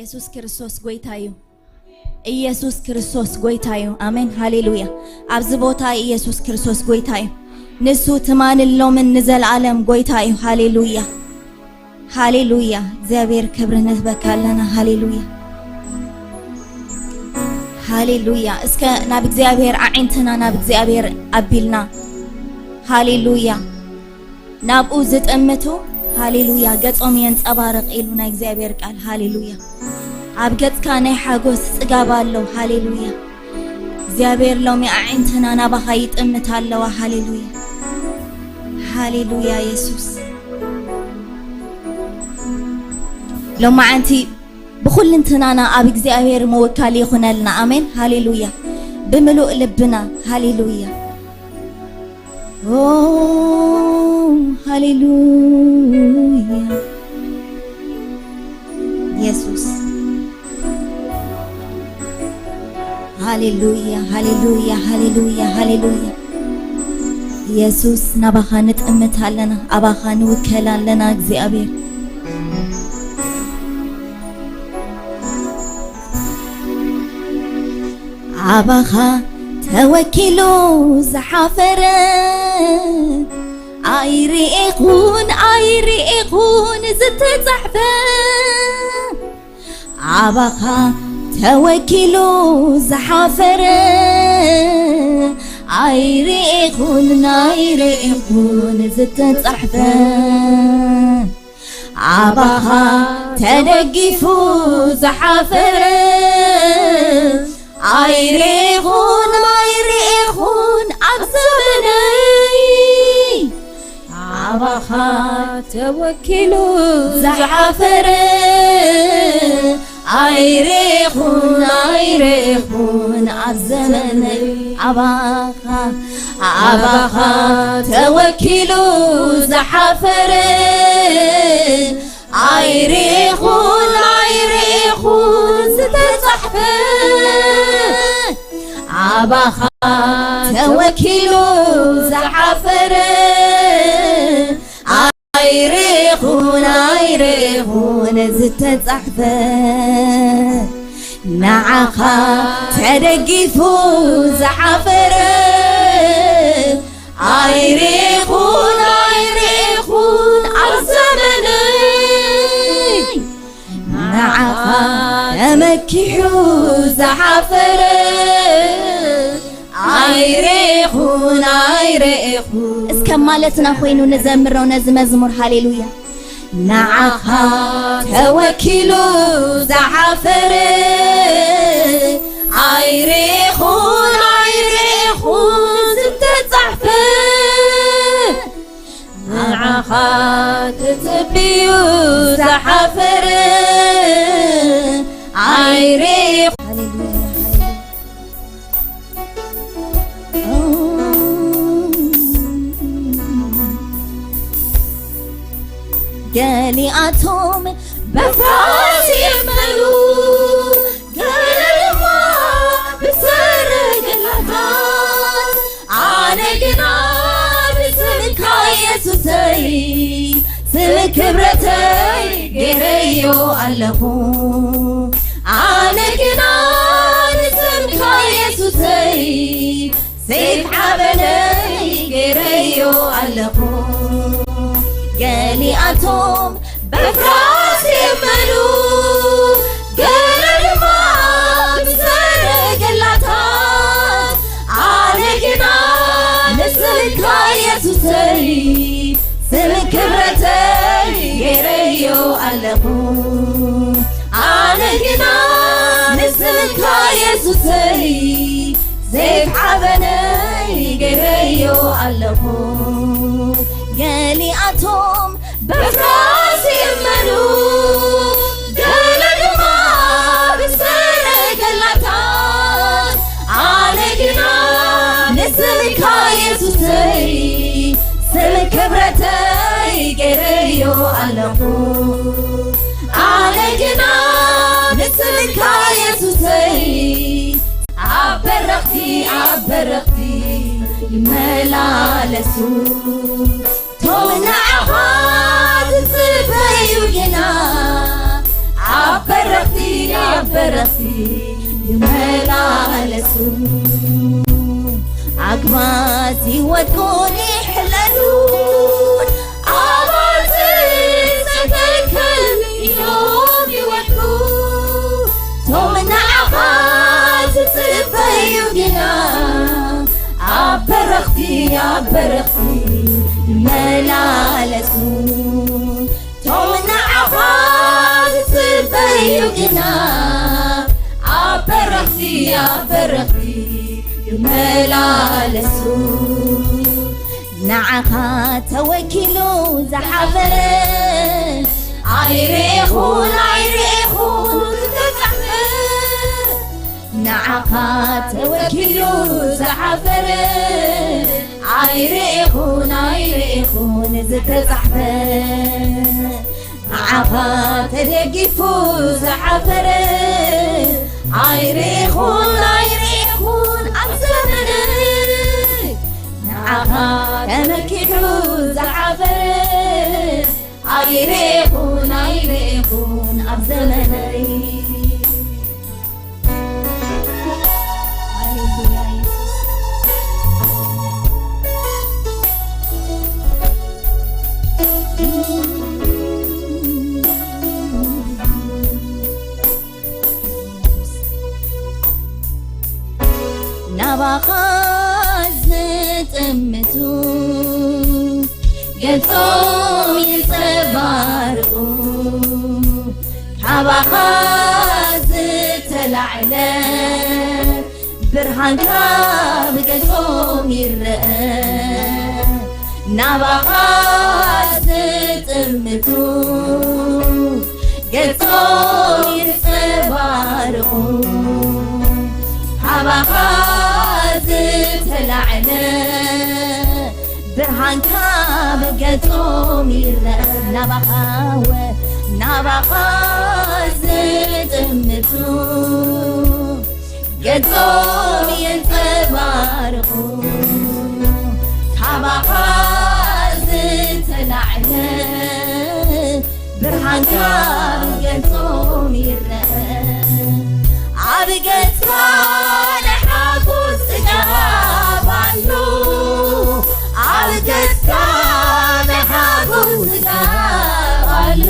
ኢየሱስ ክርስቶስ ጎይታ እዩ። ኢየሱስ ክርስቶስ ጎይታ እዩ። ኣሜን፣ ሃሌሉያ። ኣብዚ ቦታ ኢየሱስ ክርስቶስ ጎይታ እዩ። ንሱ ትማንን ሎምን ንዘለኣለም ጎይታ እዩ። ሃሌሉያ፣ ሃሌሉያ። እግዚኣብሔር ክብሪ ንህበካ ኣለና። ሃሌሉያ፣ ሃሌሉያ። እስከ ናብ እግዚኣብሔር ኣዒንትና ናብ እግዚኣብሔር ኣቢልና፣ ሃሌሉያ፣ ናብኡ ዝጥምቱ፣ ሃሌሉያ፣ ገጾም የንጸባርቕ ኢሉ ናይ እግዚኣብሔር ቃል። ሃሌሉያ። ኣብ ገጽካ ናይ ሓጎስ ጽጋብ ኣሎ። ሃሌሉያ። እግዚኣብሔር ሎሚ ኣዒንትና ናባኻ ይጥምት ኣለዋ። ሃሌሉያ፣ ሃሌሉያ። የሱስ፣ ሎማዓንቲ ብኹልንትናና ኣብ እግዚኣብሔር ምውካል ይኹነልና። ኣሜን፣ ሃሌሉያ። ብምሉእ ልብና፣ ሃሌሉያ። ኦ፣ ሃሌሉያ። የሱስ፣ ሃሌሉያ፣ ሃሌሉያ፣ ሃሌሉያ፣ ሃሌሉያ። የሱስ፣ ናባኻ ንጥምት ኣለና፣ ኣባኻ ንውከል ኣለና እግዚኣብሔር። ኣባኻ ተወኪሉ ዝሓፈረ ኣይርኤኹን፣ ኣይርኤኹን ዝተጻሕፈ። ኣባኻ ተወኪሉ ዝሓፈረ ኣይርኤኹን፣ ኣይርኤኹን ዝተጻሕፈ። ኣባኻ ተደጊፉ ዝሓፈረ ኣይርኤኹን፣ ኣይርኤኹን ኣብ ዘመነይ። ኣባኻ ተወኪሉ ዝሓፈረ ኣይርኤኹን፣ ኣይርኤኹን ኣብ ዘመነይ። ኣባኻ፣ ኣባኻ ተወኪሉ ዝሓፈረ ኣይርኤኹን፣ ኣይርኤኹን ዝተጻሕፈ። ኣባኻ ተወኪሉ ዝሓፈረ ኣይርኤኹን፣ ኣይርኤኹን ዝተጻሕፈ። ንዓኻ ተደጊፉ ዝሓፈረ ኣይርኤኹን፣ ኣይርኤኹን ኣብ ዘመነይ። ንዓኻ ተመኪሑ ዝሓፈረ ኣይርኤኹን፣ ኣይርኤኹን። እስከ ማለትና ኮይኑ ንዘምሮ ነዚ መዝሙር። ሃሌሉያ። ንዓኻ ተወኪሉ ዝሓፈረ ኣይርኤኹን፣ ኣይርኤኹን ዝተጻሕፈ። ንዓኻ ተጸቢዩ ዝሓፈረ ኣይርኤኹን። ገሊኣቶም በፍራስ ይእመኑ፣ ገለ ድማ ብሰረገላታት። ኣነ ግና ብስምካ የሱሰይ፣ ስም ክብረተይ ገይረዮ ኣለኹ። ኣነ ግና ንስምካ የሱሰይ፣ ሰይፍ ሓበነይ ገይረዮ ኣለኹ። ገሊኣቶም በፍራስ ይእመኑ፣ ገለ ድማ ብሰረገላታት። ኣነ ግና ንስምካ የሱሰይ፣ ስም ክብረተይ ገይረዮ ኣለኹ። ኣነ ግና ንስምካ የሱሰይ፣ ሰይፍ ሓበነይ ገይረዮ ኣለኹ። ገሊኣቶም በፍራስ ይእመኑ፣ ገለ ድማ ብሰረገላታት። ኣነ ግና ንስምካ የሱሰይ፣ ስም ክብረተይ ገይረዮ ኣለኹ። ኣነ ግና ንስምካ የሱሰይ፣ ኣብ በረኽቲ፣ ኣብ በረኽቲ ይመላለሱ። ቶም ንዓኻ ዝጽበዩ ግና ኣብ በረኽቲ ኣብ በረኽቲ ይመላለሱ። ኣግማስ ይወድቁን ይሕለሉን፣ ኣባጽሕ ሰንከልከል ኢሎም ይወድቁ። ቶም ንዓኻ ዝጽበዩ ግና፣ ኣብ በረኽቲ፣ ኣብ በረኽቲ ይመላለሱ። ቶም ንዓኻ ዝጽበዩ ግና፣ ኣብ በረኽቲ፣ ኣብ በረኽቲ ይመላለሱ። ንዓኻ ተወኪሉ ዝሓፈረ፣ ኣይርኢኹን፣ ኣይርኢኹን ዝተጻሕፈ። ንዓኻ ተወኪሉ ዝሓፈረ፣ ኣይርኢኹን፣ ኣይርኢኹን ዝተጻሕፈ። ንዓኻ ተደጊፉ ዝሓፈረ፣ ኣይርኢኹን፣ ኣይርኢኹን ኣብ ዘመነይ። ንዓኻ ተመኪሑ ዝሓፈረ፣ ኣይርኢኹን፣ ኣይርኢኹን ኣብ ዘመነይ። ሃሌሉያ የሱስ። ናባኻ ዝጥምቱ ገጾም ይንጸባርቑ፣ ካባኻ ዝተላዕለ ብርሃንካ ብገጾም ይረአ። ናባኻ ዝጥምቱ ገጾም ይንጸባርቑ፣ ካባኻ ዝተላዕለ ብርሃንካ ብገጾም ይረአ። ናባኻ ወ-፣ ናባኻ ዝጥምቱ ገጾም የንጸባርቑ፣ ካባኻ ዝተላዕለ ብርሃንካ ብገጾም ይረአ። ኣብ ገጽካ ናይ ሓጎስ ጽጋብ ኣሎ፣ ኣብ ገጽካ ናይ ሓጎስ ጽጋብ ኣሎ፣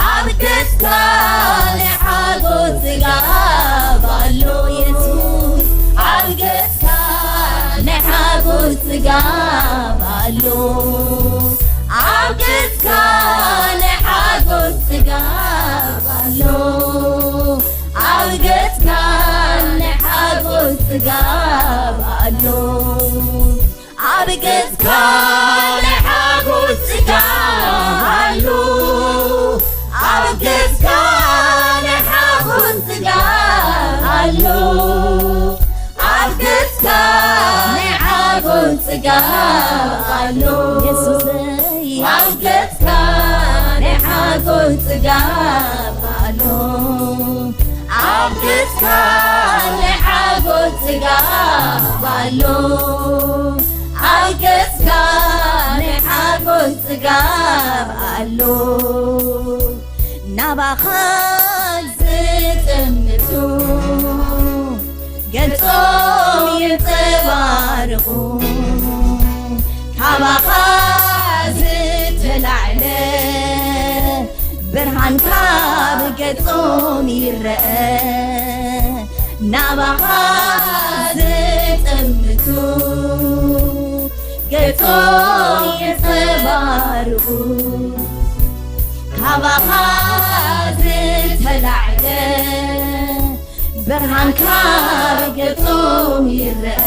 ኣብ ገጽካ ናይ ሓጎስ ጽጋብ ኣሎ የሱስ፣ ኣብ ገጽካ ናይ ሓጎስ ጽጋብ ኣሎ፣ ኣብ ገጽካ ናይ ሓጎስ ጽጋብ ኣሎ፣ ኣብ ገጽካ ናይ ሓጎስ ጽጋብ ኣሎ። ኣብ ገጽካ ናይ ሓጎስ ጽጋብ ኣሎ፣ ኣብ ገጽካ ናይ ሓጎስ ጽጋብ ኣሎ፣ ኣብ ገጽካ ናይ ሓጎስ ጽጋብ ኣሎ። የሱሰይ፣ ኣብ ገጽካ ናይ ሓጎስ ጽጋብ ኣሎ፣ ኣብ ገጽካ ናይ ሓጎስ ጽጋብ ኣሎ፣ ኣብ ገጽካ ናይ ሓጎስ ጽጋብ ኣሎ። ናባኻ ዝጥምቱ ገጾም የንጸባርቑ፣ ካባኻ ዝተላዕለ ብርሃንካ ብገጾም ይረአ። ናባኻ ዝጥምቱ ገጾም የንጸባርቑ፣ ካባኻ ዝተላዕለ ብርሃንካ ብገጾም ይረአ።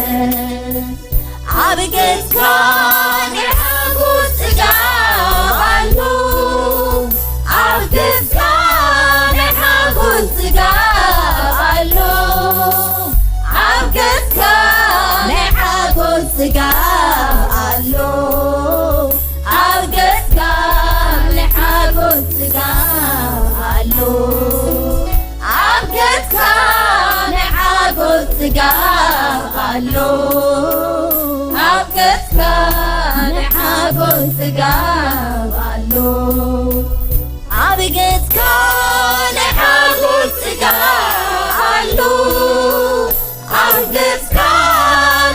ኣብ ገጽካ ናይ ሓጎስ ጽጋብ ኣሎ፣ ኣብ ገጽካ ናይ ሓጎስ ጽጋብ ኣሎ፣ ኣብ ገጽካ ናይ ሓጎስ ጽጋብ ኣሎ፣ ኣብ ገጽካ ናይ ሓጎስ ጽጋብ ኣሎ። ኣብ ገጽካ ናይ ሓጎስ ጽጋብ ኣሎ፣ ኣብ ገጽካ ናይ ሓጎስ ጽጋብ ኣሎ፣ ኣብ ገጽካ ናይ ሓጎስ ኣሎ፣ ኣብ ገጽካ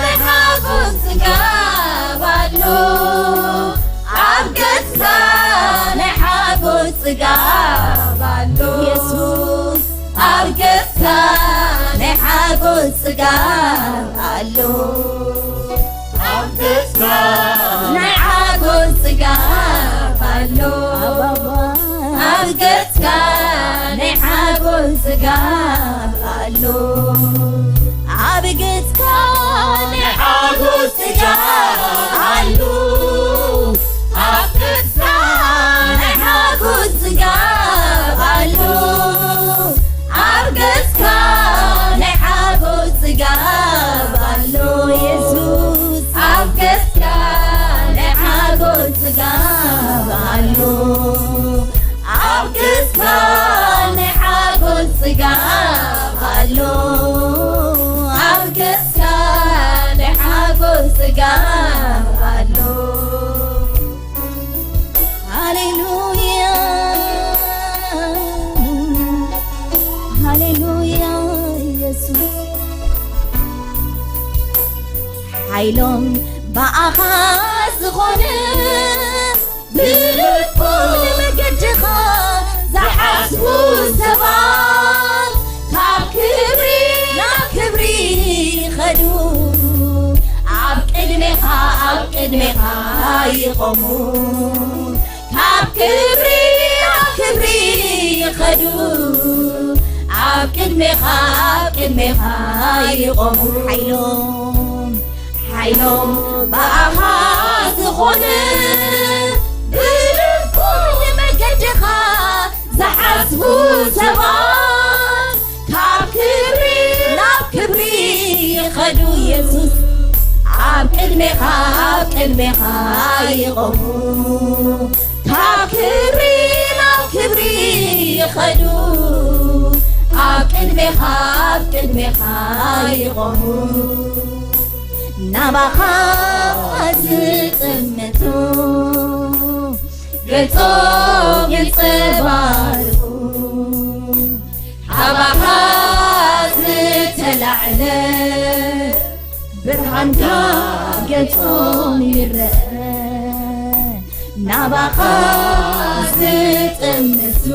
ናይ ሓጎስ ጽጋብ ኣሎ፣ ኣብ ገጽካ ናይ ሓጎስ ጽጋብ ኣሎ። የሱስ፣ ኣብ ገጽካ ናይ ሓጎስ ጽጋብ ኣሎ። ኣብ ገጽካ ናይ ሓጎስ ጽጋብ ኣሎ። ኣብ ገጽካ ናይ ሓጎስ ጽጋብ ኣሎ። ኣብ ገጽካ ናይ ሓጎስ ጽጋብ ኣሎ። ኣብ ገጽካ ናይ ሓጎስ ጽጋብ ኣሎ። ኣብ ገጽካ ናይ ሓጎስ ጽጋብ ኣሎ። የሱስ፣ ኣብ ገጽካ ናይ ሓጎስ ጽጋብ ኣሎ። ኣብ ገጽካ ናይ ሓጎስ ጽጋብ ኣሎ። ኣብ ገጽካ ናይ ሓጎስ ጽጋብ ኣሎ። ሃሌሉያ፣ ሃሌሉያ፣ የሱስ። ሓይሎም ብኣኻ ዝኾነ፣ ብልቡ ንመገድኻ ዝሓስቡ ሰባት፣ ካብ ክብሪ ናብ ክብሪ ይኸዱ። ኣብ ቅድሜኻ፣ ኣብ ቅድሜኻ ይቖሙ። ካብ ክብሪ ናብ ክብሪ ይኸዱ። ኣብ ቅድሜኻ፣ ኣብ ቅድሜኻ ይቖሙ። ሓይሎም፣ ሓይሎም ብኣኻ ዝኾነ፣ ብልቡ ንመገድኻ ዝሓስቡ ሰባት፣ ካብ ክብሪ ናብ ክብሪ ይኸዱ። የሱስ፣ ኣብ ቅድሜኻ፣ ኣብ ቅድሜኻ ይቖሙ። ካብ ክብሪ ናብ ክብሪ ይኸዱ። ኣብ ቅድሜኻ፣ ኣብ ቅድሜኻ ይቖሙ። ናባኻ ዝጥምቱ፣ ገጾም የንጸባርቑ። ካባኻ ዝተላዕለ ብርሃንካ ገጾም ይረአ። ናባኻ ዝጥምቱ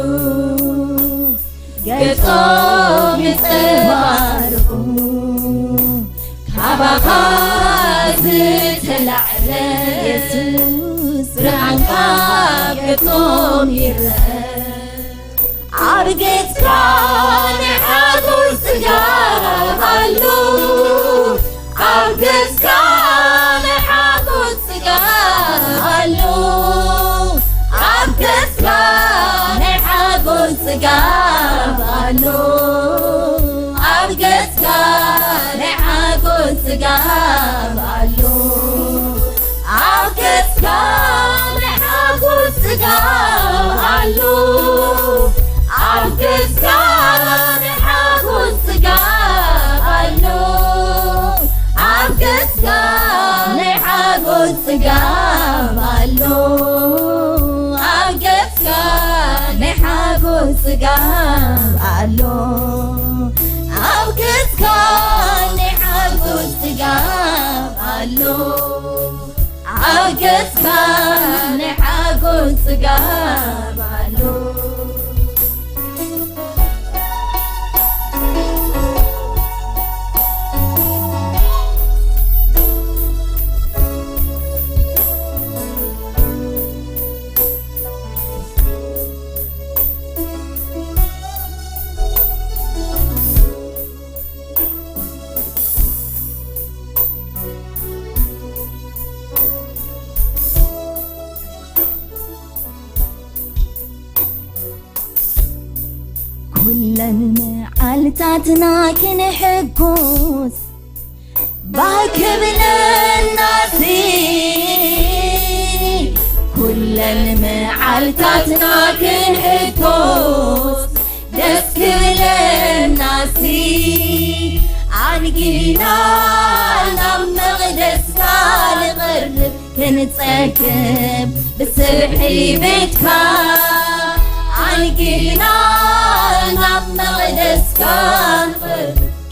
ገጾም ይንጸባርቑ። ካባኻ ዝተላዕለ የሱስ ብርሃንካ ገጾም ይረአ። ኣብ ገጽካ ናይ ሓጎስ ጽጋብ ኣሎ። ኣብ ገጽካ ናይ ሓጎስ ጽጋብ ኣሎ። ኣብ ገጽካ ናይ ሓጎስ ጽጋብ ኣሎ። ኣብ ገጽካ ናይ ሓጎስ ጽጋብ ኣሎ። ኣብ ገጽካ ናይ ሓጎስ ጽጋብ ኣሎ። ኣብ ገጽካ ናይ ሓጎስ ጽጋብ ኣሎ። ኣብ ገጽካ ናይ ሓጎስ ጽጋብ ኣሎ። ኣብ ገጽካ ናይ ሓጎስ ጽጋብ ኣሎ። ኣብ ገጽካ ናይ ሓጎስ ጽጋብ ኣሎ። ኣብ ገጽካ ናይ ሓጎስ ጽጋብ ኣሎ። ኩለን መዓልታትና ክንሕጎስ ባህ ክብለናሲ፣ ኩለን መዓልታትና ክንሕጎስ ደስ ክብለናሲ፣ ኣድጊና ናብ መቕደስካ ንቐርብ ክንጸግብ ብስብሒ ቤትካ ኣድጊና ናብ መቕደስካ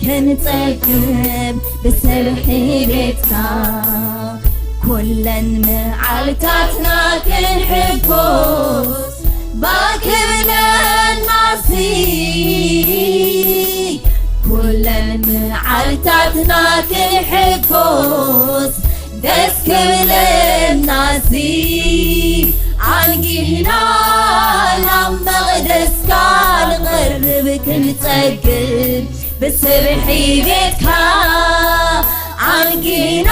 ክንጸግብ ብስብሒ ቤትካ ኩለን መዓልታትና ክንሕጎስ ባክብለናሲ ኩለን መዓልታትና ክንሕጎስ ደስ ክብለናሲ ኣንጊህና ናብ መቕደስካ ንቐርብ ክንጸግብ ብስብሒ ቤትካ ኣንጊህና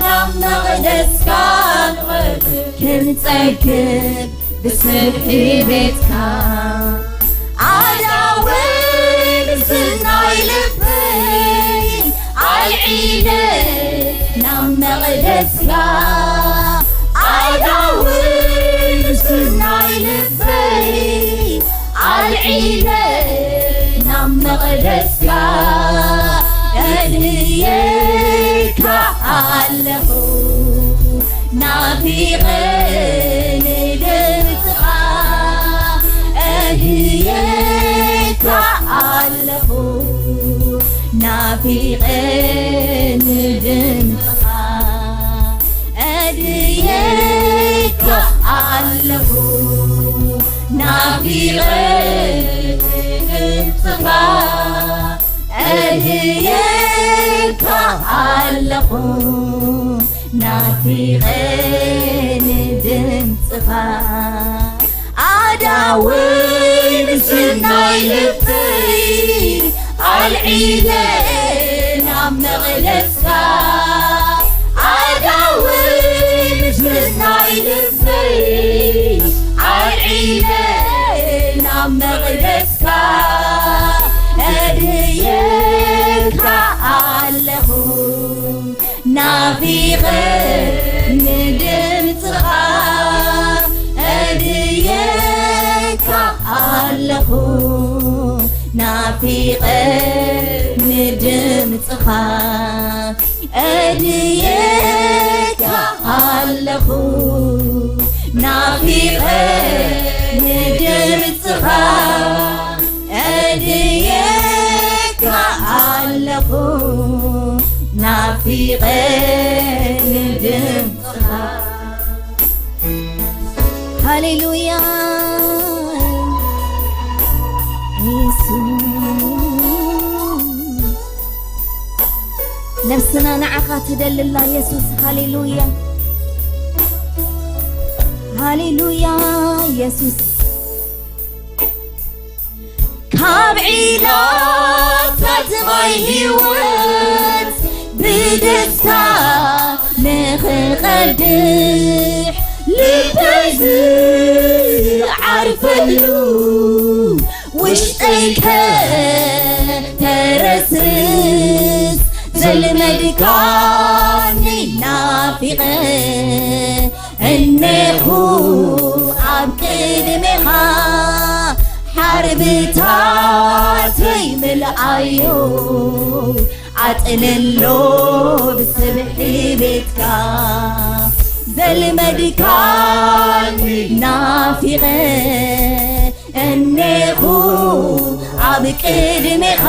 ናብ መቕደስካ ክንጸግብ ብስብሒ ቤትካ ኣዳውን ስናይ ልበይ ኣልዒለ ናብ መቕደስካ ኣዳውን ስናይ ልበይ ኣልዒለ ናብ መቕደስካ እድየካ ኣለኹ ናፊቐ ንድምፅኻ እድየካ ኣለኹ ናፊቐ ንድምፅኻ እድየካ ኣለኹ ናፊቐ ንድምፅኻ እድየካ ኣለኹ ናፊቐ ንድምፅኻ ኣዳወይ ምስናይ ልበይ ኣልዒለ ናብ መቕደስካ ኣዳወይ ምስናይ ልበይ ኣልዒለ ናብ መቕደስካ እድየካ ኣለኹ ናፊቐ ንድምፅኻ እድየካ ኣለኹ ናፊቐ ንድምፅኻ እድየካ ኣለኹ ናፊቐ ንድምፅኻ እድየካ ኣለኹ ናፊቐ ንድምፅኻ ሃሌሉያ ኢየሱስ ነፍስና ንዓኻ ትደልላ ኢየሱስ ሃሌሉያ ሃሌሉያ ኢየሱስ ካብ ዒላታት ማይ ህይወት ብደስታ ንኽቐድሕ ልበይ ዝዓርፈሉ ውሽጠይ ከተረስርስ ዘልመድካኒ ናፊቐ እኔኹ ኣብ ቅድሜኻ ሓርብታተይ ምልኣዮ ኣጥልሎ ብስብሒ ቤትካ ዘልመድካኒ ናፊቐ እኔኹ ኣብ ቅድሜኻ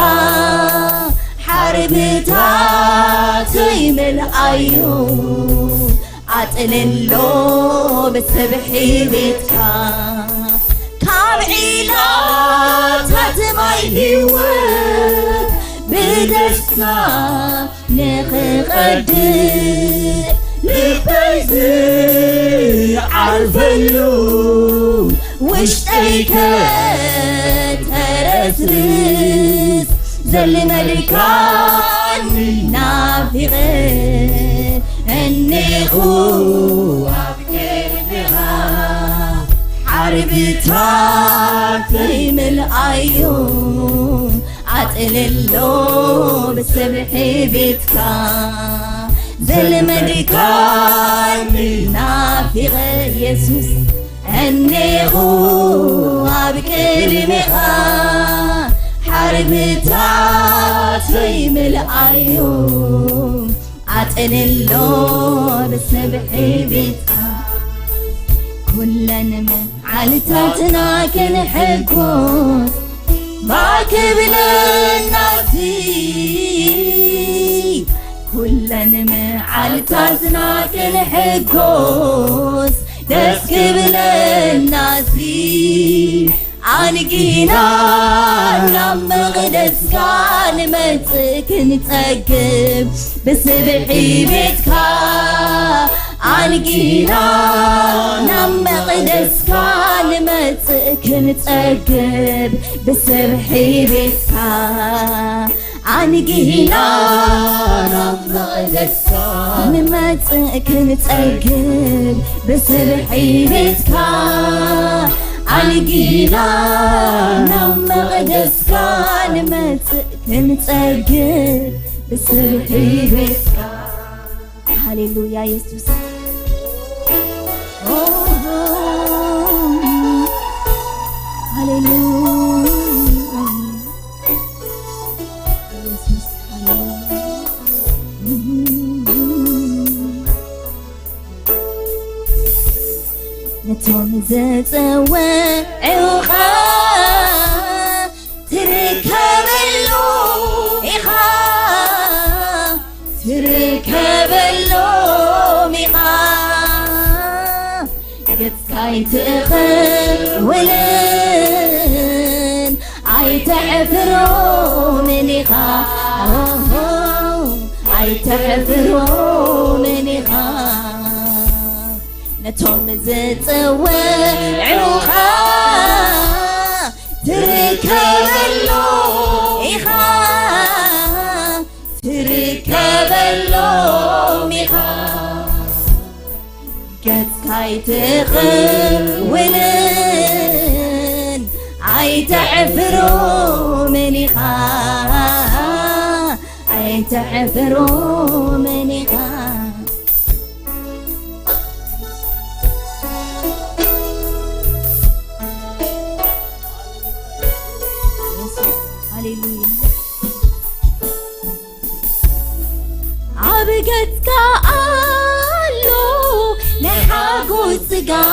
ሓርብታተይ ምልኣዮ ኣጥልሎ ብስብሒ ቤትካ ካብ ዒላታት ማይ ህይወት ብደስታ ንኽቐድሕ ልበይ ዝዓርፈሉ ውሽጠይ ከተረስርስ ዘልመድካኒ ናፊቐ እኔኹ ኣብ ቅድሜኻ ሓርብታተይ ምልኣዮ ኣጥልሎ ብስብሒ ቤትካ ዘልመድካኒ ናፊቐ ኢየሱስ እኔኹ ኣብ ቅድሜኻ ሓርብታተይ ምልኣዮ ኣጥልሎ ብስብሒ ቤትካ ኩለን መዓልታትና ክንሕጎስ ባክ ብለናሲ ኩለን መዓልታትና ክንሕጎስ ደስ ክብለናሲ ኣንጊና ናብ መቕደስካ ንመጽእ ክንጸግብ ብስብሒ ቤትካ ኣንጊና ናብ መቕደስካ ንመጽእ ክንጸግብ ብስብሒ ቤትካ ኣንጊና ናብ መቕደስካ ንመጽእ ክንጸግብ ብስብሒ ቤትካ ኣንጊና ናብ መቕደስካ ንመጽእ ክንጸግብ ብስብሒ ቤትካ ሃሌሉያ የሱስ ሃሌሉያ የሱስ ሃሌሉያ ነቶም ዝጸውዑኻ ትርከበሉ ኢኻ ትርከበሎም ኢኻ ገጽካ ኣይትኸውልን ኣይተሕፍሮምን ኢኻ ኣይተሕፍሮምን ኢኻ ነቶም ዝጸውዑኻ ትርከበሉ ኢኻ ትርከበሎም ኢኻ ገጽካ ኣይትኽውልን ኣይተሕፍሮምን ኢኻ ኣይተሕፍሮምን ኢኻ ኣብ ገጽካ ኣሎ ናይ ሓጎስ ጽጋብ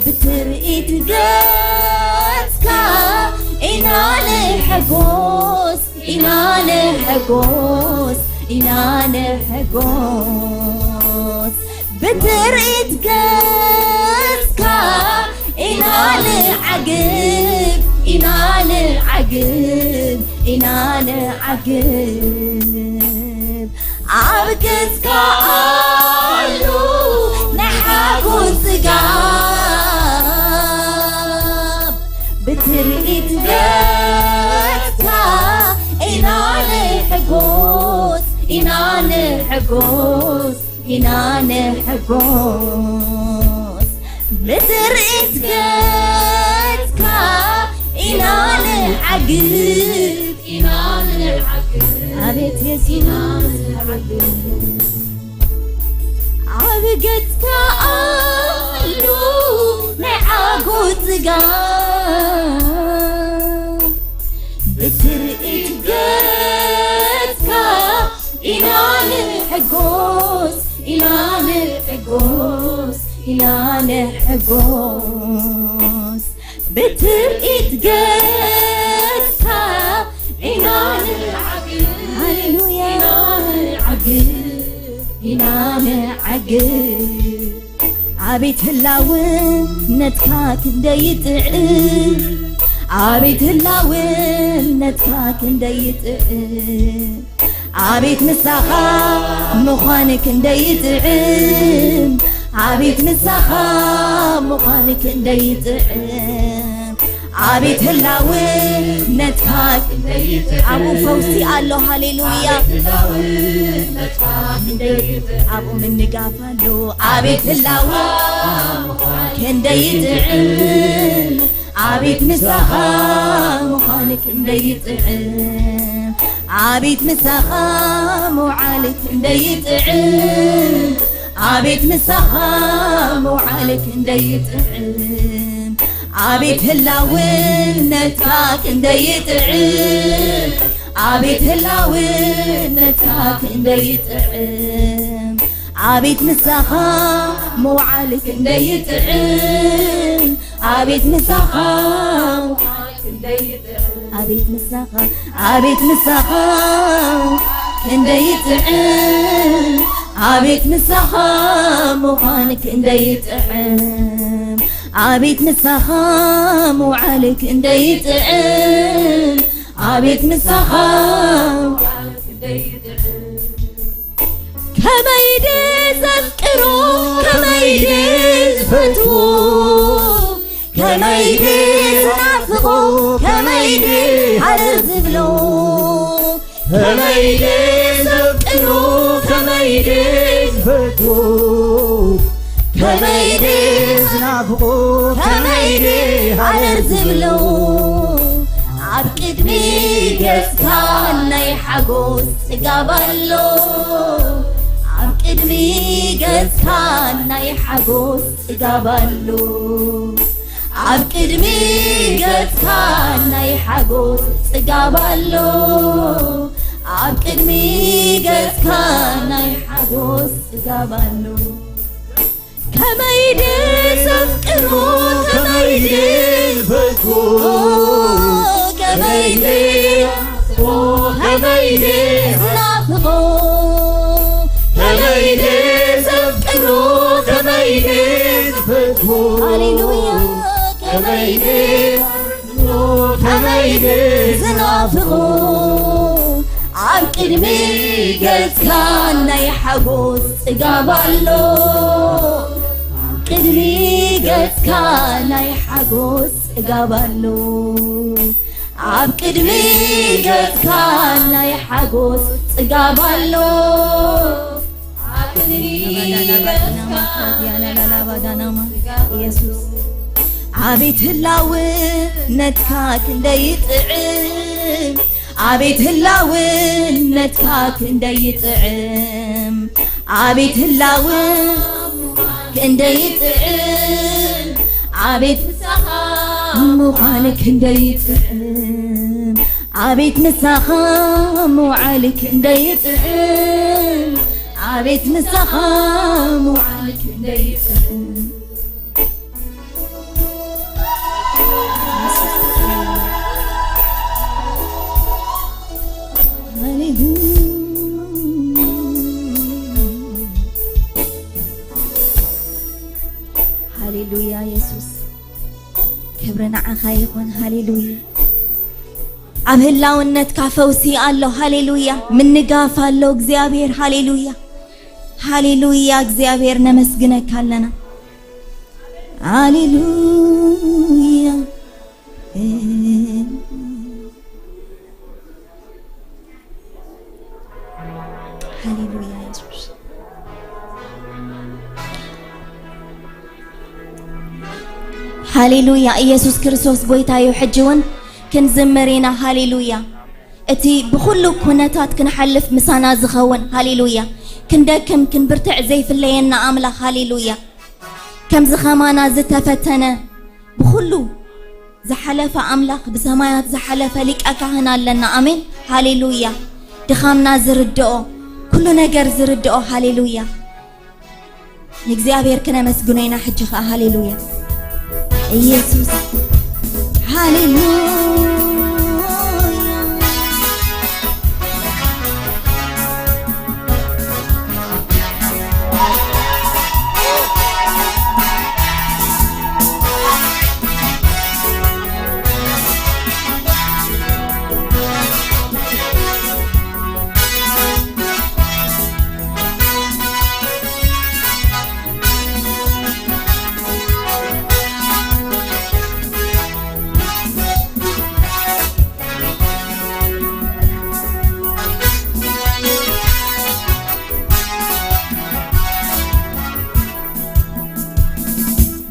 ብትርኢት ገጽካ ኢና ንሕጎስ ኢና ንሕጎስ ኢና ንሕጎስ ብትርኢት ገጽካ ኢና ንዓግብ ኢና ንዓግብ ኢና ንዓግብ ኣብ ገጽካ ኣሎ ናይ ሓጎስ ጽጋብ ብትርኢት ገጽካ ኢና ንሕጎስ ኢና ንሕጎስ ኢና ንሕጎስ ብትርኢት ገጽካ ኢና ንዓግብ ኢና ንዓግብ ኣቤት የሱስ ኣብ ገጽካ ኣሎ ናይ ሓጎስ ጽጋብ ብትርኢት ገጽካ ኢና ንሕጎስ ኢና ንሕጎስ ኢና ንሕጎስ ብትርኢት ገጽካ ኢና ንዓግብ ሃሌሉያ ኢና ንዓግብ ኢና ንዓግብ ኣቤት ህላውነትካ ክንደይ ይጥዕም ኣቤት ህላውነትካ ክንደይ ይጥዕም ኣቤት ምሳኻ ምዃን ክንደይ ይጥዕም ኣቤት ምሳኻ ምዃን ክንደይ ይጥዕም ኣቤት ህላውነትካ ክንደይ ይጥዕም ኣብኡ ፈውሲ ኣሎ ሃሌሉያ ኣብኡ ምንጋፍ ኣሎ ኣቤት ህላው ክንደይ ይጥዕም ኣቤት ምሳኻ ምዃን ክንደይ ይጥዕም ኣቤት ምሳኻ ምውዓል ክንደይ ይጥዕም ኣቤት ምሳኻ ምውዓል ክንደይ ይጥዕም ኣቤት ህላውነትካ ክንደይ ይጥዕም ኣቤት ህላውነትካ ክንደይ ይጥዕም ኣቤት ምሳኻ ምውዓል ክንደይ ይጥዕም ኣቤት ምሳኻ፣ ኣቤት ምሳኻ፣ ኣቤት ምሳኻ ክንደይ ይጥዕም። ኣቤት ምሳኻ ምዃን ክንደይ ይጥዕም። ኣቤት ምሳኻ ምውዓል ክንደይ ይጥዕም። ኣቤት ምሳኻ ምውዓል ክንደይ ይጥዕም። ከመይ ድየ ዘፍቅሮ፣ ከመይ ድየ ዝፈትዎ፣ ከመይ ድየ ዝናፍቆ፣ ከመይ ድየ ሃረር ዝብሎ፣ ከመይ ድየ ዘፍቅሮ፣ ከመይ ድየ ዝፈትዎ፣ ከመይ ድየ ዝናፍቆ፣ ከመይ ድየ ሃረር ዝብሎ። ኣብ ቅድሚ ገጽካ ናይ ሓጎስ ጽጋብ ኣሎ። ኣብ ቅድሚ ገጽካ ናይ ሓጎስ ጽጋብ ኣሎ። ኣብ ቅድሚ ገጽካ ናይ ሓጎስ ጽጋብ ኣሎ። ኣብ ቅድሚ ገጽካ ናይ ሓጎስ ጽጋብ ኣሎ። ከመይ ድየ ዘፍቅሮ፣ ከመይ ድየ ዝፈትዎ፣ ከመይ ድየ ዝናፍቆ፣ ከመይ ድየ ዝናፍቆ፣ ከመይ ድየ ዘፍቅሮ፣ ከመይ ድየ ዝፈትዎ፣ ሃሌሉያ፣ ከመይ ድየ ከመይ ዝናፍቑ ኣብ ቅድሚ ገጽካ ናይ ሓጎስ ጽጋብ ኣሎ። ኣብ ቅድሚ ገጽካ ናይ ሓጎስ ጽጋብ ኣሎ። ኣብ ቅድሚ ገጽካ ናይ ሓጎስ ጽጋብ ኣሎ። ኢየሱስ፣ ኣቤት ህላውነትካ ክንደይ ይጥዕም፣ ኣቤት ህላውነትካ ክንደይ ይጥዕም፣ ኣቤት ህላው ክንደይ ይጥዕም፣ ኣቤት ምሳኻ ምዃን ክንደይ ይጥዕም፣ ኣቤት ምሳኻ ምውዓል ክንደይ ይጥዕም፣ ኣቤት ምሳኻ ምውዓል ክንደይ ይጥዕም። ሃሌሉያ የሱስ፣ ክብሪ ንዓኻ ይኹን። ሃሌሉያ። ኣብ ህላውነትካ ፈውሲ ኣሎ። ሃሌሉያ። ምንጋፍ ኣሎ እግዚኣብሔር። ሃሌሉያ፣ ሃሌሉያ። እግዚኣብሔር ነመስግነካ ኣለና። ሃሌሉያ። ሃሌሉያ የሱስ። ሃሌሉያ። ኢየሱስ ክርስቶስ ጎይታ እዩ። ሕጂ እውን ክንዝምር ኢና። ሃሌሉያ። እቲ ብኹሉ ኩነታት ክንሓልፍ ምሳና ዝኸውን፣ ሃሌሉያ፣ ክንደክም ክንብርትዕ ዘይፍለየና ኣምላኽ፣ ሃሌሉያ፣ ከምዚ ኸማና ዝተፈተነ፣ ብኹሉ ዝሓለፈ ኣምላኽ፣ ብሰማያት ዝሓለፈ ሊቀ ካህን ኣለና። ኣሜን፣ ሃሌሉያ። ድኻምና ዝርድኦ፣ ኩሉ ነገር ዝርድኦ፣ ሃሌሉያ። ንእግዚኣብሔር ክነመስግኖ ኢና። ሕጂ ኸኣ ሃሌሉያ ኢየሱስ፣ ሃሌሉያ።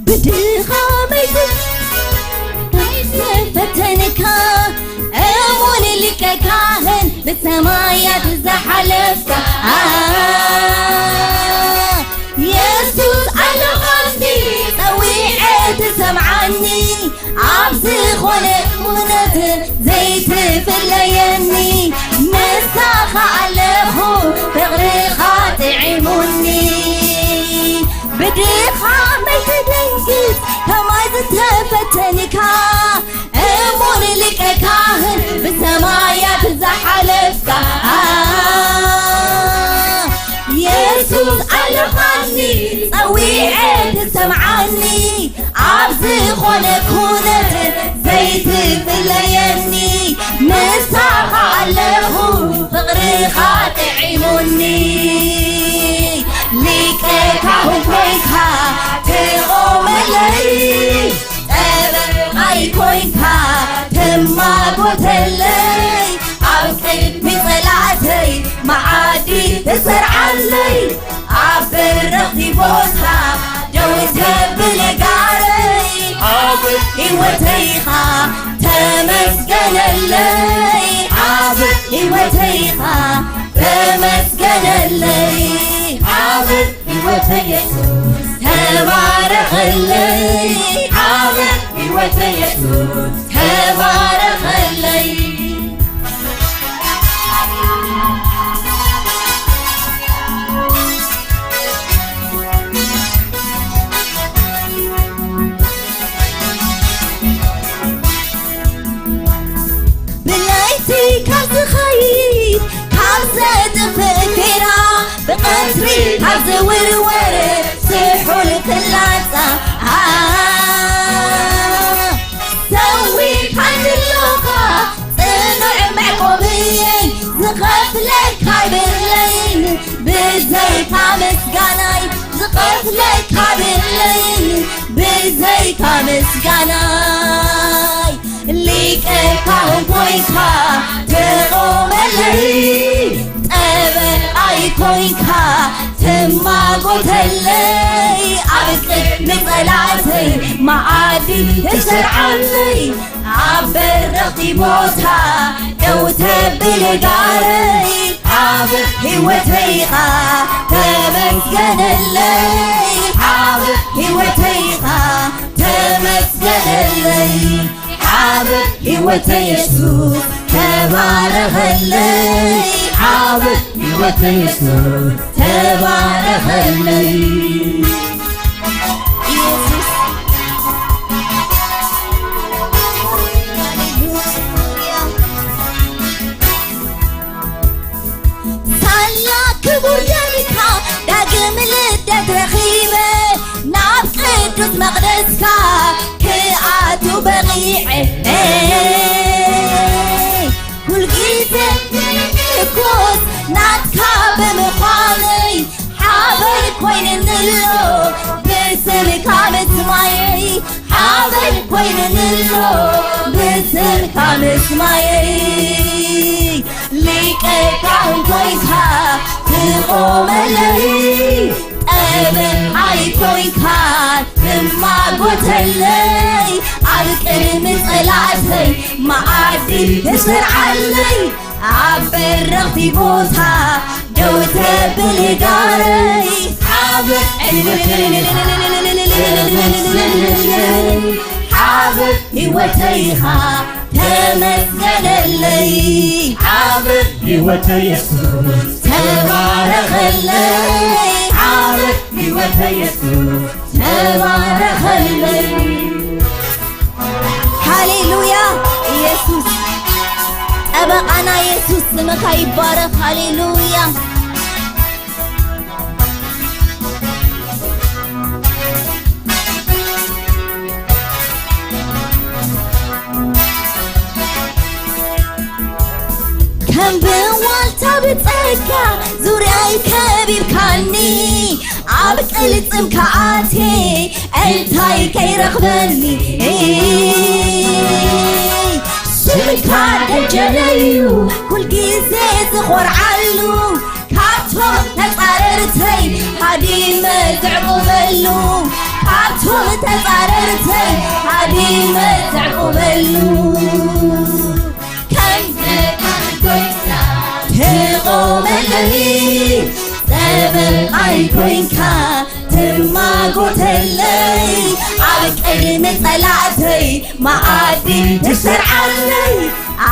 ብድኻመይ ተፈተንካ፣ እሙን ሊቀ ካህን ብሰማያት ዝሓለፍካ፣ የሱስ ኣለኻሲ ጸዊዐ ትሰምዓኒ፣ ኣብ ዝኾነ ኩነት ዘይትፍለየኒ፣ ምሳኻ ኣለኹ ፍቕርኻ ጥዒሙኒ። ብድኻመይ ትድንግጽ ከማይ ዝተፈ ኣለኻኒ ጸዊዐ ትሰምዓኒ፣ ኣብ ዝኾነ ኩነት ዘይትፍለየኒ፣ ምሳኻ ኣለኹ ፍቕርኻ ጥዒሙኒ። ሊቀ ካህን ኮይንካ ትቖመለይ፣ ጠበቃይ ኮይንካ ትማጎተለይ፣ ኣብ ቅድሚ ጸላእተይ መዓዲ ትሰርዓለይ፣ ኣብ በረኽቲ ቦታ ደው ተብል ጋረይ፣ ኣብ ህይወተይ ኢኻ ተመስገነለይ፣ ኣብ ህይወተይ ኢኻ ተመስገነለይ፣ ኣብ ህይወተይ የሱስ ተባረኸለይ፣ ኣብ ህይወተይ የሱስ ተባረኸለይ። ብለይቲ ካብ ዝኸይድ ካብ ዘጥፍእ ፊራ፣ ብቐትሪ ካብ ዝውርወር ስሑል ፍላጻ፣ ሰዊርካኒ ኣለኻ ጽኑዕ መዕቆብየይ፣ ዝኸፍለካ የብለይን ብዘይካ ምስጋናይ፣ ዝኸፍለካ የብለይን ብዘይካ ምስጋናይ። ሊቀ ካህን ኮይንካ ትቆመለይ፣ ጠበቃይ ኮይንካ ትማጎተለይ፣ ኣብ ቅድሚ ጸላእተይ መዓዲ ትሰርዓለይ፣ ኣብ በረኽቲ ቦታ ደው ተብል ጋረይ፣ ኣብ ህይወተይ ኢኻ ተመስገነለይ፣ ኣብ ህይወተይ ኢኻ ተመስገነለይ፣ ኣብ ህይወተይ የሱስ ተባረኸለይ፣ ኣብ ህይወተይ የሱስ ተባረኸለይ። ኢየሱስ ሳላ ክቡር ደምካ ዳግም ልደት ረኺበ ናብ ቅዱስ መቕደስካ ክኣቱ በቒዐ። ኩልጊዜ ምርኩስ ናትካ ብምዃነይ ሓበን ኮይንኒ ኣሎ ብስምካ ምስማየይ፣ ሓበን ኮይንኒ ኣሎ ብስምካ ምስማየይ። ሊቀ ካህን ኮይንካ ትቆመለይ፣ ጠበቃይ ኮይንካ ትማጎተለይ፣ ኣብ ቅድሚ ጸላእተይ መዓዲ ትሰርዓለይ፣ ኣብ በረኽቲ ቦታ ደው ተብል ጋረይ፣ ኣብ ኣብ ህይወተይ ኢኻ ተመስገነለይ፣ ኣብ ህይወተይ የሱስ ተባረኸለይ፣ ኣብ ህይወተይ የሱስ ተባረኸለይ። ሃሌሉያ ኢየሱስ፣ ጠበቃና ኢየሱስ ስምካ ይባረክ። ሃሌሉያ። ከም ብዋልታ ብጸጋ ዙርያይ ከቢብካኒ፣ ኣብ ቅልጽምካ ኣትየ እንታይ ከይረኽበኒ? ስምካ ደጀነዩ ኩልጊዜ ዝኾርዓሉ፣ ካብቶም ተጻረርተይ ሃዲመ ዘዕቁበሉ፣ ካብቶም ተጻረርተይ ሃዲመ ዘዕቁበሉ። ከም ዘካን ኮይንካ ትቆመለይ፣ ጠበቃይ ኮይንካ ትማጎተለይ፣ ኣብ ቅድሚ ጸላእተይ መኣዲ ትሰርዓለይ፣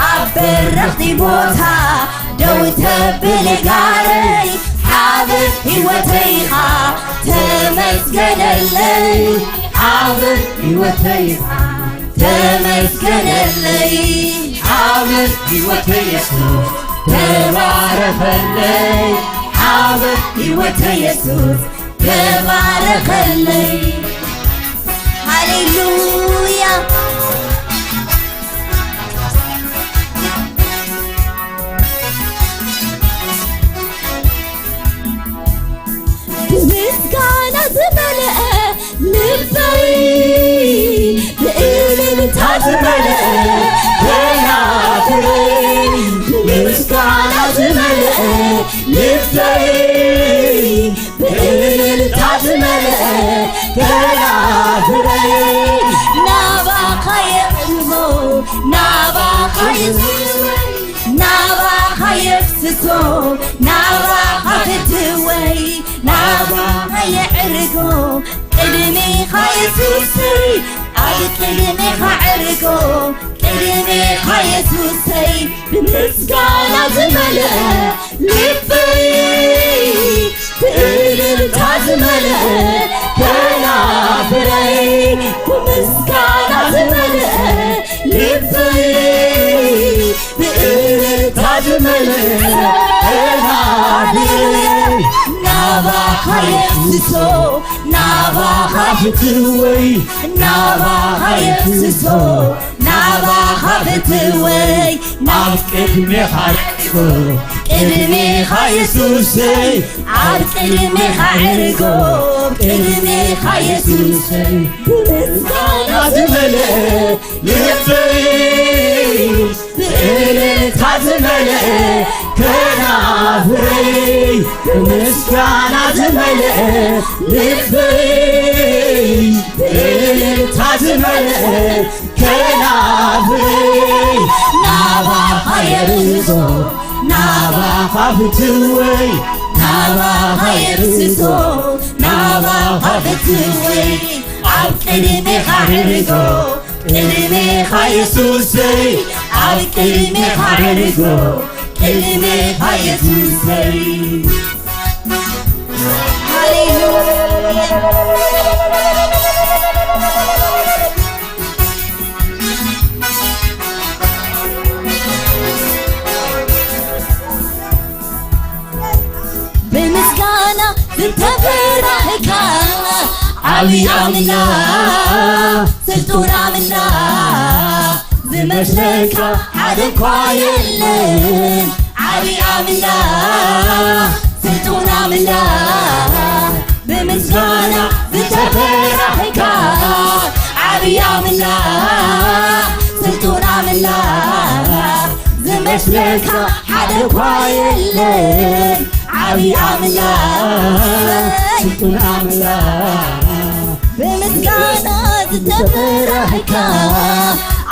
ኣብ በረኽቲ ቦታ ደው ተብል ጋረይ፣ ኣብ ህይወተይ ኢኻ ተመስገነለይ፣ ኣብ ህይወተይ ኢኻ ተመስገነለይ፣ ኣብ ህይወተይ የሱስ ተባረኸለይ፣ ኣብ ህይወተይ የሱስ ተባረኸለይ። ሃሌሉያ። ምስጋና ዝመልአ ልበይ፣ ብእልልታ ዝመልአ ከናፍረይ፣ ምስጋና ዝመልአ ልበይ፣ ብእልልታ ዝመልአ ከናፍረይ፣ ናባኻ የቕርቦ፣ ናባኻ የቕርቦ፣ ናባኻ የፍስሶ፣ ናባኻ ፍትወይ፣ ናባኻ የዕርጎ፣ ቅድሜኻ የሱሰይ፣ ኣብ ቅድሜኻ ዕርጎ፣ ቅድሜኻ የሱሰይ፣ ብምስጋና ዝመልአ ልበይ፣ ብእልልታ ዝመልአ ከናፍረይ፣ ብምስጋና ዝመልአ ልበይ፣ ብእልልታ ዝመልአ ከናፍረይ፣ ናባኻ የፍስሶ፣ ናባኻ ፍትወይ፣ ናባኻ የፍስሶ፣ ናባኻ ፍትወይ፣ ናብ ቅድሜኻ ዕርጎ፣ ቅድሜኻ የሱሰይ፣ ኣብ ቅድሜኻ ዕርጎ፣ ቅድሜኻ የሱሰይ፣ ብምስጋና ዝመልአ ልበይ፣ ብእልልታ ዝመልአ ከናፍረይ፣ ብምስጋና ዝመልአ ልበይ፣ ብእልልታ ዝመልአ ከናፍረይ፣ ናባኻ የዕርጎ፣ ናባኻ ፍትወይ፣ ናባኻ የፍስሶ፣ ናባኻ ፍትወይ፣ ኣብ ቅድሜኻ ዕርጎ፣ ቅድሜኻ የሱሰይ፣ ኣብ ቅድሜኻ ዕርጎ፣ ቅድሜኻ የሱሰይ። ሃሌሉያ። ብምስጋና ዝተፈራህካ ዓብዪ ኣምላኽ፣ ስልጡን ኣምላኽ፣ ዝመስለካ ሓደ እኳ የለን። ዓብዪ ኣምላኽ፣ ስልጡን ኣምላኽ፣ ብምስጋና ዝተፈራህካ ዓብዪ ኣምላኽ፣ ስልጡን ኣምላኽ፣ ዝመስለካ ሓደ እኳ የለን። ዓብዪ ኣምላኽ፣ ስልጡን ኣምላኽ፣ ብምስጋና ዝተፈራህካ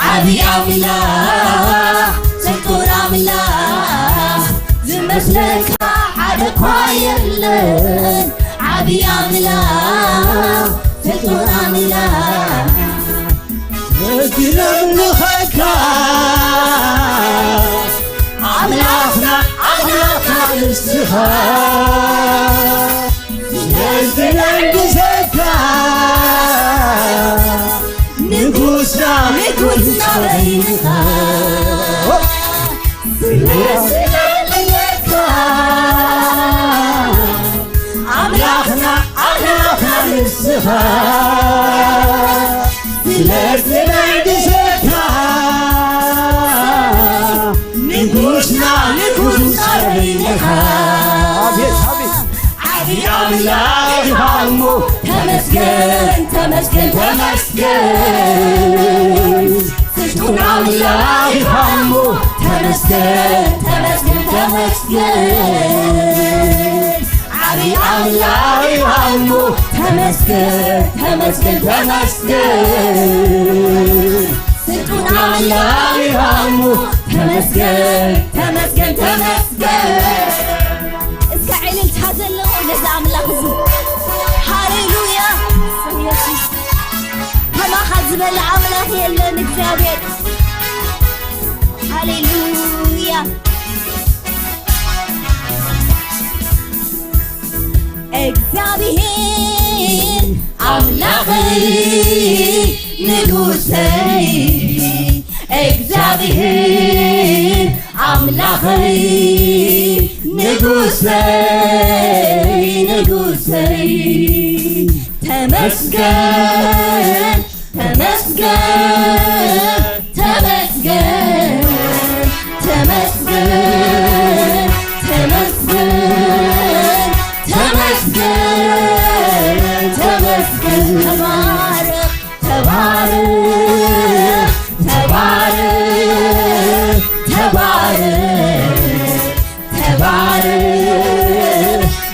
ዓብዪ ኣምላኽ፣ ስልጡን ኣምላኽ፣ ዝመስለካ ሓደ እኳ የለን። ዓብዪ ኣምላኽ፣ ስልጡን ኣምላኽ፣ ነዚ ነምልኸካ ኣምላኽና፣ ኣምላኽና ንስኻ። ስለዚ ነንግሰካ ንጉስና፣ ንጉስና በይንኻ። ስለዚ ነንግሰካ ኣምላኽና፣ ኣምላኽና ንስኻ። ስለዚ ነንግሰካ ንጉስና፣ ንጉስና በይንኻ። ኣቤት፣ ኣቤት። ዓብዪ ኣምላኽ ኢኻ እሞ ተመስገን፣ ተመስገን፣ ተመስገን። ስልጡን ኣምላኽ ኢኻ እሞ ተመስገን፣ ተመስገን፣ ተመስገን። ዓብዪ ኣምላኽ ኢኻ እሞ ተመስገን፣ ተመስገን፣ ተመስገን። ስልጡን ኣምላኽ ኢኻ እሞ ተመስገን፣ ተመስገን፣ ተመስገን። እስከ ዕልልታ ዘለዎ ነዚ ኣምላኽ እዚ። ሃሌሉያ። ኢየሱስ፣ ከማኻ ዝበለ ኣምላኽ የለን እግዚኣብሔር። ሃሌሉያ። እግዚኣብሔር ኣምላኸይ ንጉሰይ፣ እግዚኣብሔር ኣምላኸይ ንጉሰ፣ ንጉሰይ ንጉሰይ ተመስገን ተመስገን ተመስገን ተመስገን ተመስገን ተመስገን ተመስገን ተባረክ ተባረክ ተባረክ ተባረክ ተባረክ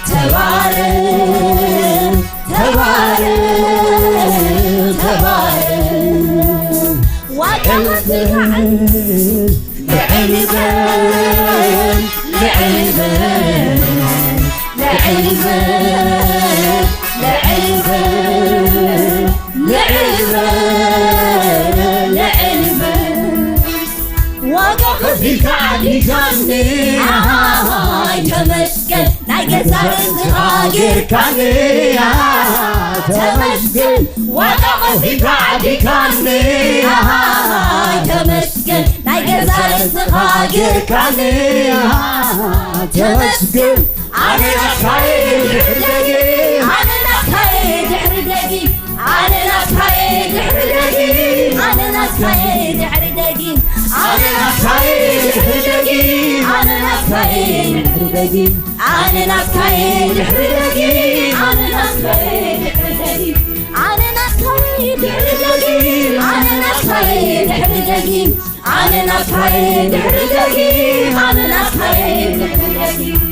ተባረክ ተባረክ ተባረክ ዋጋ ከፊልካ ልዕል በል ልዕል በል ልዕል በል ልዕል በል ልዕል በል ልዕል በል ዋጋ ከፊልካ ኣድኒካኒ ኣሃይ ተመስገን ናይ ገዛ ርእስኻ ጌርካኒ ኣሃ ተመስገን ዋጋ ከፊልካ ኣድኒካኒ ኣሃይ ተመስገን ናይ ገዛ ርእስኻ ጌርካኒ ኣሃ ተመስገን ኣነ ናትካየ ድሕሪ ደጊም ኣነ ናትካየ ድሕሪ ደጊም ኣነ ናትካየ ድሕሪ ደጊም ኣነ ናትካየ ድሕሪ ደጊም ኣነ ናትካየ ድሕሪ ደጊም ኣነ ናትካየ ድሕሪ ደጊም ኣነ ናትካየ ድሕሪ ደጊም ኣነ ናትካየ ድሕሪ ደጊም ኣነ ናትካየ ድሕሪ ደጊም ኣነ ናትካየ ድሕሪ ደጊም ኣነ ናትካየ ድሕሪ ደጊም ኣነ ናትካየ ድሕሪ ደጊም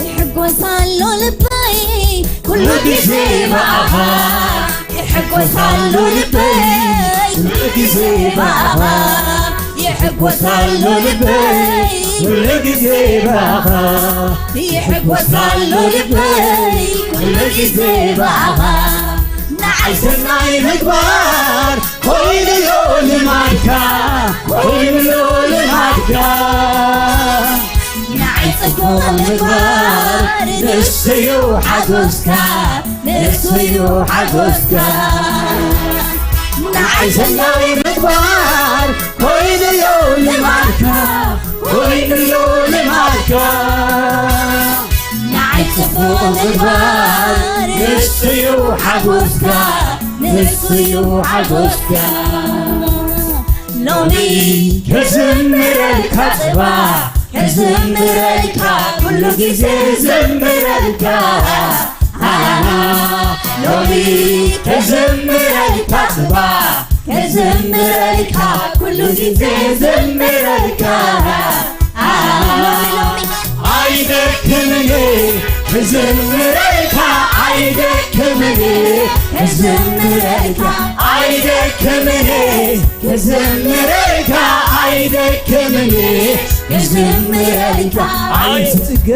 ይሕጎስ ኣሎ ልበይ ኩሉ ግዜ ብኣኻ ይሕጎስ ኣሎ ልበይ ኩሉ ግዜ ብኣኻ ይሕጎስ ኣሎ ልበይ ኩሉ ግዜ ብኣኻ ይሕጎስ ኣሎ ልበይ ኩሉ ግዜ ብኣኻ ንዓይ ሰናይ ምግባር ኮይኑዮ ልማድካ ኮይኑዮ ልማድካ ንዓይ ጽቡቕ ምግባር ንሱዩ ሓጎስካ ንሱዩ ሓጎስካ ንዓይ ሰናይ ምግባር ኮይኑዮ ልማድካ ኮይኑዮ ልማድካ ንዓይ ጽቡቕ ምግባር ንሱዩ ሓጎስካ ንሱዩ ሓጎስካ ሎሚ ክዝምረልካ ጽባሕ ክዝምረልካ ኩሉ ግዜ ዝምረልካ ኣሃ ሎሚ ክዝምረልካ ጽባሕ ክዝምረልካ ኩሉ ግዜ ዝምረልካ ኣሃ ኣይደክምን ክዝምረልካ ኣይደክምን ክዝምረልካ ኣይደክምን ክዝምረልካ ኣይደክምን ክዝምረልካ ኣይትጽገ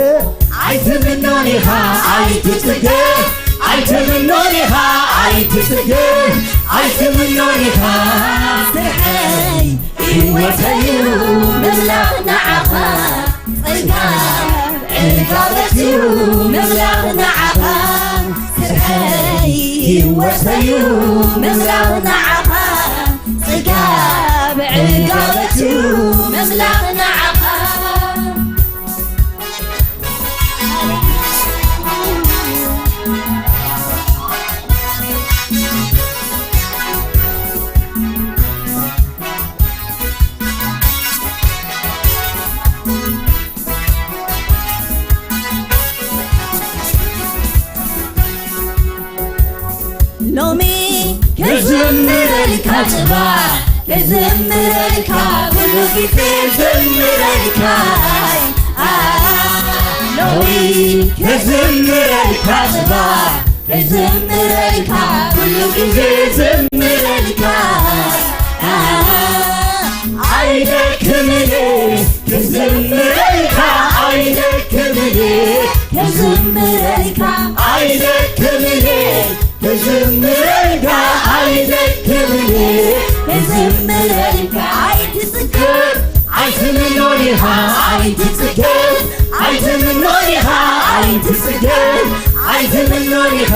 ኣይትምኖን ኢኻ ኣይትጽገ ኣይትምኖን ኢኻ ኣይትጽገ ኣይትምኖን ኢኻ ስርሐይ ህይወተዩ ምምላኽ ንዓኻ ጽጋብ ዕጋበትዩ ምምላኽ ንዓኻ ስርሐይ ህይወተዩ ምምላኽ ንዓኻ ጽጋብ ዕጋበትዩ ምምላኽ ንዓኻ ሎሚ ክዝምረልካ ጽባሕ ክዝምረልካ ኩሉ ግዜ ዝምረልካ ሎሚ ክዝምረልካ ጽባሕ ክዝምረልካ ኩሉ ግዜ ዝምረልካ ኣይደክምን ክዝምረልካ ኣይደክምን ክዝምረልካ ኣይደክምን ክዝምረልካ ኣይደክምን ክዝምረልካ ኣይደ ትጽገብ ኣይትምኖ ዲኻ ኣይትጽገብ ኣይትምኖ ዲኻ ኣይትጽገብ ኣይትምኖ ዲኻ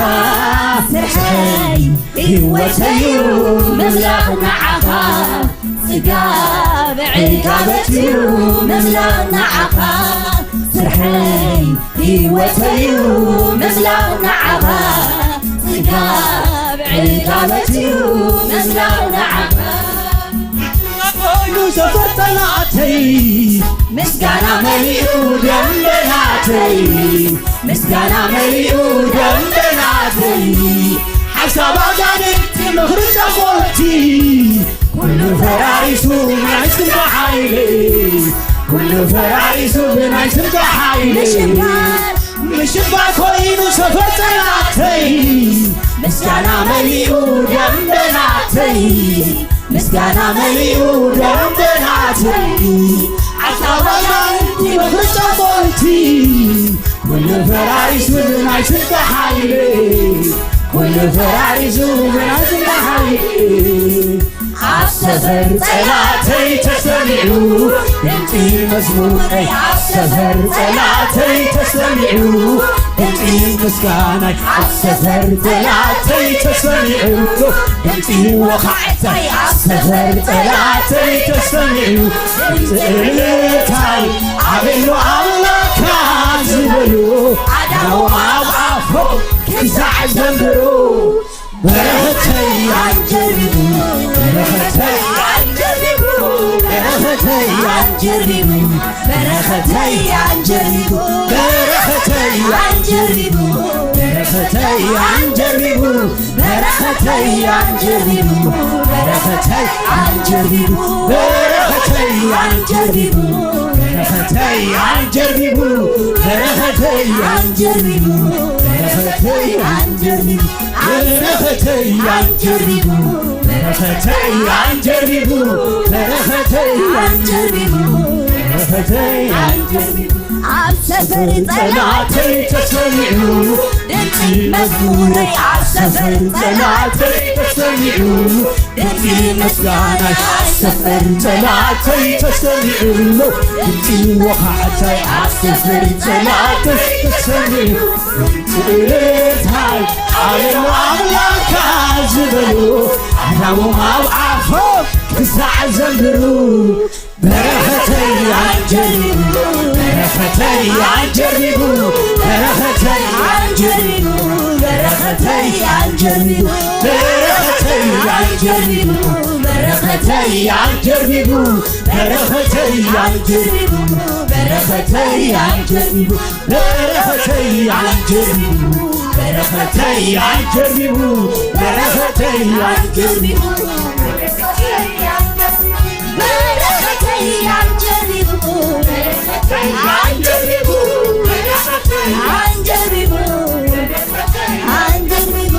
ስርሐይ ህይወተዩ ምምላኽ ንዓኻ ጽጋብ ዕጋበትዩ ምምላኽ ንዓኻ ስርሐይ ህይወተዩ ምምላኽ ንዓኻ ጽጋብ ዕጋበትዩ ምምላኽ ንዓኻ ኮይኑ ሰፈር ጸላእተይ ምስጋና መሊኡ ደንበናተይ ምስጋና መሊኡ ደንበናተይ ሓሳብ ኣጋንንቲ ምኽሪ ጸፎቲ ኩሉ ፈራሪሱ ብናይ ስምካ ሓይሊ ኩሉ ፈራሪሱ ብናይ ስምካ ሓይሊ ምሽባር ኮይኑ ሰፈር ጸላእተይ ምስጋና መሊኡ ደንበናተይ ምስጋና መሊኡ ደንበናተይ ዓሳባና ምኽሪ ጸፎቲ ኩሉ ፈራሪሱ ብናይ ስምካ ሓይሊ ኩሉ ፈራሪሱ ብናይ ስምካ ሓይሊ ኣብ ሰፈር ጸላተይ ተሰሚዑ ድምጺ መዝሙረይ ኣብ ሰፈር ጸላተይ ተሰሚዑ ድምጺ ምስጋናይ ኣብ ሰፈር ጸላተይ ተሰሚዑ ድምጺ ወኻዕታይ ኣብ ሰፈር ጸላተይ ተሰሚዑ ድምጺ እልልታይ ኣቤሉ ኣምላካ ዝበሉ ኣዳዎም ኣብ ኣፎም ክሳዕ ዘንብሩ በረኸተይ ኣንጀሪቡ በረኸተይ ኣንጀሪቡ በረኸተይ ኣንጀሪቡ በረኸተይ ኣንጀሪቡ በረኸተይ ኣንጀሪቡ በረኸተይ ኣንጀሪቡ በረኸተይ ኣንጀሪቡ በረኸተይ ኣንጀሪቡ በረኸተይ ኣንጀሪቡ በረኸተይ ኣንጀሪቡ በረኸተይ ኣንጀሪቡ በረኸተይ ኣንጀሪቡ በረኸተይ ኣንጀሪቡ በረኸተይ ኣንጀሪቡ በረኸተይ ኣንጀሪቡ በረኸተይ ኣንጀሪቡ ኣብ ሰፈር ጸላተይ ተሰሚዑ ድምጺ መዝሙረይ ኣብ ሰፈር ጸላተይ ተሰሚዑ ድምጺ ምስጋናይ ኣብ ሰፈር ጸላተይ ተሰሚዑ ድምጺ ወኻዕታይ ኣብ ሰፈር ጸላተይ ተሰሚዑ ድምጺ እልልታይ ኣቤሉ ኣምላካ ዝበሉ ኣዳዎም ኣብ ኣፎም ክሳዕ ዘንብሩ በረኸተይ ኣንጀሪቡ በረኸተይ ኣንጀሪቡ በረኸተይ ኣንጀሪቡ በረኸተይ ኣንጀሪቡ በረኸተይ ኣንጀሪቡ በረኸተይ ኣንጀሪቡ በረኸተይ ኣንጀሪቡ በረኸተይ ኣንጀሪቡ በረኸተይ ኣንጀሪቡ በረኸተይ ኣንጀሪቡ በረኸተይ ኣንጀሪቡ በረኸተይ ኣንጀሪቡ በረኸተይ ኣንጀሪቡ በረኸተይ ኣንጀሪቡ ኣንጀሪቡ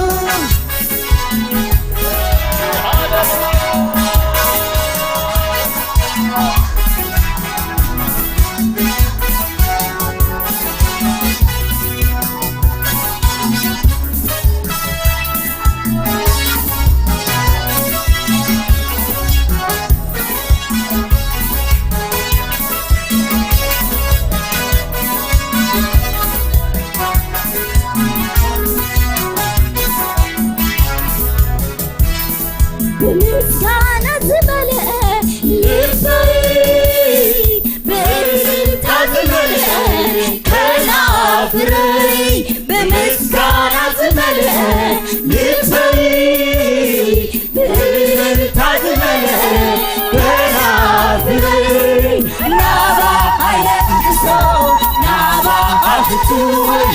ብምስጋና ዝመልአ ልበይ ብእልልታ ዝመልአ ከናፍረይ ብምስጋና ዝመልአ ልበይ ብእልልታ ዝመልአ ከናፍረይ ናባኻ የእንግሶ ናባኻ ፍትወይ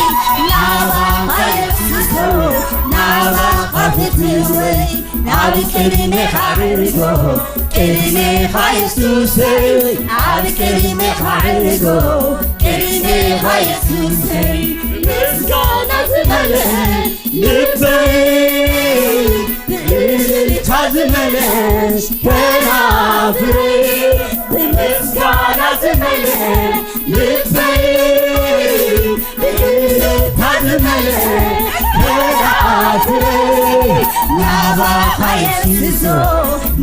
ናባኻ የእንግሶ ናባኻ ፍትወይ ናብ ቅድሜኻ ዕርጎ ቅድሜኻ የሱሰይ ኣብ ቅድሜኻ ዕርጎ ቅድሜኻ የሱሰይ ምስጋና ዝመልአ ልበይ ብእልልታ ዝመልአ ከናፍረይ ብምስጋና ዝመልአ ልበይ ብእልልታ ዝመልአ ከናፍረይ ናባ ናባኻ የስዞ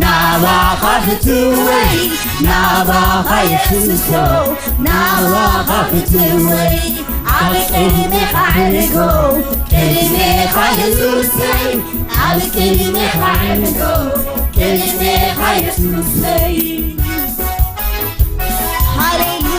ናባኻ ፍትወይ ናባኻ የስዞ ናባኻ ፍትወይ ኣብ ቅድሜኻ ዕርጎ ቅድሜኻ የሱሰይ ኣብ ቅድሜኻ ዕርጎ ቅድሜኻ የሱሰይ ሃሌሉያ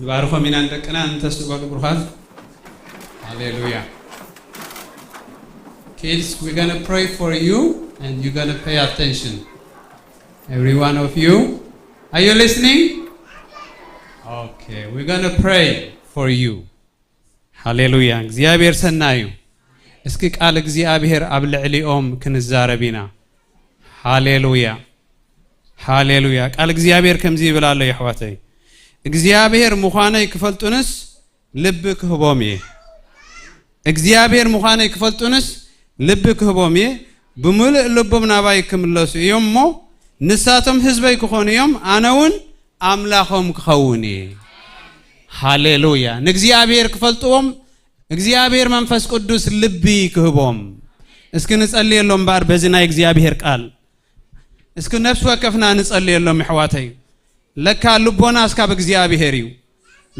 ባርኾም ኢና ንደቅና እንተስኡ በሉ ብሩኻት። ሃሌሉያ። Kids, we're gonna pray for you and you're gonna pay attention. Every one of you. Are you listening? Okay, we're gonna pray for you. ሃሌሉያ። እግዚኣብሔር ሰናዩ። እስኪ ቃል እግዚኣብሔር ኣብ ልዕሊኦም ክንዛረብ ኢና። ሃሌሉያ። ሃሌሉያ። ቃል እግዚኣብሔር ከምዚ ይብል ኣሎ፣ የሕዋተይ። እግዚኣብሔር ምዃነይ ክፈልጡንስ ልቢ ክህቦም እየ። እግዚኣብሔር ምዃነይ ክፈልጡንስ ልቢ ክህቦም እየ። ብምሉእ ልቦም ናባይ ክምለሱ እዮም እሞ፣ ንሳቶም ህዝበይ ክኾኑ እዮም፣ ኣነ እውን ኣምላኾም ክኸውን እየ። ሃሌሉያ። ንእግዚኣብሔር ክፈልጥዎም እግዚኣብሔር መንፈስ ቅዱስ ልቢ ክህቦም። እስኪ ንጸልየሎም እምበኣር በዚ ናይ እግዚኣብሔር ቃል። እስኪ ነፍሲ ወከፍና ንጸልየሎም፣ ኣሕዋተይ። ለካ ልቦናስ ካብ እግዚኣብሔር እዩ።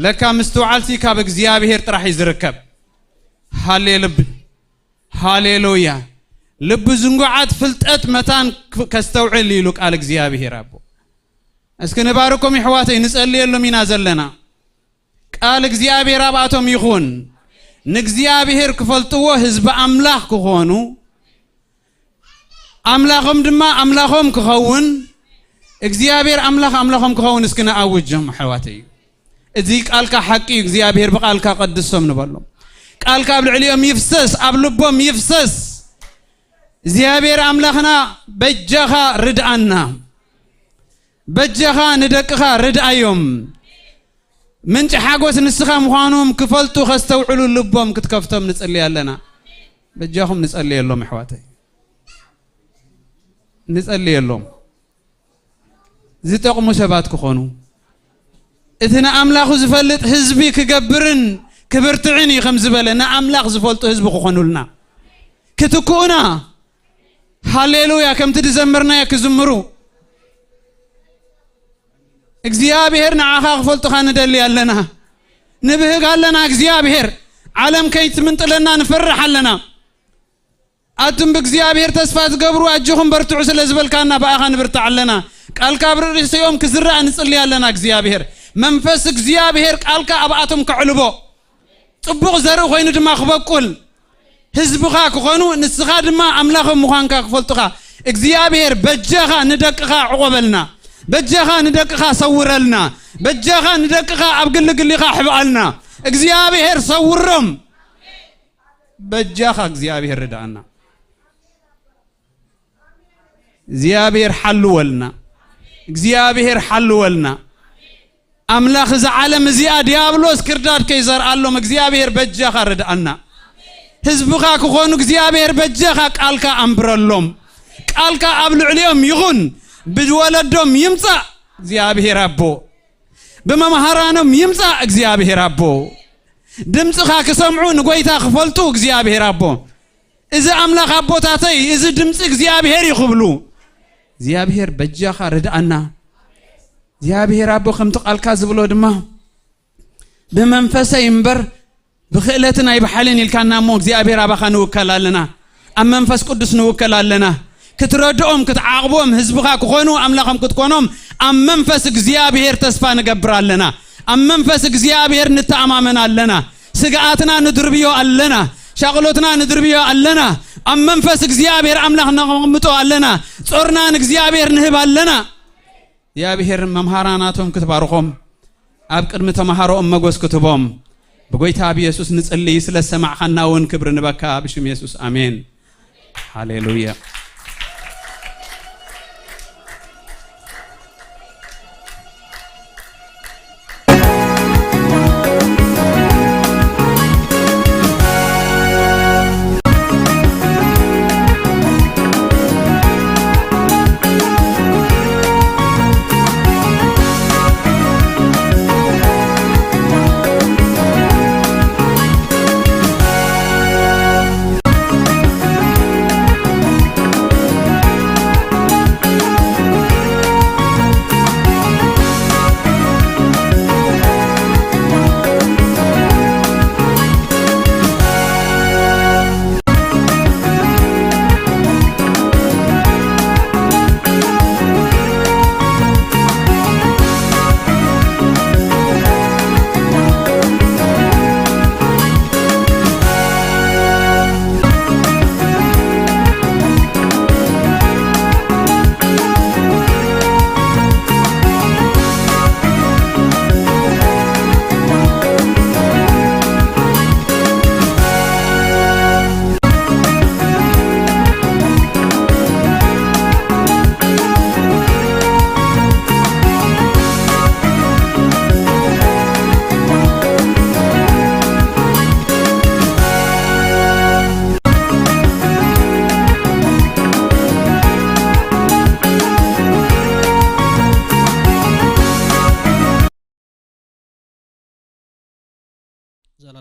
ለካ ምስትውዓልሲ ካብ እግዚኣብሔር ጥራሕ እዩ ዝርከብ። ሃሌሉብ-፣ ሃሌሉያ። ልቢ ዝንጉዓት ፍልጠት መታን ክ-፣ ከስተውዕል ኢሉ ቃል እግዚኣብሔር ኣቦ። እስኪ ንባርኮም፣ ኣሕዋተይ፣ ንጸልየሎም ኢና ዘለና። ቃል እግዚኣብሔር ኣብኣቶም ይኹን። ንእግዚኣብሔር ክፈልጥዎ ህዝቢ ኣምላኽ ክኾኑ፣ ኣምላኾም ድማ ኣምላኾም ክኸውን፣ እግዚኣብሔር ኣምላኽ ኣምላኾም ክኸውን እስኪ ንኣውጆም፣ ኣሕዋተይ። እዚ ቃልካ ሓቂ እዩ፣ እግዚኣብሔር ብቃልካ ቀድሶም ንበሎም። ቃልካ ኣብ ልዕሊኦም ይፍሰስ፣ ኣብ ልቦም ይፍሰስ። እግዚኣብሔር ኣምላኽና በጃኻ ርድኣና፣ በጃኻ ንደቅኻ ርድኣዮም። ምንጪ ሓጎስ ንስኻ ምዃኖም ክፈልጡ ከስተውዕሉ ልቦም ክትከፍቶም ንጽሊ ኣለና። በጃኹም ንጸልየሎም ኣሕዋተይ። ንጸልየሎም። ዝጠቕሙ ሰባት ክኾኑ። እቲ ንኣምላኹ ዝፈልጥ ህዝቢ ክገብርን ክብርትዕን እዩ ከም ዝበለ ንኣምላኽ ዝፈልጡ ህዝቢ ክኾኑልና። ክትክኡና። ሃሌሉያ። ከምቲ ዝዘመርናዮ ክዝምሩ። እግዚኣብሔር ንዓኻ ክፈልጡኻ ንደሊ ኣለና። ንብህግ ኣለና እግዚኣብሔር። ዓለም ከይትምንጥለና ንፈርሕ ኣለና። ኣቱም ብእግዚኣብሔር ተስፋ ዝገብሩ ኣጆኹም በርትዑ ስለ ዝበልካና ብኣኻ ንብርታዕ ኣለና። ቃልካ ኣብ ርእሲኦም ክዝራእ ንጽሊ ኣለና እግዚኣብሔር። መንፈስ እግዚኣብሔር ቃልካ ኣብኣቶም ከዕልቦ። ጽቡቕ ዘርኢ ኮይኑ ድማ ክበቁል። ህዝብኻ ክኾኑ ንስኻ ድማ ኣምላኾም ምዃንካ ክፈልጡኻ። እግዚኣብሔር በጃኻ ንደቅኻ ዕቆበልና። በጃኻ ንደቅኻ ሰውረልና። በጃኻ ንደቅኻ ኣብ ግሊ ግሊኻ ሕብኣልና። እግዚኣብሔር ሰውሮም። በጃኻ እግዚኣብሔር ርድኣና። እግዚኣብሔር ሓልወልና። እግዚኣብሔር ሓልወልና። ኣምላኽ እዛ ዓለም እዚኣ ዲያብሎስ ክርዳድ ከይዘርኣሎም እግዚኣብሔር በጃኻ ርድኣና። ህዝብኻ ክኾኑ እግዚኣብሔር በጃኻ ቃልካ ኣንብረሎም። ቃልካ ኣብ ልዕሊኦም ይኹን። ብወለዶም ይምጻእ እግዚኣብሔር ኣቦ። ብመምሃራኖም ይምጻእ እግዚኣብሔር ኣቦ። ድምፅኻ ክሰምዑ ንጎይታ ክፈልጡ እግዚኣብሔር ኣቦ። እዚ ኣምላኽ ኣቦታተይ፣ እዚ ድምፂ እግዚኣብሔር እዩ ክብሉ። እግዚኣብሔር በጃኻ ርድኣና። እግዚኣብሔር ኣቦ ከምቲ ቃልካ ዝብሎ ድማ ብመንፈሰይ እምበር ብክእለትን ኣይብሓልን ኢልካና እሞ እግዚኣብሔር ኣባኻ ንውከል ኣለና። ኣብ መንፈስ ቅዱስ ንውከል ኣለና። ክትረድኦም፣ ክትዓቕቦም፣ ህዝብኻ ክኾኑ፣ ኣምላኾም ክትኮኖም ኣብ መንፈስ እግዚኣብሔር ተስፋ ንገብር ኣለና። ኣብ መንፈስ እግዚኣብሔር ንተኣማመን ኣለና። ስግኣትና ንድርብዮ ኣለና። ሻቕሎትና ንድርብዮ ኣለና። ኣብ መንፈስ እግዚኣብሔር ኣምላኽ ነቐምጦ ኣለና። ጾርና ንእግዚኣብሔር ንህብ ኣለና። እግዚኣብሔር መምሃራናቶም ክትባርኾም ኣብ ቅድሚ ተምሃሮኦም መጎስ ክትህቦም ብጎይታ ብየሱስ ንጽልይ። ስለ ሰማዕኻና እውን ክብሪ ንበካ ብሽም የሱስ ኣሜን። ሃሌሉያ።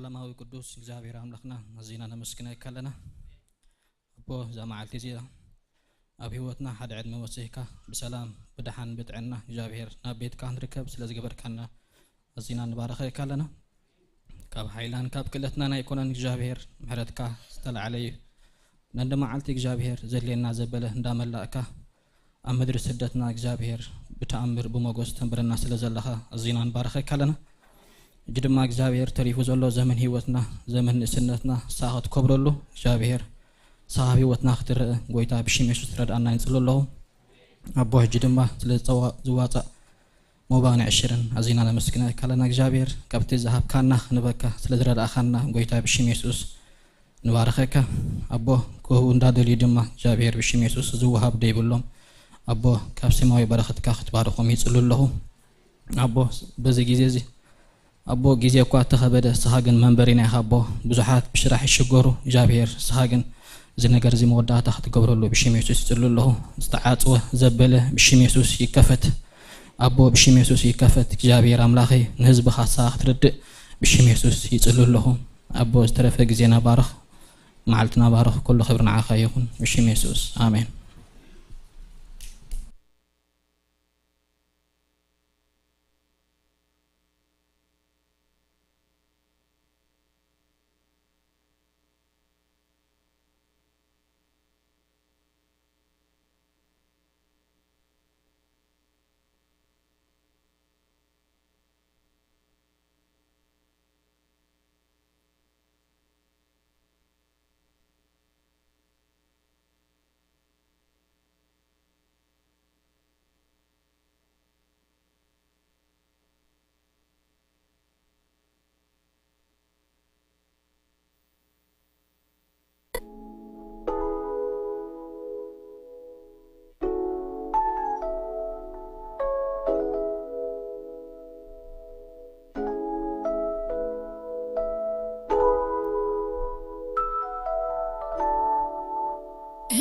ሰላማዊ ቅዱስ እግዚኣብሔር ኣምላኽና ኣዚና ነመስግነካ ኣለና። ኣቦ፣ እዛ መዓልቲ እዚኣ ኣብ ህይወትና ሓደ ዕድመ ወሲኽካ ብሰላም ብደሓን ብጥዕና እግዚኣብሔር ናብ ቤትካ ክንርከብ ስለ ዝገበርካና ኣዚና ንባረኸካ ኣለና። ካብ ሓይላን ካብ ክእለትናን ኣይኮነን እግዚኣብሔር፣ ምሕረትካ ዝተላዕለ እዩ። ነንዲ መዓልቲ እግዚኣብሔር ዘድልየና ዘበለ እንዳመላእካ ኣብ ምድሪ ስደትና እግዚኣብሔር ብተኣምር ብሞገስ ተንብረና ስለ ዘለኻ ኣዚና ንባረኸካ ኣለና። እጂ ድማ እግዚኣብሔር ተሪፉ ዘሎ ዘመን ህይወትና ዘመን ንእስነትና ንስኻ ክትከብረሉ እግዚኣብሔር ንስኻ ኣብ ህይወትና ክትረአ ጎይታ ብሽም የሱስ ትረድኣና ይንጽሎ ኣለኹ። ኣቦ ሕጂ ድማ ስለ ዝጸዋ- ዝዋጻእ ሞባን ዕሽርን ኣዚና ነመስግነካ ኣለና እግዚኣብሔር ካብቲ ዝሃብካና ክንበካ ስለ ዝረዳእኻና ጎይታ ብሽም የሱስ ንባረኸካ። ኣቦ ክህቡ እንዳደልዩ ድማ እግዚኣብሔር ብሽም የሱስ ዝወሃብ ደይብሎም ኣቦ ካብ ሰማያዊ በረኸትካ ክትባርኾም ይጽሉ ኣለኹ። ኣቦ በዚ ግዜ እዚ ኣቦ ግዜ እኳ እተኸበደ ንስኻ ግን መንበሪና ኢኻ ኣቦ። ብዙሓት ብሽራሕ ይሽገሩ እግዚኣብሔር ንስኻ ግን እዚ ነገር እዚ መወዳእታ ክትገብረሉ ብሽም የሱስ ይጽሉ ኣለኹ። ዝተዓጽወ ዘበለ ብሽም የሱስ ይከፈት። ኣቦ ብሽም የሱስ ይከፈት እግዚኣብሔር ኣምላኸይ ንህዝብኻ ንስኻ ክትርድእ ብሽም የሱስ ይጽሉ ኣለኹ። ኣቦ ዝተረፈ ግዜና ባርኽ፣ መዓልትና ባርኽ፣ ኩሉ ክብሪ ንዓኻ ይኹን ብሽም የሱስ ኣሜን።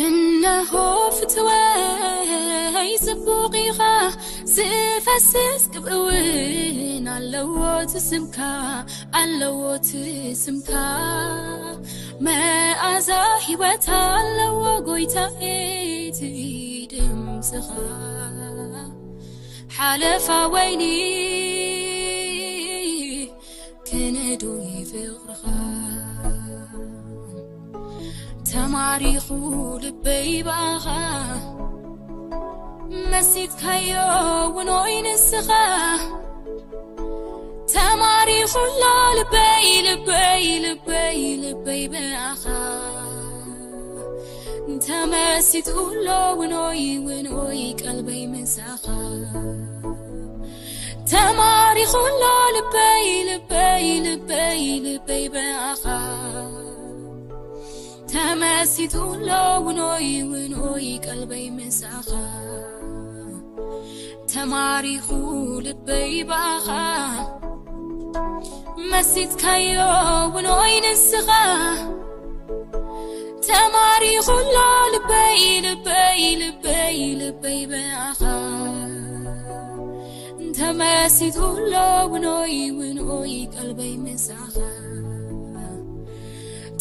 እነሆ ፍትወይ ጽቡቕ ኢኻ ዝፈስስ ቅብእውን ኣለዎ እቲ ስምካ ኣለዎ እቲ ስምካ መኣዛ ህይወት ኣለዎ ጎይታዬ እቲ ድምፅኻ ሓለፋ ወይኒ ክንዱይ ፍቕርኻ ተማሪኹ ልበይ ብኣኻ መሲጥካዮ ውኖይ ንስኻ ተማሪኹ ኣሎ ልበይ ልበይ ልበይ ልበይ ብኣኻ ተመሲጡ ኣሎ ውኖይ ውኖይ ቀልበይ ምሳኻ ተማሪኹ ኣሎ ልበይ ልበይ ልበይ ልበይ ብኣኻ ተመሲጡ ኣሎ ውኖይ ውኖይ ቀልበይ ምሳኻ ተማሪኹ ልበይ ብኣኻ መሲጥካዮ ውኖይ ንስኻ ተማሪኹ ኣሎ ልበይ ልበይ ልበይ ልበይ ብኣኻ ተመሲጡ ኣሎ ውኖይ ውኖይ ቀልበይ ምሳኻ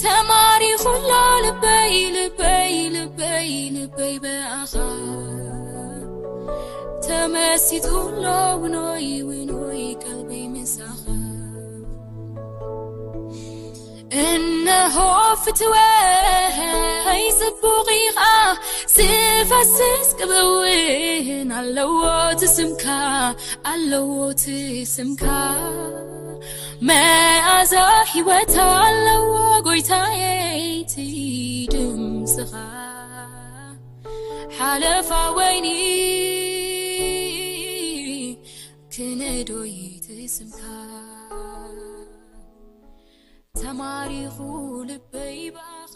ተማሪኹ ኣሎ ልበይ ልበይ ልበይ ልበይ ብኣኻ ተመሲጡ ኣሎ ውኖይ ውኖይ ቀልበይ ምሳኻ እነሆ ፍትወይ ጽቡቕ ኢኻ ዝፈስስ ቅብእውን ኣለዎ እቲ ስምካ ኣለዎ እቲ ስምካ መኣዛ ህይወት ኣለዎ ጎይታዬ እቲ ድምፅኻ ሓለፋ ወይኒ ክንዶይ እቲ ስምካ ተማሪኹ ልበይ ብኣኻ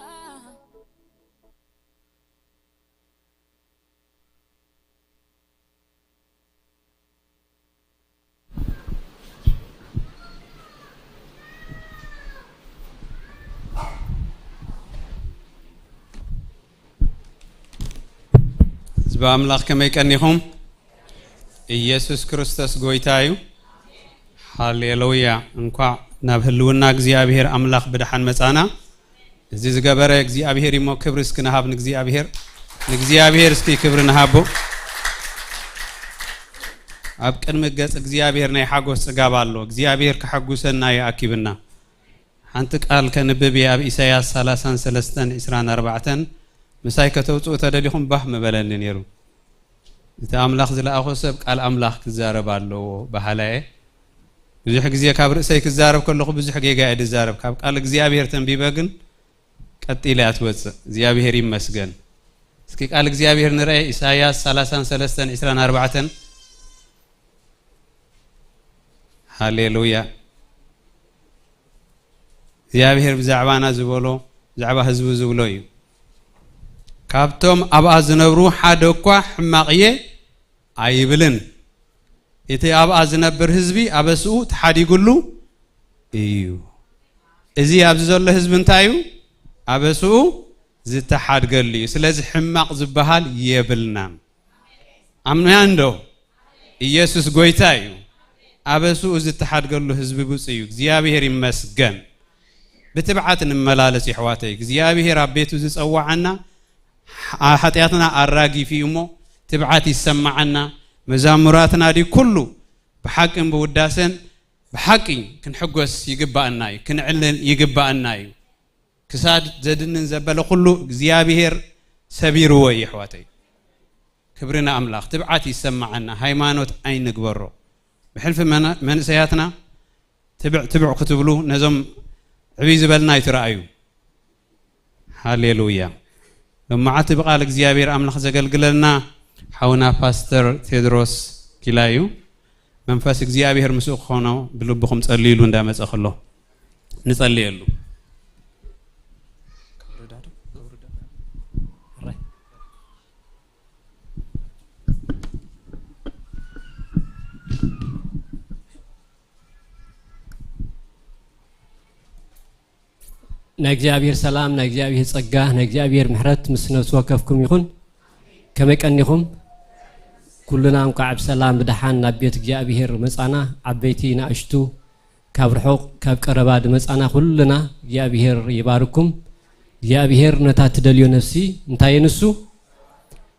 ህዝቢ ኣምላኽ ከመይ ቀኒኹም? ኢየሱስ ክርስቶስ ጎይታ እዩ። ሃሌሉያ። እንኳዕ ናብ ህልውና እግዚኣብሔር ኣምላኽ ብደሓን መጻና። እዚ ዝገበረ እግዚኣብሔር እሞ ክብሪ እስኪ ንሃብ ንእግዚኣብሔር። ንእግዚኣብሔር እስኪ ክብሪ ንሃቦ። ኣብ ቅድሚ ገጽ እግዚኣብሔር ናይ ሓጎስ ጽጋብ ኣሎ። እግዚኣብሔር ከሐጉሰና እዩ ኣኪብና። ሓንቲ ቃል ከንብብ እየ ኣብ ኢሳያስ ሠላሳን ሠለስተን ዒስራን ኣርባዕተን። ምሳይ ከተውጽኡ ተደሊኹም ባህ ምበለኒ ነይሩ። እቲ ኣምላኽ ዝለኣኾ ሰብ ቃል ኣምላኽ ክዛረብ ኣለዎ በሃላይ እየ። ብዙሕ ግዜ ካብ ርእሰይ ክዛረብ ከለኹ ብዙሕ ጌጋ እየ ዝዛረብ። ካብ ቃል እግዚኣብሔር ተንቢበ ግን ቀጥ ኢለ እያ ትወጽእ። እግዚኣብሔር ይመስገን። እስኪ ቃል እግዚኣብሔር ንርአ። ኢሳያስ ሠላሳን ሠለስተን ዒስራን ኣርባዕተን። ሃሌሉያ። እግዚኣብሔር ብዛዕባና ዝበሎ፣ ብዛዕባ ህዝቡ ዝብሎ እዩ። ካብቶም ኣብኣ ዝነብሩ ሓደ እኳ ሕማቕ እየ ኣይብልን። እቲ ኣብኣ ዝነብር ህዝቢ ኣበስኡ ተሓዲጉሉ እዩ። እዚ ኣብዚ ዘሎ ህዝቢ እንታይ እዩ? ኣበስኡ ዝተሓድገሉ እዩ። ስለዚ ሕማቕ ዝበሃል የብልናን። ኣሜን ዶ? ኢየሱስ ጎይታ እዩ። ኣበስኡ ዝተሓድገሉ ህዝቢ ብፁዕ እዩ። እግዚኣብሔር ይመስገን። ብትብዓት እንመላለስ የሕዋተይ። እግዚኣብሔር ኣብ ቤቱ ዝጸዋዓና፣ ሓ-፣ ሓጢኣትና ኣራጊፉ እዩ እሞ ትብዓት ይሰማዓና። መዛሙራትና ድዩ ኩሉ ብሓቅን ብውዳሰን ብሓቂ ክንሕጎስ ይግባኣና እዩ፣ ክንዕልን ይግባኣና እዩ። ክሳድ ዘድንን ዘበለ ኩሉ እግዚኣብሔር ሰቢርዎ እዩ የሕዋተይ። ክብሪ ንኣምላኽ። ትብዓት ይሰማዓና፣ ሃይማኖት ኣይንግበሮ። ብሕልፊ መና-፣ መንእሰያትና ትብዕ ትብዕ ክትብሉ ነዞም ዕብይ ዝበልና ኣይትረኣዩ። ሃሌሉያ። ሎማዓቲ ብቓል እግዚኣብሔር ኣምላኽ ዘገልግለና ሓውና ፓስተር ቴድሮስ ኪላ እዩ። መንፈስ እግዚኣብሔር ምስኡ ክኾኖ ብልብኹም ጸልዩሉ እንዳመጸ ከሎ ንጸልየሉ። ናይ እግዚኣብሔር ሰላም፣ ናይ እግዚኣብሔር ጸጋ፣ ናይ እግዚኣብሔር ምሕረት ምስ ነፍሲ ወከፍኩም ይኹን። ከመይ ቀኒኹም? ኩልና እንኳዕ ብሰላም ብደሓን ናብ ቤት እግዚኣብሔር መጻና። ዓበይቲ ንኣሽቱ፣ ካብ ርሑቕ ካብ ቀረባ ድመጻና ኩልና እግዚኣብሔር ይባርኩም። እግዚኣብሔር ነታ ትደልዮ ነፍሲ እንታይ ንሱ?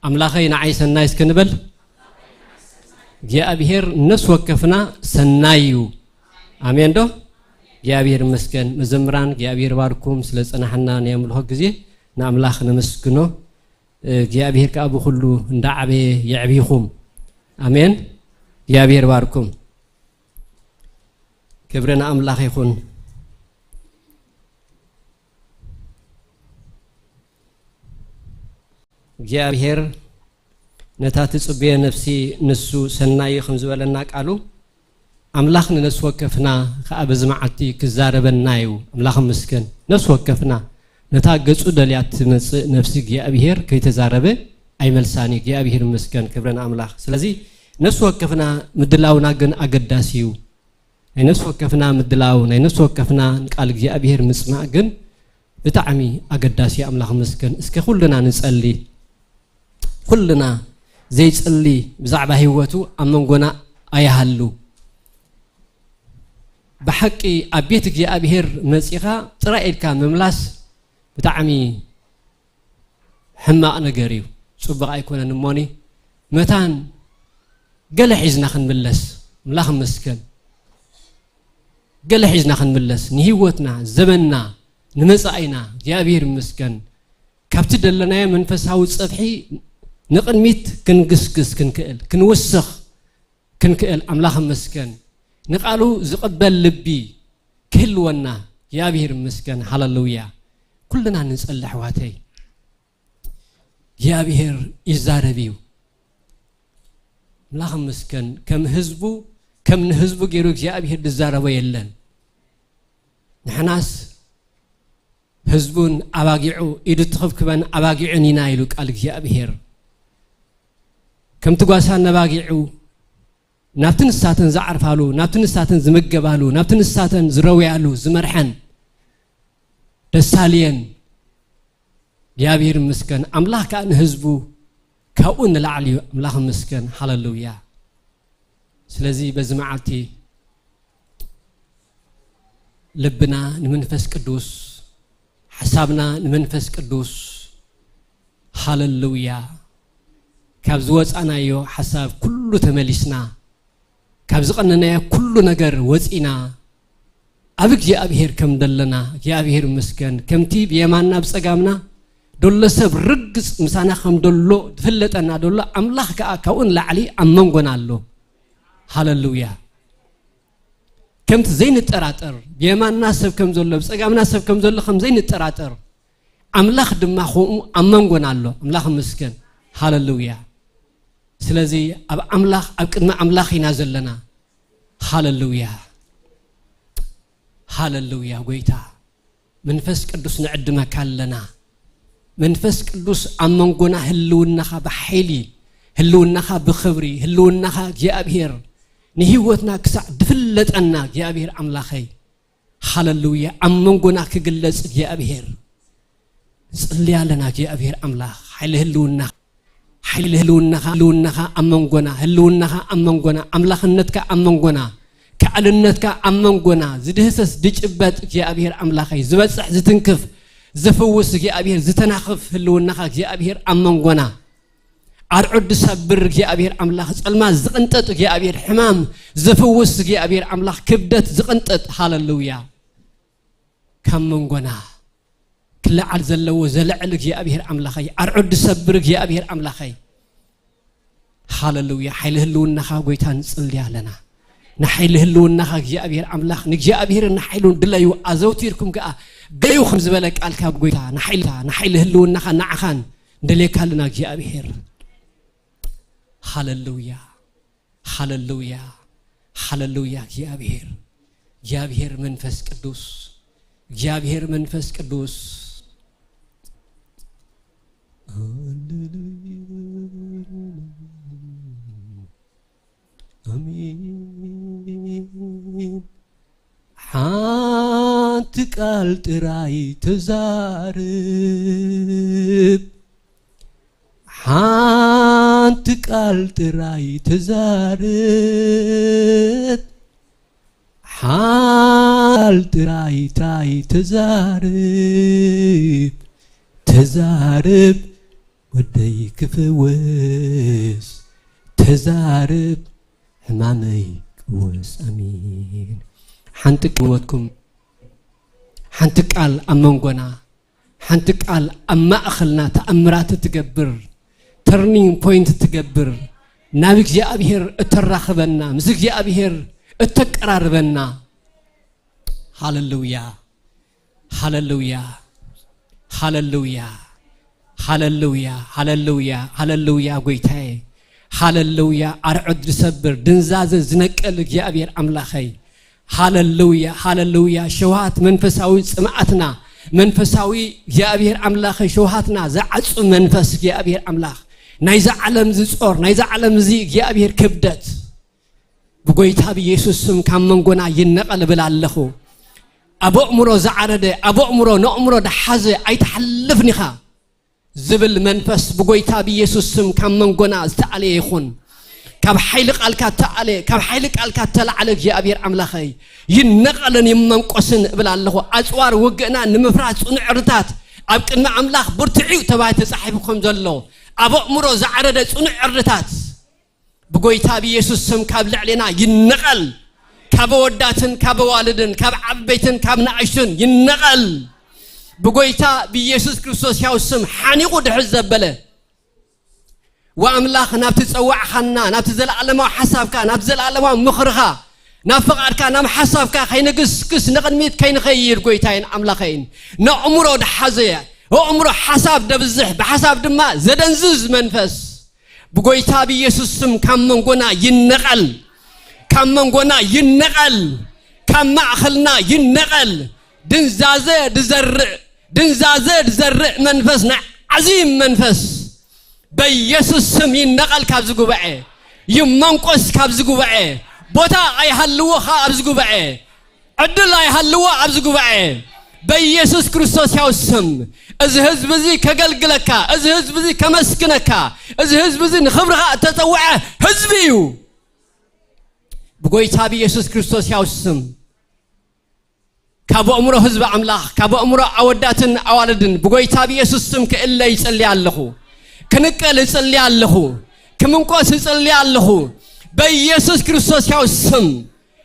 ኣምላኸይ ንዓይ ሰናይ እስከ ንበል። እግዚኣብሔር ነፍሲ ወከፍና ሰናይ እዩ። ኣሜን ዶ? እግዚኣብሔር ይመስገን። መዘምራን እግዚኣብሔር ባርኩም ስለ ጸናሕና ናይ ኣምልኾ ግዜ ንኣምላኽ ነመስግኖ። እግዚኣብሔር ከኣ ብኹሉ እንዳዓበየ የዕብይኹም። ኣሜን። እግዚኣብሔር ባርኩም። ክብሪ ንኣምላኽ ይኹን። እግዚኣብሔር ነታ ትጽበዮ ነፍሲ ንሱ ሰናይ እዩ ከም ዝበለና ቃሉ፣ ኣምላኽ ንነፍሲ ወከፍና ከኣ በዚ መዓልቲ ክዛረበና እዩ። ኣምላኽ ይመስገን። ነፍሲ ወከፍና ነታ ገጹ ደልያ ትመጽእ ነፍሲ እግዚኣብሔር ከይተዛረበ ኣይመልሳን እዩ። እግዚኣብሔር ይመስገን። ክብሪ ንኣምላኽ። ስለዚ ነፍሲ ወከፍና ምድላውና ግን ኣገዳሲ እዩ። ናይ ነፍሲ ወከፍና ምድላው፣ ናይ ነፍሲ ወከፍና ንቃል እግዚኣብሔር ምጽማእ ግን ብጣዕሚ ኣገዳሲ እዩ። ኣምላኽ ይመስገን። እስከ ኩልና ንጸሊ። ኩልና ዘይጽሊ ብዛዕባ ህይወቱ ኣብ መንጎና ኣይሃሉ። ብሓቂ ኣብ ቤት እግዚኣብሔር መጺኻ ጥራይ ኢልካ ምምላስ ብጣዕሚ ሕማቕ ነገር እዩ። ጽቡቕ ኣይኮነን። እሞኒ መታን ገለ ሒዝና ክንምለስ፣ ኣምላኽ ይመስገን፣ ገለ ሒዝና ክንምለስ፣ ንህይወትና፣ ዘመንና፣ ንመጻኢና፣ እግዚኣብሔር ይመስገን፣ ካብቲ ደለናዮ መንፈሳዊ ጸፍሒ ንቕድሚት ክንግስግስ ክንክእል፣ ክንውስኽ ክንክእል፣ ኣምላኽ ይመስገን፣ ንቃሉ ዝቕበል ልቢ ክህልወና፣ እግዚኣብሔር ይመስገን። ሃሌሉያ። ኩልና ንጸሊ ኣሕዋተይ። እግዚኣብሔር ይዛረብ እዩ። ኣምላኽ ይመስገን። ከም ህዝቡ፣ ከም ንህዝቡ ገይሩ እግዚኣብሔር ዝዛረቦ የለን። ንሕናስ ህዝቡን ኣባጊዑ፣ ኢዱ ትኽብክበን ኣባጊዑን ኢና ኢሉ ቃል እግዚኣብሔር። ከምቲ ጓሳ ነባጊዑ ናብቲ ንሳተን ዝዓርፋሉ፣ ናብቲ ንሳተን ዝምገባሉ፣ ናብቲ ንሳተን ዝረውያሉ ዝመርሐን ደሳልየን እግዚኣብሔር ይመስገን። ኣምላኽ ከኣ ንህዝቡ ካብኡ ንላዕሊ እዩ። ኣምላኽ ይመስገን። ሃሌሉያ። ስለዚ በዚ መዓልቲ ልብና ንመንፈስ ቅዱስ፣ ሓሳብና ንመንፈስ ቅዱስ። ሃለሉያ። ካብ ዝወጻናዮ ሓሳብ ኩሉ ተመሊስና፣ ካብ ዝቐነናዮ ኩሉ ነገር ወጺና፣ ኣብ እግዚኣብሔር ከም ደለና እግዚኣብሔር ይመስገን። ከምቲ ብየማንና ብጸጋምና ደሎ ሰብ ርግጽ ምሳና ከም ደሎ ዝፍለጠና ደሎ ኣምላኽ ከኣ ካብኡ ንላዕሊ ኣብ መንጎና ኣሎ። ሃለሉያ። ከምቲ ዘይንጠራጠር፣ ብየማንና ሰብ ከም ዘሎ ብጸጋምና ሰብ ከም ዘሎ ከም ዘይንጠራጠር፣ ኣምላኽ ድማ ከምኡ ኣብ መንጎና ኣሎ። ኣምላኽ ይመስገን። ሃለሉያ። ስለዚ ኣብ ኣምላኽ፣ ኣብ ቅድሚ ኣምላኽ ኢና ዘለና። ሃለሉያ። ሃለሉያ ጎይታ። መንፈስ ቅዱስ ንዕድመካ ኣለና። መንፈስ ቅዱስ ኣብ መንጎና ህልውናኻ ብሓይሊ፣ ህልውናኻ ብኽብሪ፣ ህልውናኻ እግዚኣብሔር ንህይወትና ክሳዕ ድፍለጠና እግዚኣብሔር ኣምላኸይ። ሃለሉያ። ኣብ መንጎና ክግለጽ እግዚኣብሔር። ንጽሊ ኣለና እግዚኣብሔር ኣምላኽ። ሓይሊ ህልውና፣ ሓይሊ ህልውናኻ፣ ህልውናኻ ኣብ መንጎና፣ ህልውናኻ ኣብ መንጎና፣ ኣምላኽነትካ ኣብ መንጎና፣ ከዕልነትካ ኣብ መንጎና፣ ዝድህሰስ ዝጭበጥ እግዚኣብሔር ኣምላኸይ፣ ዝበጽሕ ዝትንክፍ፣ ዝፍውስ እግዚኣብሔር፣ ዝተናኽፍ ህልውናኻ እግዚኣብሔር ኣብ መንጎና፣ ኣርዑት ዝሰብር እግዚኣብሔር ኣምላኽ፣ ጸልማት ዝቕንጥጥ እግዚኣብሔር፣ ሕማም ዝፍውስ እግዚኣብሔር ኣምላኽ፣ ክብደት ዝቕንጥጥ፣ ሃለሉያ። ካብ መንጎና ክለዓል ዘለዎ ዘልዕል እግዚኣብሔር ኣምላኸይ፣ ኣርዑት ዝሰብር እግዚኣብሔር ኣምላኸይ፣ ሃለሉያ። ሓይሊ ህልውናኻ ጎይታ ንጽሊ ኣለና። ንሓይሊ ህልውናኻ እግዚኣብሔር ኣምላኽ፣ ንእግዚኣብሔርን ንሓይሉን ድለዩ፣ ኣዘውቲርኩም ከኣ ገዩ ከም ዝበለ ቃልካ ጎይታ፣ ንሓይልካ፣ ንሓይሊ ህልውናኻ ንዓኻን ንደልየካ ኣለና እግዚኣብሔር። ሃለሉያ፣ ሃለሉያ፣ ሃለሉያ። እግዚኣብሔር፣ እግዚኣብሔር መንፈስ ቅዱስ፣ እግዚኣብሔር መንፈስ ቅዱስ። ኣሜን። ሓንቲ ቃል ጥራይ ተዛርብ፣ ሓንቲ ቃል ጥራይ ተዛርብ፣ ሓንቲ ቃል ጥራይ፣ ጥራይ ተዛርብ፣ ተዛርብ ወደይ ክፍወስ፣ ተዛርብ ሕማመይ ክወስ። ኣሜን። ሓንቲ ቃል ወትኩም፣ ሓንቲ ቃል ኣብ መንጎና፣ ሓንቲ ቃል ኣብ ማእኸልና ተኣምራት እትገብር፣ ተርኒንግ ፖይንት እትገብር፣ ናብ እግዚኣብሔር እተራኽበና፣ ምስ እግዚኣብሔር እተቀራርበና። ሃለሉያ፣ ሃለሉያ፣ ሃለሉያ፣ ሃለሉያ፣ ሃለሉያ፣ ሃለሉያ ጎይታዬ፣ ሃለሉያ። ኣርዑት ዝሰብር፣ ድንዛዘ ዝነቅል እግዚኣብሔር ኣምላኸይ፣ ሃለሉያ፣ ሃለሉያ። ሸውሃት መንፈሳዊ ጽምኣትና፣ መንፈሳዊ እግዚኣብሔር ኣምላኸይ፣ ሸውሃትና ዝዓጹ መንፈስ እግዚኣብሔር ኣምላኽ፣ ናይዛ ዓለም ዝጾር፣ ናይዛ ዓለም እዚ እግዚኣብሔር ክብደት ብጎይታ ብኢየሱስ ስም ካብ መንጎና ይነቐል እብል ኣለኹ። ኣብ ኣእምሮ ዝዓረደ፣ ኣብ ኣእምሮ፣ ንኣእምሮ ዝሓዘ ኣይትሓልፍን ኢኻ ዝብል መንፈስ ብጎይታ ብኢየሱስ ስም ካብ መንጎና ዝተኣለየ ይኹን። ካብ ሓይሊ ቃልካ እተኣለየ፣ ካብ ሓይሊ ቃልካ እተላዕለ እግዚኣብሔር ኣምላኸይ ይነቐልን ይመንቆስን እብል ኣለኹ። ኣጽዋር ውግእና ንምፍራስ ጽኑዕ ዕርድታት ኣብ ቅድሚ ኣምላኽ ብርቱዕ እዩ ተባሂሉ ተጻሒፉ ከም ዘሎ፣ ኣብ ኣእምሮ ዝዓረደ ጽኑዕ ዕርድታት ብጎይታ ብኢየሱስ ስም ካብ ልዕሌና ይነቐል። ካብ ኣወዳትን ካብ ኣዋልድን፣ ካብ ዓበይትን ካብ ንኣሽቱን ይነቐል። ብጎይታ ብኢየሱስ ክርስቶስ ሕያው ስም ሓኒቑ ድሕዝ ዘበለ፣ ወኣምላኽ፣ ናብቲ ጸዋዕኻና፣ ናብቲ ዘለኣለማዊ ሓሳብካ፣ ናብቲ ዘለኣለማዊ ምኽርኻ፣ ናብ ፍቓድካ፣ ናብ ሓሳብካ ከይንግስግስ፣ ንቕድሚት ከይንኸይድ፣ ጎይታይን ኣምላኸይን፣ ነእምሮ ድሓዘ፣ ኣእምሮ ሓሳብ ደብዝሕ፣ ብሓሳብ ድማ ዘደንዝዝ መንፈስ፣ ብጎይታ ብኢየሱስ ስም ካብ መንጎና ይነቐል፣ ካብ መንጎና ይነቐል፣ ካብ ማእኸልና ይነቐል። ድንዛዘ ድዘርእ፣ ድንዛዘ ድዘርእ መንፈስ፣ ናይ ዓዚም መንፈስ በኢየሱስ ስም ይነቐል ካብዚ ጉባኤ፣ ይመንቆስ ካብዚ ጉባኤ። ቦታ ኣይሃልዎ ኸኣ ኣብዚ ጉባኤ፣ ዕድል ኣይሃልዎ ኣብዚ ጉባኤ። በኢየሱስ ክርስቶስ ሕያው ስም፣ እዚ ህዝቢ እዚ ከገልግለካ፣ እዚ ህዝቢ እዚ ከመስግነካ፣ እዚ ህዝቢ እዚ ንኽብርኻ እተጸውዐ ህዝቢ እዩ። ብጎይታ ብኢየሱስ ክርስቶስ ሕያው ስም፣ ካብ ኣእምሮ ህዝቢ ኣምላኽ፣ ካብ ኣእምሮ ኣወዳትን ኣዋልድን ብጎይታ ብየሱስ ስም ክእለ ይጽሊ ኣለኹ። ክንቀል እጽሊ ኣለኹ። ክምንቆስ እጽሊ ኣለኹ። በኢየሱስ ክርስቶስ ያው ስም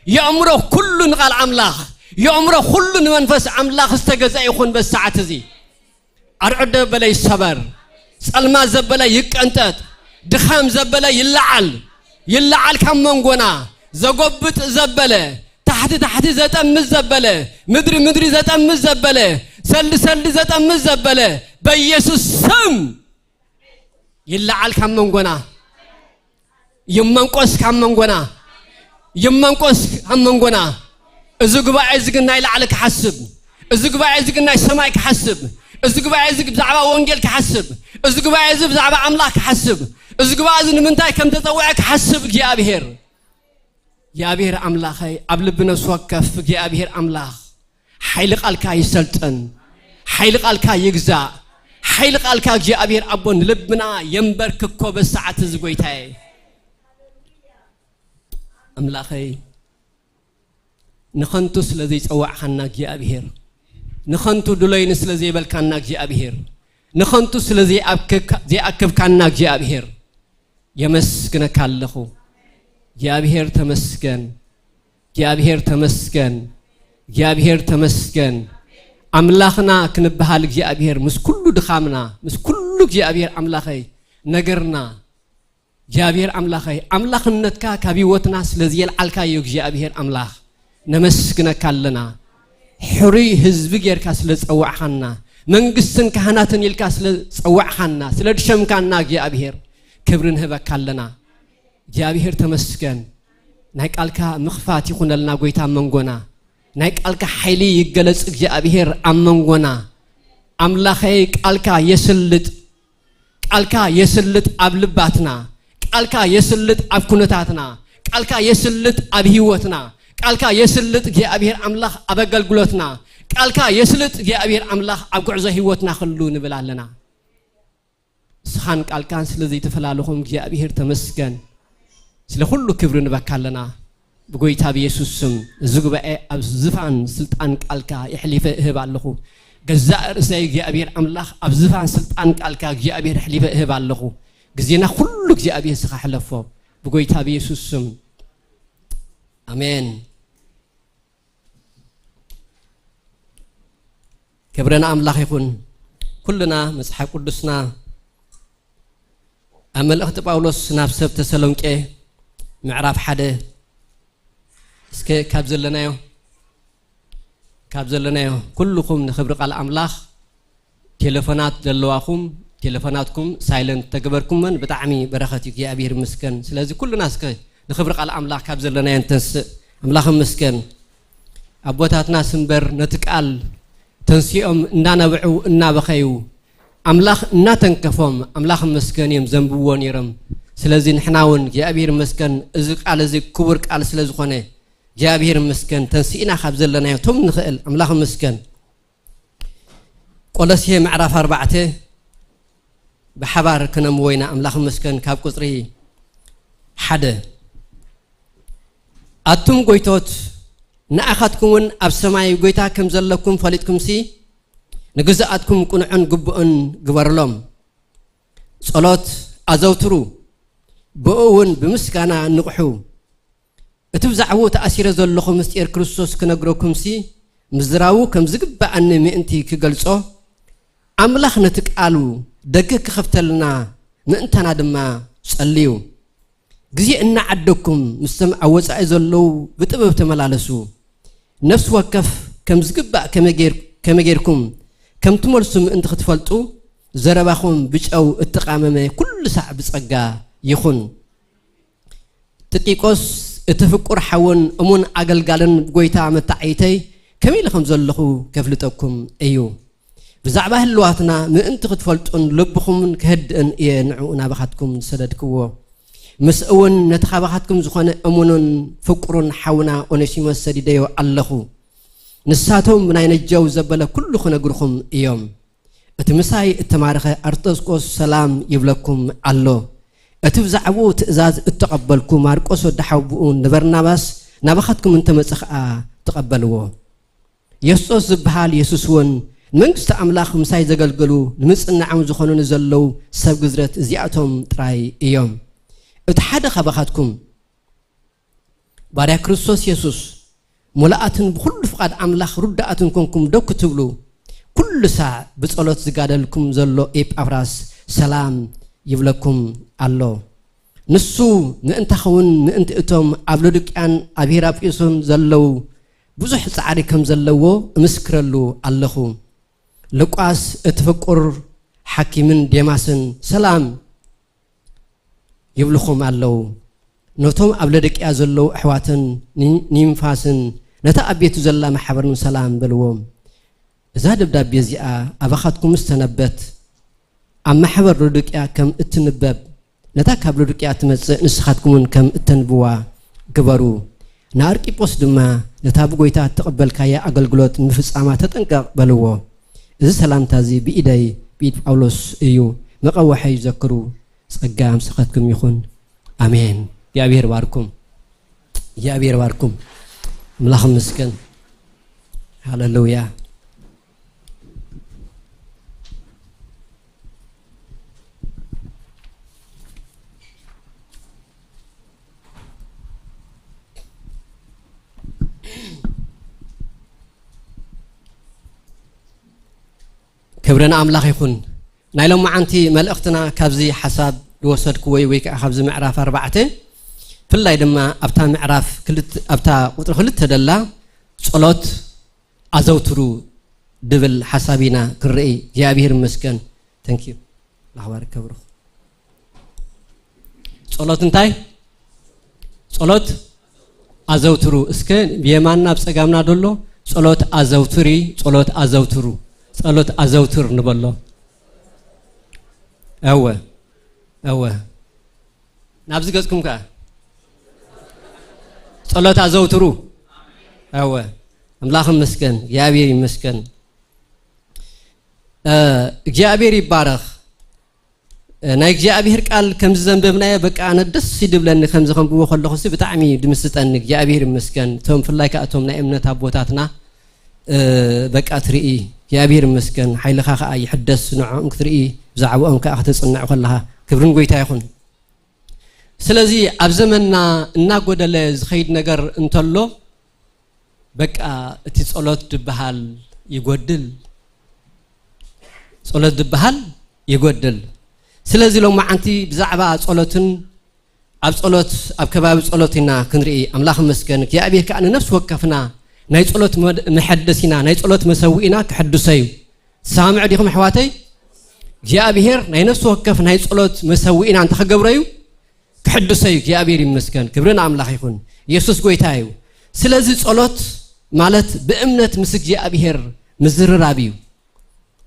የእምሮ ኩሉ ንቓል ኣምላኽ፣ የእምሮ ኩሉ ንመንፈስ ኣምላኽ ዝተገዛ ይኹን በሰዓት እዚ። ኣርዑት ዘበለ ይሰበር፣ ጸልማት ዘበለ ይቀንጠጥ፣ ድኻም ዘበለ ይለዓል፣ ይለዓል ካብ መንጎና። ዘጎብጥ ዘበለ፣ ታሕቲ ታሕቲ ዘጠምዝ ዘበለ፣ ምድሪ ምድሪ ዘጠምዝ ዘበለ፣ ሰልዲ ሰልዲ ዘጠምዝ ዘበለ፣ በኢየሱስ ስም ይለዓል ካብ መንጎና። ይመንቆስ ካብ መንጎና፣ ይመንቆስ ካብ መንጎና። እዚ ጉባኤ እዚ ግን ናይ ላዕሊ ክሓስብ፣ እዚ ጉባኤ እዚ ግን ናይ ሰማይ ክሓስብ፣ እዚ ጉባኤ እዚ ብዛዕባ ወንጌል ክሓስብ፣ እዚ ጉባኤ እዚ ብዛዕባ ኣምላኽ ክሓስብ፣ እዚ ጉባኤ እዚ ንምንታይ ከም ተጸውዐ ክሓስብ እግዚኣብሔር። እግዚኣብሔር ኣምላኸይ፣ ኣብ ልቢ ነፍሲ ወከፍ እግዚኣብሔር ኣምላኽ ሓይሊ ቃልካ ይሰልጥን፣ ሓይሊ ቃልካ ይግዛእ፣ ሓይሊ ቃልካ እግዚኣብሔር ኣቦ ንልብና የንበርክኮ በሰዓት እዚ ጎይታዬ። ኣምላኸይ፣ ንኸንቱ ስለ ዘይጸዋዕኻና እግዚኣብሔር፣ ንኸንቱ ድሎይኒ ስለ ዘይበልካና እግዚኣብሔር፣ ንኸንቱ ስለ ዘይኣከካ-፣ ዘይኣከብካና እግዚኣብሔር፣ የመስግነካ ኣለኹ። እግዚኣብሔር ተመስገን፣ እግዚኣብሔር ተመስገን፣ እግዚኣብሔር ተመስገን። ኣምላኽና ክንበሃል እግዚኣብሔር ምስ ኩሉ ድኻምና፣ ምስ ኩሉ እግዚኣብሔር ኣምላኸይ ነገርና፣ እግዚኣብሔር ኣምላኸይ፣ ኣምላኽነትካ ካብ ህይወትና ስለ ዝየልዓልካዮ እግዚኣብሔር ኣምላኽ ነመስግነካ ኣለና። ሕሩይ ህዝቢ ጌርካ ስለ ዝጸዋዕኻና፣ መንግስትን ካህናትን ኢልካ ስለ ዝጸዋዕኻና፣ ስለ ድሸምካና እግዚኣብሔር ክብሪ ንህበካ ኣለና። እግዚኣብሔር ተመስገን። ናይ ቃልካ ምኽፋት ይኹነልና ጎይታ ኣብ መንጎና። ናይ ቃልካ ሓይሊ ይገለጽ እግዚኣብሔር ኣብ መንጎና። ኣምላኸይ ቃልካ የስልጥ፣ ቃልካ የስልጥ ኣብ ልባትና፣ ቃልካ የስልጥ ኣብ ኩነታትና፣ ቃልካ የስልጥ ኣብ ህይወትና፣ ቃልካ የስልጥ እግዚኣብሔር ኣምላኽ ኣብ ኣገልግሎትና፣ ቃልካ የስልጥ እግዚኣብሔር ኣምላኽ ኣብ ጉዕዞ ህይወትና ክሉ ንብል ኣለና። ንስኻን ቃልካን ስለ ዘይተፈላለኹም እግዚኣብሔር ተመስገን። ስለ ኩሉ ክብሪ ንበካ ኣለና። ብጎይታ ብየሱስ ስም እዚ ጉባኤ ኣብ ዝፋን ስልጣን ቃልካ የሕሊፈ እህብ ኣለኹ። ገዛእ ርእሰይ እግዚኣብሔር ኣምላኽ ኣብ ዝፋን ስልጣን ቃልካ እግዚኣብሔር ኣሕሊፈ እህብ ኣለኹ። ግዜና ኩሉ እግዚኣብሔር ስኻ ሕለፎ ብጎይታ ብየሱስ ስም። ኣሜን። ክብሪ ንኣምላኽ ይኹን። ኩልና መጽሓፍ ቅዱስና ኣብ መልእኽቲ ጳውሎስ ናብ ሰብ ተሰሎንቄ ምዕራፍ ሓደ እስከ ካብ ዘለናዮ፣ ካብ ዘለናዮ ኩልኹም ንኽብሪ ቃል ኣምላኽ ቴሌፎናት ዘለዋኹም ቴሌፎናትኩም ሳይለንት ተገበርኩመን ብጣዕሚ በረኸት እዩ። እግዚኣብሔር ይመስገን። ስለዚ ኩልና እስከ ንኽብሪ ቃል ኣምላኽ ካብ ዘለናዮ ንተንስእ። ኣምላኽ ይመስገን። ኣቦታትና ስምበር ነቲ ቃል ተንሲኦም እናነብዑ እናበኸዩ ኣምላኽ እናተንከፎም ኣምላኽ ይመስገን እዮም ዘንብብዎ ነይሮም። ስለዚ ንሕና እውን እግዚኣብሔር ይመስገን እዚ ቃል እዚ ክቡር ቃል ስለ ዝኾነ እግዚኣብሔር ይመስገን ተንሲእና ካብ ዘለናዮ ቶም ንኽእል ኣምላኽ ይመስገን። ቆሎሴ ምዕራፍ ኣርባዕተ ብሓባር ክነምዎ ኢና። ኣምላኽ ይመስገን። ካብ ቁጽሪ ሓደ፣ ኣቱም ጎይቶት ንኣኻትኩም እውን ኣብ ሰማይ ጎይታ ከም ዘለኩም ፈሊጥኩምሲ ንግዛኣትኩም ቅኑዕን ግቡእን ግበርሎም። ጸሎት ኣዘውትሩ፣ ብእኡ እውን ብምስጋና ንቕሑ። እቲ ብዛዕባኡ ተኣሲረ ዘለኹ ምስጢር ክርስቶስ ክነግረኩምሲ ምዝራቡ ከም ዝግብኣኒ ምእንቲ ክገልጾ ኣምላኽ ነቲ ቃሉ ደገ ክኸፍተልና ምእንታና ድማ ጸልዩ። ግዜ እናዓደግኩም ምስቶም ኣብ ወጻኢ ዘለዉ ብጥበብ ተመላለሱ። ነፍሲ ወከፍ ከም ዝግባእ ከመይ ጌር-፣ ከመይ ጌርኩም ከም ትመልሱ ምእንቲ ክትፈልጡ ዘረባኹም ብጨው እተቓመመ ኩሉ ሳዕ ብጸጋ ይኹን። ጥቂቆስ እቲ ፍቁር ሓውን እሙን ኣገልጋልን ብጎይታ መታዓይተይ ከመይ ኢለ ከም ዘለኹ ከፍልጠኩም እዩ። ብዛዕባ ህልዋትና ምእንቲ ክትፈልጡን ልብኹምን ክህድእን እየ ንዕኡ ናባኻትኩም ዝሰደድክዎ። ምስ እውን ነቲ ካባኻትኩም ዝኾነ እሙኑን ፍቁሩን ሓውና ኦኔሲሞስ ሰዲደዮ ኣለኹ። ንሳቶም ናይ ነጀው ዘበለ ኩሉ ክነግርኹም እዮም። እቲ ምሳይ እተማረኸ ኣርጠስቆስ ሰላም ይብለኩም ኣሎ። እቲ ብዛዕባኡ ትእዛዝ እተቐበልኩ ማርቆስ ወዲ ሓውብኡ ንበርናባስ ናባኻትኩም እንተመጸ ኸኣ ተቐበልዎ። የስጦስ ዝበሃል የሱስ እውን ንመንግስቲ ኣምላኽ ምሳይ ዘገልግሉ ንምጽናዖም ዝኾኑኒ ዘለዉ ሰብ ግዝረት እዚኣቶም ጥራይ እዮም። እቲ ሓደ ካባኻትኩም ባርያ ክርስቶስ የሱስ ሙሉኣትን ብኹሉ ፍቓድ ኣምላኽ ርዱኣትን ኮንኩም ደው ክትብሉ፣ ኩሉ ሳዕ ብጸሎት ዝጋደልኩም ዘሎ ኤጳፍራስ ሰላም ይብለኩም ኣሎ። ንሱ ምእንታኸውን ምእንቲ እቶም ኣብ ሎዶቅያን ኣብ ሂራጵዮስን ዘለዉ ብዙሕ ጻዕሪ ከም ዘለዎ እምስክረሉ ኣለኹ። ሉቃስ እቲ ፍቁር ሓኪምን ዴማስን ሰላም ይብልኹም ኣለዉ። ነቶም ኣብ ሎዶቅያ ዘለዉ ኣሕዋትን ኒ-፣ ኒምፋስን ነታ ኣብ ቤቱ ዘላ ማሕበርን ሰላም በልዎም። እዛ ደብዳቤ እዚኣ ኣባኻትኩም ምስ ተነበት፣ ኣብ ማሕበር ሎዶቅያ ከም እትንበብ፣ ነታ ካብ ሎዶቅያ ትመጽእ ንስኻትኩም እውን ከም እተንብዋ ግበሩ። ንኣርቂጶስ ድማ፣ ነታ ብጐይታ እተቐበልካያ ኣገልግሎት ንምፍጻማ ተጠንቀቕ በልዎ። እዚ ሰላምታ እዚ ብኢደይ፣ ብኢድ ጳውሎስ እዩ። መቐወሐይ ዘክሩ። ጸጋ ምሳኻትኩም ይኹን። ኣሜን። እግዚኣብሔር ባርኩም። እግዚኣብሔር ባርኩም። ኣምላኽ ይመስገን። ሃሌሉያ። ክብሪ ንኣምላኽ ይኹን። ናይ ሎማዓንቲ መልእኽትና ካብዚ ሓሳብ ዝወሰድክዎ እዩ፣ ወይ ከዓ ካብዚ ምዕራፍ ኣርባዕተ፣ ብፍላይ ድማ ኣብታ ምዕራፍ ክልተ፣ ኣብታ ቁጽሪ ክልተ ደላ ጸሎት ኣዘውትሩ ድብል ሓሳብ ኢና ክንርኢ። እግዚኣብሔር ይመስገን። Thank you። ኣኽባር ከብርኹ። ጸሎት እንታይ? ጸሎት ኣዘውትሩ። እስከ ብየማንና ኣብ ጸጋምና ደሎ ጸሎት ኣዘውትሪ፣ ጸሎት ኣዘውትሩ፣ ጸሎት ኣዘውትር ንበሎ። እወ፣ እወ። ናብዚ ገጽኩም ከኣ ጸሎት ኣዘውትሩ። እወ። ኣምላኽ ይመስገን፣ እግዚኣብሔር ይመስገን። እ፣ እግዚኣብሔር ይባረኽ። እ፣ ናይ እግዚኣብሔር ቃል ከምዚ ዘንበብናዮ በቃ ኣነ ደስ ይድብለኒ፣ ከምዚ ከንብቦ ከለኹ ሲ ብጣዕሚ እዩ ድምስጠኒ። እግዚኣብሔር ይመስገን። እቶም ፍላይ ከኣ እቶም ናይ እምነት ኣቦታትና፣ እ፣ በቃ ትርኢ፣ እግዚኣብሔር ይመስገን። ሓይልኻ ከኣ ይሕደስ፣ ንዕኦም ክትርኢ፣ ብዛዕባኦም ከኣ ከተጽንዕ ከለኻ ክብርን ጎይታ ይኹን። ስለዚ ኣብ ዘመንና እናጎደለ ዝኸይድ ነገር እንተሎ፣ በቃ እቲ ጸሎት ድበሃል ይጎድል። ጸሎት ድበሃል ይጎድል። ስለዚ ሎማዓንቲ ብዛዕባ ጸሎትን ኣብ ጸሎት፣ ኣብ ከባቢ ጸሎት ኢና ክንርኢ። ኣምላኽ ይመስገን። እግዚኣብሔር ከኣ ንነፍሲ ወከፍና ናይ ጸሎት መድ-፣ መሐደሲና፣ ናይ ጸሎት መሰውኢና ክሕድሶ እዩ። ትሰማምዑ ዲኹም ኣሕዋተይ? እግዚኣብሔር ናይ ነፍሲ ወከፍ ናይ ጸሎት መሰውኢና እንተ ክገብሮ እዩ፣ ክሕድሶ እዩ። እግዚኣብሔር ይመስገን። ክብሪ ንኣምላኽ ይኹን። የሱስ ጎይታ እዩ። ስለዚ ጸሎት ማለት ብእምነት ምስ እግዚኣብሔር ምዝርራብ እዩ።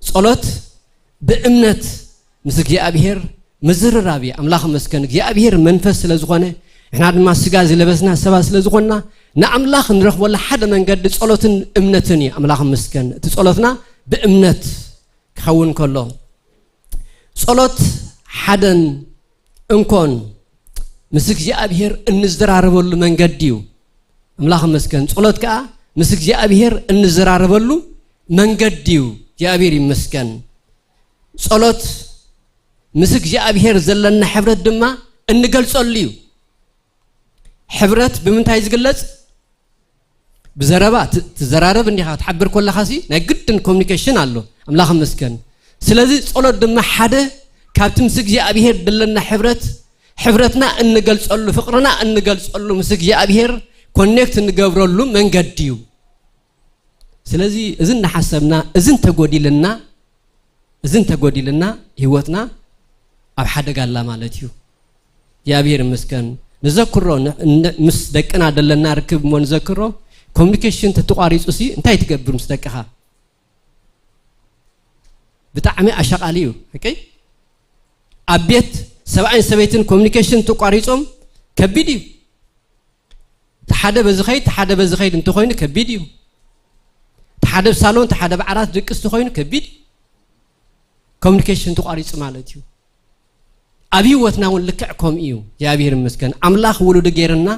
ጸሎት ብእምነት ምስ እግዚኣብሔር ምዝርራብ እዩ። ኣምላኽ ይመስገን። እግዚኣብሔር መንፈስ ስለ ዝኾነ፣ ንሕና ድማ ስጋ ዝለበስና ሰባት ስለ ዝኾንና፣ ንኣምላኽ ንረኽበሉ ሓደ መንገዲ ጸሎትን እምነትን እዩ። ኣምላኽ ይመስገን። እቲ ጸሎትና ብእምነት ክኸውን ከሎ፣ ጸሎት ሓደን እንኮን ምስ እግዚኣብሔር እንዘራረበሉ መንገዲ እዩ። ኣምላኽ ይመስገን። ጸሎት ከኣ ምስ እግዚኣብሔር እንዘራረበሉ መንገዲ እዩ። እግዚኣብሔር ይመስገን። ጸሎት ምስ እግዚኣብሔር ዘለና ሕብረት ድማ እንገልጸሉ እዩ። ሕብረት ብምንታይ ዝግለጽ? ብዘረባ ት-፣ ትዘራረብ እንዲኻ፣ ትሓብር ከለኻ ሲ ናይ ግድን ኮሚኒኬሽን ኣሎ። ኣምላኽ ይመስገን። ስለዚ ጸሎት ድማ ሓደ ካብቲ ምስ እግዚኣብሔር ዘለና ሕብረት፣ ሕብረትና እንገልጸሉ፣ ፍቕርና እንገልጸሉ፣ ምስ እግዚኣብሔር ኮኔክት እንገብረሉ መንገዲ እዩ። ስለዚ እዚ እናሓሰብና፣ እዚ እንተጎዲልና፣ እዚ እንተጎዲልና ህይወትና ኣብ ሓደጋ ኣላ ማለት እዩ። እግዚኣብሔር ይመስገን። ንዘክሮ፣ ን-፣ ን-፣ ምስ ደቅና ደለና ርክብ እሞ ንዘክሮ፣ ኮሚኒኬሽን ተተቋሪጹ ሲ እንታይ ትገብር ምስ ደቅኻ? ብጣዕሚ ኣሻቓሊ እዩ። ኦኬ? ኣብ ቤት ሰብኣይን ሰበይትን ኮሚኒኬሽን ተቋሪጾም ከቢድ እዩ። እቲ ሓደ በዚ ኸይድ፣ እቲ ሓደ በዚ ኸይድ እንተኾይኑ ከቢድ እዩ። እቲ ሓደ ብሳሎን፣ እቲ ሓደ ብዓራት ድቅስ እንተኾይኑ ከቢድ እዩ። ኮሚኒኬሽን ተቋሪጹ ማለት እዩ። ኣብ ህይወትና እውን ልክዕ ከምኡ እዩ። እግዚኣብሔር ይመስገን። ኣምላኽ ውሉዱ ገይርና፣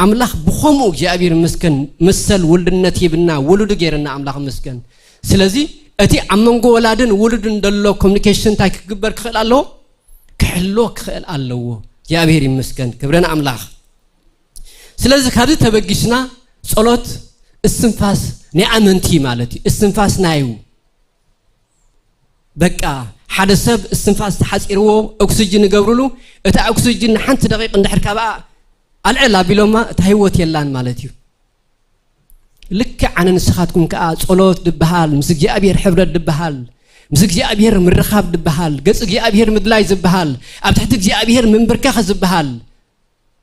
ኣምላኽ ብኸምኡ እግዚኣብሔር ይመስገን መሰል ውልድነት ሂብና፣ ውሉዱ ገይርና ኣምላኽ ይመስገን። ስለዚ እቲ ኣብ መንጎ ወላድን ውሉድን ዘሎ ኮሚኒኬሽን እንታይ ክግበር ክኽእል ኣለዎ? ክሕሎ ክኽእል ኣለዎ። እግዚኣብሔር ይመስገን፣ ክብረን ኣምላኽ። ስለዚ ካብዚ ተበጊስና ጸሎት እስትንፋስ ናይ ኣመንቲ ማለት እዩ። እስትንፋስ ናዩ በቃ ሓደ ሰብ እስትንፋስ ተሓጺርዎ ኦክስጅን ይገብሩሉ። እታ ኦክስጅን ንሓንቲ ደቂቕ እንድሕር ካብኣ ኣልዕል ኣቢሎማ እታ ህይወት የላን ማለት እዩ። ልክዕ ኣነ ንስኻትኩም ከኣ ጸሎት ድበሃል፣ ምስ እግዚኣብሔር ሕብረት ድበሃል፣ ምስ እግዚኣብሔር ምርኻብ ድበሃል፣ ገጽ እግዚኣብሔር ምድላይ ዝበሃል፣ ኣብ ትሕቲ እግዚኣብሔር ምንብርከኽ ዝበሃል፣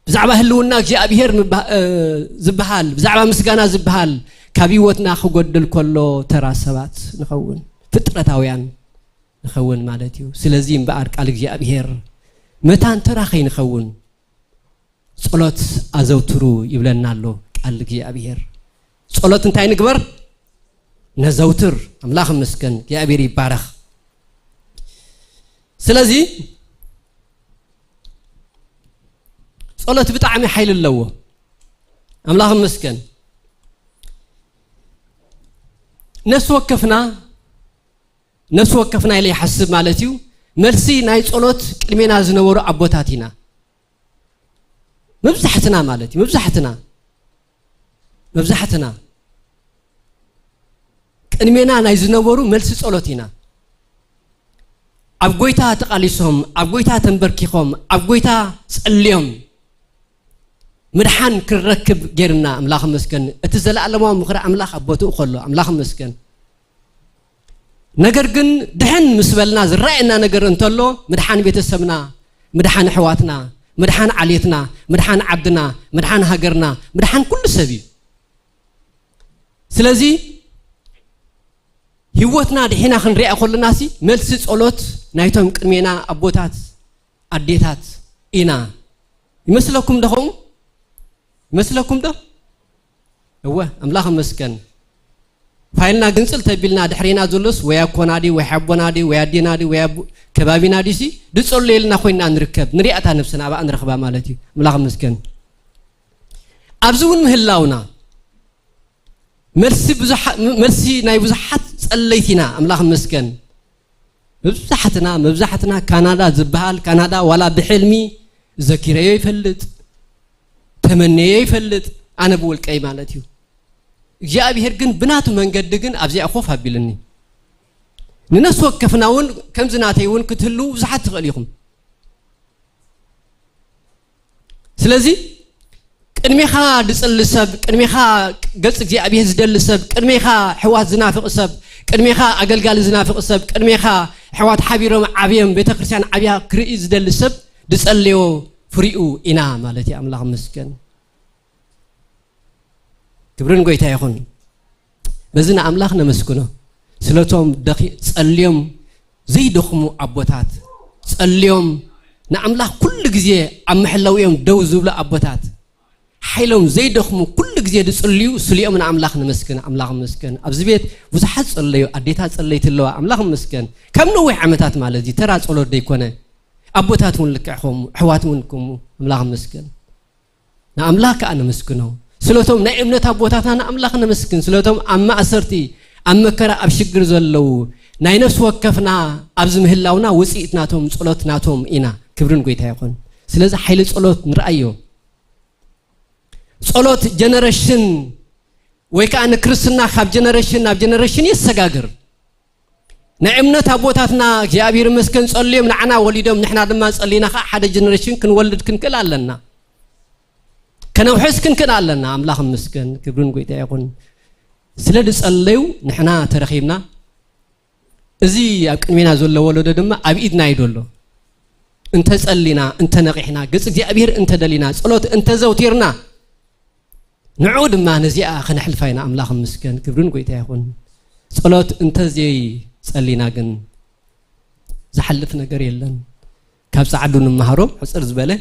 ብዛዕባ ህልውና እግዚኣብሔር ምባ-፣ እ፣ ዝበሃል፣ ብዛዕባ ምስጋና ዝበሃል ካብ ህይወትና ክጎድል ከሎ ተራ ሰባት ንኸውን፣ ፍጥረታውያን ንኸውን ማለት እዩ። ስለዚ እምበኣር ቃል እግዚኣብሔር መታን ተራ ከይንኸውን ጸሎት ኣዘውትሩ ይብለና ኣሎ ቃል እግዚኣብሔር። ጸሎት እንታይ ንግበር? ነዘውትር። ኣምላኽ ይመስገን፣ እግዚኣብሔር ይባረኽ። ስለዚ ጸሎት ብጣዕሚ ሓይሊ ኣለዎ። ኣምላኽ ይመስገን። ነፍሲ ወከፍና፣ ነፍሲ ወከፍና ኢለ ይሓስብ ማለት እዩ። መልሲ ናይ ጸሎት ቅድሜና ዝነበሩ ኣቦታት ኢና። መብዛሕትና ማለት እዩ፣ መብዛሕትና፣ መብዛሕትና ቅድሜና ናይ ዝነበሩ መልሲ ጸሎት ኢና። ኣብ ጎይታ ተቓሊሶም፣ ኣብ ጎይታ ተንበርኪኾም፣ ኣብ ጎይታ ጸልዮም ምድሓን ክንረክብ ጌርና። ኣምላኽ ይመስገን። እቲ ዘለኣለማዊ ምኽሪ ኣምላኽ ኣብ ቦትኡ ከሎ፣ ኣምላኽ ይመስገን። ነገር ግን ድሕን ምስ በልና ዝረኣየና ነገር እንተሎ፣ ምድሓን ቤተሰብና፣ ምድሓን ኣሕዋትና፣ ምድሓን ዓሌትና፣ ምድሓን ዓድና፣ ምድሓን ሃገርና፣ ምድሓን ኩሉ ሰብ እዩ። ስለዚ ህይወትና ድሒና ክንሪኣ ከለናሲ፣ መልሲ ጸሎት ናይቶም ቅድሜና ኣቦታት ኣዴታት ኢና። ይመስለኩም ዶ ኸምኡ? ይመስለኩም ዶ? እወ፣ ኣምላኽ ይመስገን። ፋይልና ግንጽል ተቢልና ድሕሬና ዘሎስ ወይ ኣኮና ድዩ፣ ወይ ሓቦና ድዩ፣ ወይ ኣዴና ድዩ፣ ወይ ኣቦ-፣ ከባቢና ድዩሲ፣ ድጸልየልና ኮይና ንርከብ። ንሪኣታ ነብስና ኣብኣ ንረኽባ ማለት እዩ። ኣምላኽ ይመስገን። ኣብዚ እውን ምህላውና፣ መልሲ ብዙሓ-፣ መልሲ ናይ ብዙሓት ጸለይቲ ኢና። ኣምላኽ ይመስገን። መብዛሕትና፣ መብዛሕትና ካናዳ ዝበሃል፣ ካናዳ ዋላ ብሕልሚ ዘኪረዮ ይፈልጥ፣ ተመነዮ ይፈልጥ፣ ኣነ ብውልቀይ ማለት እዩ። እግዚኣብሔር ግን ብናቱ መንገዲ ግን ኣብዚኣ ኮፍ ኣቢልኒ። ንነፍሲ ወከፍና እውን ከምዚ ናተይ እውን ክትህልዉ ብዙሓት ትኽእል ኢኹም። ስለዚ ቅድሜኻ ዝጽሊ ሰብ፣ ቅድሜኻ ገጽ እግዚኣብሔር ዝደሊ ሰብ፣ ቅድሜኻ ኣሕዋት ዝናፍቕ ሰብ፣ ቅድሜኻ ኣገልጋሊ ዝናፍቕ ሰብ፣ ቅድሜኻ ኣሕዋት ሓቢሮም ዓብዮም፣ ቤተ ክርስቲያን ዓብያ ክርኢ ዝደሊ ሰብ ዝጸለዮ ፍሪኡ ኢና ማለት እዩ። ኣምላኽ ይመስገን። ክብርን ጎይታ ይኹን። በዚ ንኣምላኽ ነመስግኖ። ስለቶም ደኺ-፣ ጸልዮም ዘይደኽሙ ኣቦታት፣ ጸልዮም ንኣምላኽ ኩሉ ግዜ ኣብ መሐለዊኦም ደው ዝብሉ ኣቦታት፣ ሓይሎም ዘይደኽሙ ኩሉ ግዜ ዝጽልዩ ስሊኦም ንኣምላኽ ነመስግን። ኣምላኽ መስገን። ኣብዚ ቤት ብዙሓት ጸለዩ፣ ኣዴታት ጸለይቲ ኣለዋ። ኣምላኽ መስገን። ካብ ነዊሕ ዓመታት ማለት እዚ ተራ ጸሎት ደይኮነ። ኣቦታት እውን ልክዕ ከምኡ፣ ኣሕዋት እውን ከምኡ። ኣምላኽ መስገን። ንኣምላኽ ከኣ ነመስግኖ። ስለቶም ናይ እምነት ኣቦታትና ንኣምላኽ ነመስግን። ስለቶም ኣብ ማእሰርቲ፣ ኣብ መከራ፣ ኣብ ሽግር ዘለዉ ናይ ነፍሲ ወከፍና ኣብዚ ምህላውና ውጽኢት ናቶም ጸሎት ናቶም ኢና። ክብርን ጎይታ ይኹን። ስለዚ ሓይሊ ጸሎት ንርኣዮ። ጸሎት ጀነሬሽን ወይ ከኣ ንክርስትና ካብ ጀነሬሽን ናብ ጀነሬሽን የሰጋግር። ናይ እምነት ኣቦታትና እግዚኣብሔር ይመስገን ጸልዮም ንዓና ወሊዶም፣ ንሕና ድማ ጸሊና ከኣ ሓደ ጀነሬሽን ክንወልድ ክንክእል ኣለና። ከነውሕስ ክንክእል ኣለና። ኣምላኽ ይመስገን፣ ክብርን ጎይታ ይኹን። ስለ ዝጸለዩ ንሕና ተረኺብና። እዚ ኣብ ቅድሜና ዘሎ ወለዶ ድማ ኣብ ኢድና እዩ ዘሎ። እንተ ጸሊና፣ እንተ ነቒሕና፣ ገጽ እግዚኣብሔር እንተ ደሊና፣ ጸሎት እንተ ዘውቲርና፣ ንዑ ድማ ነዚኣ ከነሕልፋ ኢና። ኣምላኽ ይመስገን፣ ክብርን ጎይታ ይኹን። ጸሎት እንተ ዘይጸሊና ግን ዝሓልፍ ነገር የለን። ካብ ጻዕዱ ንመሃሮ ሕጽር ዝበለ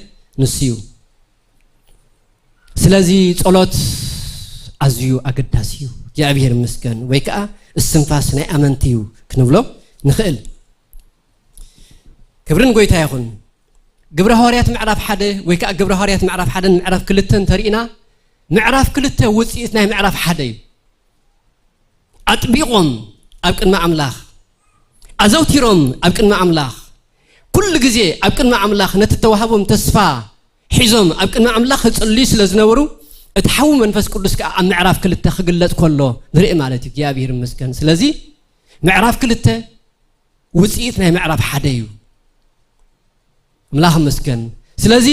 ንሱ እዩ። ስለዚ ጸሎት ኣዝዩ ኣገዳሲ እዩ። እግዚኣብሔር ይመስገን። ወይ ከኣ እስትንፋስ ናይ ኣመንቲ እዩ ክንብሎ ንኽእል። ክብርን ጎይታ ይኹን። ግብረ ሃዋርያት ምዕራፍ ሓደ ወይ ከኣ ግብረ ሃዋርያት ምዕራፍ ሓደን ምዕራፍ ክልተን ተሪእና፣ ምዕራፍ ክልተ ውፅኢት ናይ ምዕራፍ ሓደ እዩ። ኣጥቢቖም ኣብ ቅድሚ ኣምላኽ፣ ኣዘውቲሮም ኣብ ቅድሚ ኣምላኽ፣ ኩሉ ግዜ ኣብ ቅድሚ ኣምላኽ ነቲ ተዋህቦም ተስፋ ሒዞም ኣብ ቅድሚ ኣምላኽ ክጽልዩ ስለ ዝነበሩ፣ እቲ ሓዊ መንፈስ ቅዱስ ከኣ ኣብ ምዕራፍ ክልተ ክግለጽ ከሎ ንርኢ ማለት እዩ። እግዚኣብሔር ይመስገን። ስለዚ ምዕራፍ ክልተ ውጽኢት ናይ ምዕራፍ ሓደ እዩ። ኣምላኽ ይመስገን። ስለዚ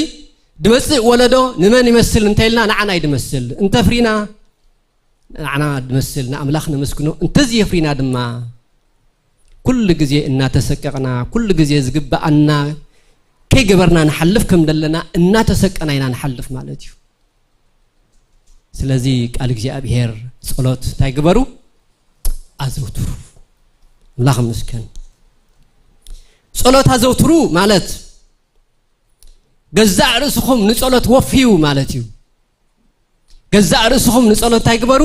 ድመጽእ ወለዶ ንመን ይመስል እንተኢልና ንዓና እዩ ድመስል። እንተፍሪና ንዓና ድመስል ንኣምላኽ ነመስግኖ። እንተዝየፍሪና ድማ ኩሉ ግዜ እናተሰቀቕና፣ ኩሉ ግዜ ዝግብኣና ከይገበርና ንሓልፍ ከም ዘለና እናተሰቀና ኢና ንሓልፍ ማለት እዩ። ስለዚ ቃል እግዚኣብሔር ጸሎት እንታይ ግበሩ? ኣዘውትሩ። ኣምላኽ ይመስገን። ጸሎት ኣዘውትሩ ማለት ገዛእ ርእስኹም ንጸሎት ወፍዩ ማለት እዩ። ገዛእ ርእስኹም ንጸሎት እንታይ ግበሩ?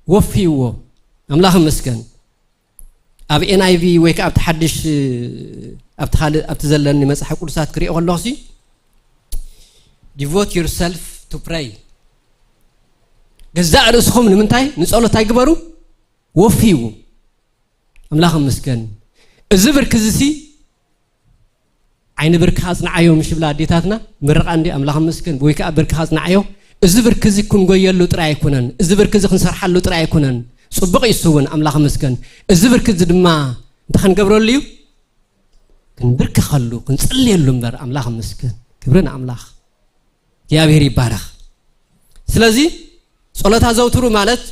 ወፍይዎ። ኣምላኽ ይመስገን። ኣብ ኤን ኣይ ቪ ወይ ከኣ ኣብቲ ሓድሽ፣ ኣብቲ ካልእ፣ ኣብቲ ዘለኒ መጽሓፍ ቅዱሳት ክሪኦ ከለኹሲ፣ devote yourself to pray። ገዛእ ርእስኹም ንምንታይ? ንጸሎት እንታይ ግበሩ? ወፍይዎ። ኣምላኽ ይመስገን። እዚ ብርኪ እዚሲ ዓይኒ ብርክኻ ኣጽንዓዮ ምሽ ብላ ኣዴታትና፣ ምርቓ እንዲ ኣምላኽ ይመስገን፣ ወይ ከኣ ብርክኻ ኣጽንዓዮ። እዚ ብርኪ እዚ ክንጎየሉ ጥራይ ኣይኮነን፣ እዚ ብርኪ እዚ ክንሰርሓሉ ጥራይ ኣይኮነን። ጽቡቕ እዩ እሱ እውን፣ ኣምላኽ ይመስገን። እዚ ብርኪ እዚ ድማ እንታይ ክንገብረሉ እዩ? ክንብርከኸሉ፣ ክንጽልየሉ እምበር፣ ኣምላኽ ይመስገን። ክብሪ ንኣምላኽ። እግዚኣብሔር ይባረኽ። ስለዚ ጸሎት ኣዘውትሩ ማለት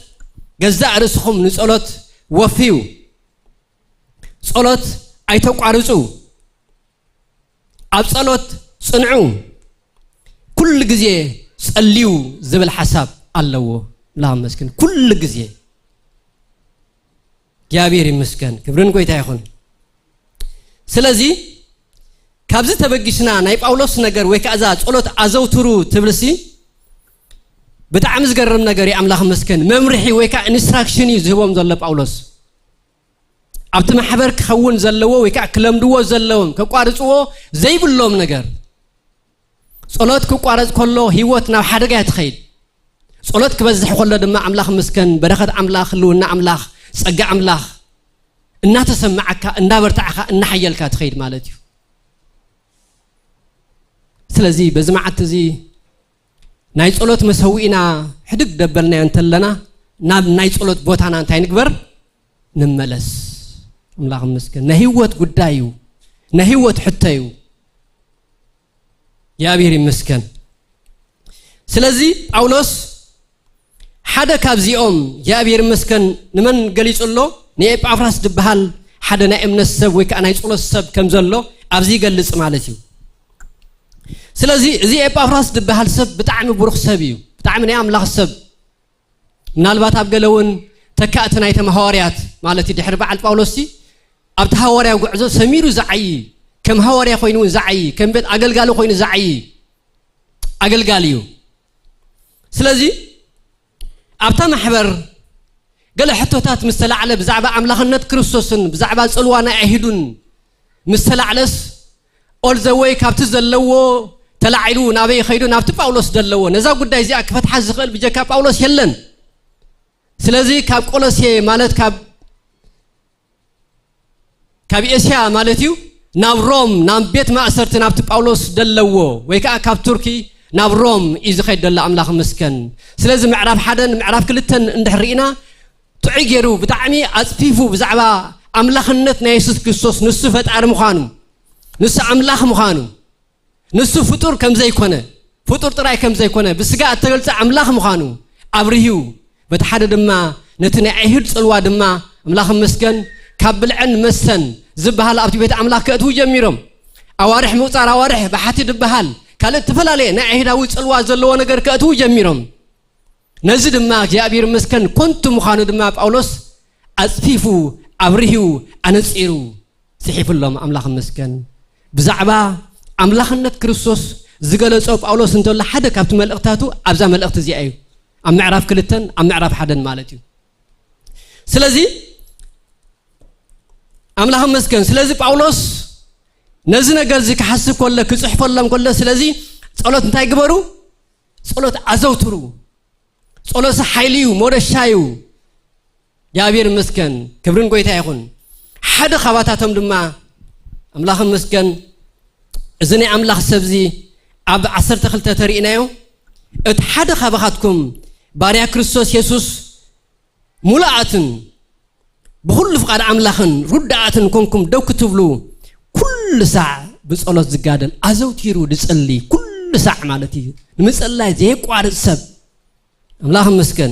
ገዛእ ርእስኹም ንጸሎት ወፍዩ። ጸሎት ኣይተቋርጹ። ኣብ ጸሎት ጽንዑ። ኩሉ ግዜ ጸልዩ ዝብል ሓሳብ ኣለዎ። ኣምላኽ ይመስገን። ኩሉ ግዜ እግዚኣብሔር ይመስገን። ክብርን ጎይታ ይኹን። ስለዚ ካብዚ ተበጊስና ናይ ጳውሎስ ነገር ወይ ከኣ እዛ ጸሎት ኣዘውትሩ ትብልሲ ብጣዕሚ ዝገርም ነገር እዩ። ኣምላኽ ይመስገን። መምርሒ ወይ ከኣ ኢንስትራክሽን እዩ ዝህቦም ዘሎ ጳውሎስ። ኣብቲ ማሕበር ክኸውን ዘለዎ ወይ ከኣ ክለምድዎ ዘለዎም፣ ከቋርጽዎ ዘይብሎም ነገር። ጸሎት ክቋረጽ ከሎ ህይወት ናብ ሓደጋ እያ ትኸይድ። ጸሎት ክበዝሕ ከሎ ድማ ኣምላኽ ይመስገን፣ በረኸት ኣምላኽ፣ ህልውና ኣምላኽ፣ ጸጋ ኣምላኽ እናተሰማዓካ፣ እንዳበርታዕካ፣ እናሓየልካ ትኸይድ ማለት እዩ። ስለዚ በዚ መዓልቲ እዚ ናይ ጸሎት መሰውኢና ሕድግ ደበልናዮ እንተለና፣ ናብ ናይ ጸሎት ቦታና እንታይ ንግበር? ንመለስ። ኣምላኽ ይመስገን። ናይ ህይወት ጉዳይ እዩ። ናይ ህይወት ሕቶ እዩ። እግዚኣብሔር ይመስገን። ስለዚ ጳውሎስ ሓደ ካብዚኦም እግዚኣብሔር ይመስገን ንመን ገሊጹ ኣሎ? ንኤጳፍራስ ዝበሃል ሓደ ናይ እምነት ሰብ ወይ ከኣ ናይ ጸሎት ሰብ ከም ዘሎ ኣብዚ ይገልጽ ማለት እዩ። ስለዚ እዚ ኤጳፍራስ ዝበሃል ሰብ ብጣዕሚ ብሩኽ ሰብ እዩ። ብጣዕሚ ናይ ኣምላኽ ሰብ። ምናልባት ኣብ ገለ እውን ተካእቲ ናይቶም ሃዋርያት ማለት እዩ። ድሕሪ በዓል ጳውሎስ ሲ ኣብቲ ሃዋርያ ጉዕዞ ሰሚሩ ዝዓዪ፣ ከም ሃዋርያ ኮይኑ እውን ዝዓዪ፣ ከም ቤት ኣገልጋሊ ኮይኑ ዝዓዪ ኣገልጋሊ እዩ። ስለዚ ኣብታ ማሕበር ገለ ሕቶታት ምስ ተላዕለ፣ ብዛዕባ ኣምላኽነት ክርስቶስን ብዛዕባ ጽልዋ ናይ ኣይሁድን ምስ ተላዕለስ፣ ኦል ዘ ወይ ካብቲ ዘለዎ ተላዒሉ ናበይ ኸይዱ? ናብቲ ጳውሎስ ዘለዎ። ነዛ ጉዳይ እዚኣ ክፈትሓ ዝኽእል ብጀካ ጳውሎስ የለን። ስለዚ ካብ ቆሎሴ ማለት ካብ ካብ ኤስያ ማለት እዩ፣ ናብ ሮም፣ ናብ ቤት ማእሰርቲ ናብቲ ጳውሎስ ደለዎ ወይ ከኣ ካብ ቱርኪ ናብ ሮም እዩ ዝኸይድ ደሎ። ኣምላኽ ይመስገን። ስለዚ ምዕራፍ ሓደን ምዕራፍ ክልተን እንድሕር ርኢና ጥዑይ ገይሩ ብጣዕሚ ኣጽፊፉ ብዛዕባ ኣምላኽነት ናይ የሱስ ክርስቶስ፣ ንሱ ፈጣሪ ምዃኑ፣ ንሱ ኣምላኽ ምዃኑ፣ ንሱ ፍጡር ከም ዘይኮነ፣ ፍጡር ጥራይ ከም ዘይኮነ፣ ብስጋ እተገልጸ ኣምላኽ ምዃኑ ኣብርሂዩ፣ በቲ ሓደ ድማ ነቲ ናይ ኣይሁድ ጽልዋ ድማ ኣምላኽ ይመስገን ካብ ብልዕን መስተን ዝበሃል ኣብቲ ቤት ኣምላኽ ከእትዉ ጀሚሮም። ኣዋርሕ ምቑጻር ኣዋርሕ ብሓቲ ዝበሃል ካልእ እተፈላለየ ናይ ኣይሁዳዊ ጽልዋ ዘለዎ ነገር ከእትዉ ጀሚሮም። ነዚ ድማ እግዚኣብሔር ይመስገን ኮንቱ ምዃኑ ድማ ጳውሎስ ኣጽፊፉ ኣብርሂዩ ኣነጺሩ ጽሒፉሎም። ኣምላኽ ይመስገን። ብዛዕባ ኣምላኽነት ክርስቶስ ዝገለጾ ጳውሎስ እንተሎ ሓደ ካብቲ መልእኽታቱ ኣብዛ መልእኽቲ እዚኣ እዩ። ኣብ ምዕራፍ ክልተን ኣብ ምዕራፍ ሓደን ማለት እዩ። ስለዚ ኣምላኽ ይመስገን። ስለዚ ጳውሎስ ነዚ ነገር እዚ ክሓስብ ከሎ ክጽሕፈሎም ከሎ ስለዚ ጸሎት እንታይ ግበሩ? ጸሎት ኣዘውትሩ። ጸሎትሲ ሓይሊ እዩ፣ ሞደሻ እዩ። እግዚኣብሔር ይመስገን፣ ክብርን ጎይታ ይኹን። ሓደ ካባታቶም ድማ ኣምላኽ ይመስገን፣ እዚ ናይ ኣምላኽ ሰብዚ ኣብ ዓሰርተ ክልተ ተርእናዮ፣ እቲ ሓደ ካባኻትኩም ባርያ ክርስቶስ የሱስ ሙሉኣትን ብኹሉ ፍቓድ ኣምላኽን ርዳኣትን ኮንኩም ደው ክትብሉ፣ ኩሉ ሳዕ ብጸሎት ዝጋደል፣ ኣዘውቲሩ ዝጽሊ፣ ኩሉ ሳዕ ማለት እዩ። ንምጽላይ ዘየቋርጽ ሰብ፣ ኣምላኽ ይመስገን፣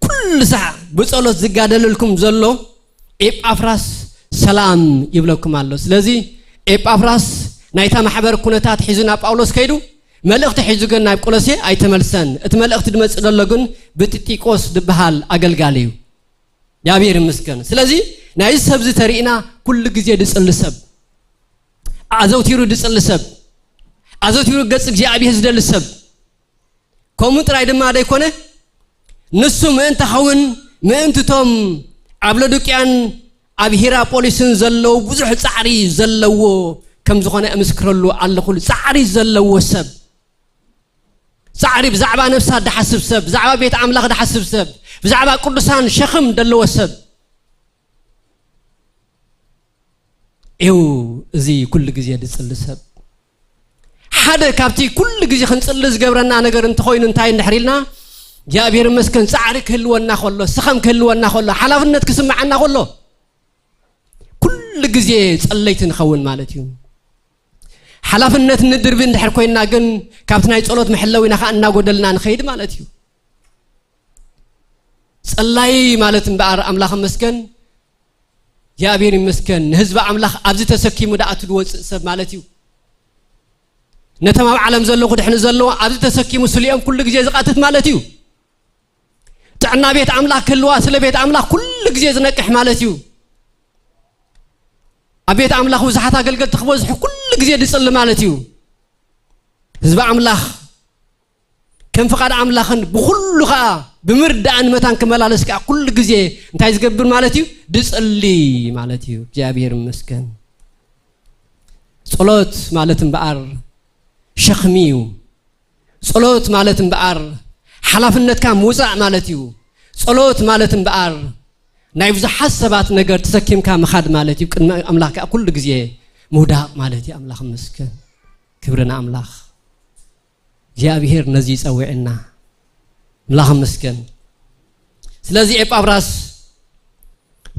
ኩሉ ሳዕ ብጸሎት ዝጋደለልኩም ዘሎ ኤጳፍራስ ሰላም ይብለኩም ኣሎ። ስለዚ ኤጳፍራስ ናይታ ማሕበር ኩነታት ሒዙ ናብ ጳውሎስ ከይዱ፣ መልእኽቲ ሒዙ ግን ናብ ቆሎሴ ኣይተመልሰን። እቲ መልእኽቲ ዝመጽእ ዘሎ ግን ብጥጢቆስ ዝበሃል ኣገልጋሊ እዩ። እግዚኣብሔር ይመስገን። ስለዚ ናይዚ ሰብዚ ተርእና ኩሉ ግዜ ዝጽሊ ሰብ፣ ኣዘውቲሩ ዝጽሊ ሰብ፣ ኣዘውቲሩ ገጽ እግዚኣብሔር ዝደሊ ሰብ፣ ከምኡ ጥራይ ድማ ዘይኮነ፣ ንሱ ምእንቲ ኸውን ምእንቲ ቶም ኣብ ሎዶቅያን ኣብ ሂራፖሊስን ዘለዉ ብዙሕ ጻዕሪ ዘለዎ ከም ዝኾነ እምስክረሉ ኣለኹ። ጻዕሪ ዘለዎ ሰብ፣ ጻዕሪ ብዛዕባ ነፍሳት ድሓስብ ሰብ፣ ብዛዕባ ቤት ኣምላኽ ድሓስብ ሰብ፣ ብዛዕባ ቅዱሳን ሸኽም ዘለዎ ሰብ እዩ። እዚ ኩሉ ግዜ ዝጽሊ ሰብ ሓደ ካብቲ ኩሉ ግዜ ክንጽሊ ዝገብረና ነገር እንተኾይኑ እንታይ እንድሕር ኢልና፣ እግዚኣብሔር ይመስገን ጻዕሪ ክህልወና ከሎ፣ ስኸም ክህልወና ከሎ፣ ሓላፍነት ክስምዓና ከሎ፣ ኩሉ ግዜ ጸለይቲ ንኸውን ማለት እዩ። ሓላፍነት ንድርቢ እንድሕር ኮይንና ግን ካብቲ ናይ ጸሎት መሐለዊና ከኣ እናጎደልና ንኸይድ ማለት እዩ። ጸላይ ማለት እምበኣር ኣምላኽ ይመስገን፣ እግዚኣብሔር ይመስገን፣ ንህዝቢ ኣምላኽ ኣብዚ ተሰኪሙ ደኣ እቲ ዝወጽእ ሰብ ማለት እዩ። ነቶም ኣብ ዓለም ዘለዉ ክድሕኑ ዘለዉ ኣብዚ ተሰኪሙ ስሊኦም ኩሉ ግዜ ዝቃትት ማለት እዩ። ጥዕና ቤት ኣምላኽ ክህልዋ ስለ ቤት ኣምላኽ ኩሉ ግዜ ዝነቅሕ ማለት እዩ። ኣብ ቤት ኣምላኽ ብዙሓት ኣገልገልቲ ክበዝሑ ኩሉ ግዜ ዝጽሊ ማለት እዩ። ህዝቢ ኣምላኽ ከም ፍቓድ ኣምላኽን ብኹሉ ኸኣ ብምርዳእን መታን ክመላለስ ከኣ ኩሉ ግዜ እንታይ ዝገብር ማለት እዩ? ዝጽሊ ማለት እዩ። እግዚኣብሔር ይመስገን። ጸሎት ማለት እምበኣር ሸኽሚ እዩ። ጸሎት ማለት እምበኣር ሓላፍነትካ ምውጻእ ማለት እዩ። ጸሎት ማለት እምበኣር ናይ ብዙሓት ሰባት ነገር ተሰኪምካ ምኻድ ማለት እዩ። ቅድሚ ኣምላኽ ከኣ ኩሉ ግዜ ምውዳቕ ማለት እዩ። ኣምላኽ ይመስገን። ክብሪ ንኣምላኽ። እግዚኣብሔር ነዚ ይጸውዕና። ኣምላኽ ይመስገን። ስለዚ ኤጳፍራስ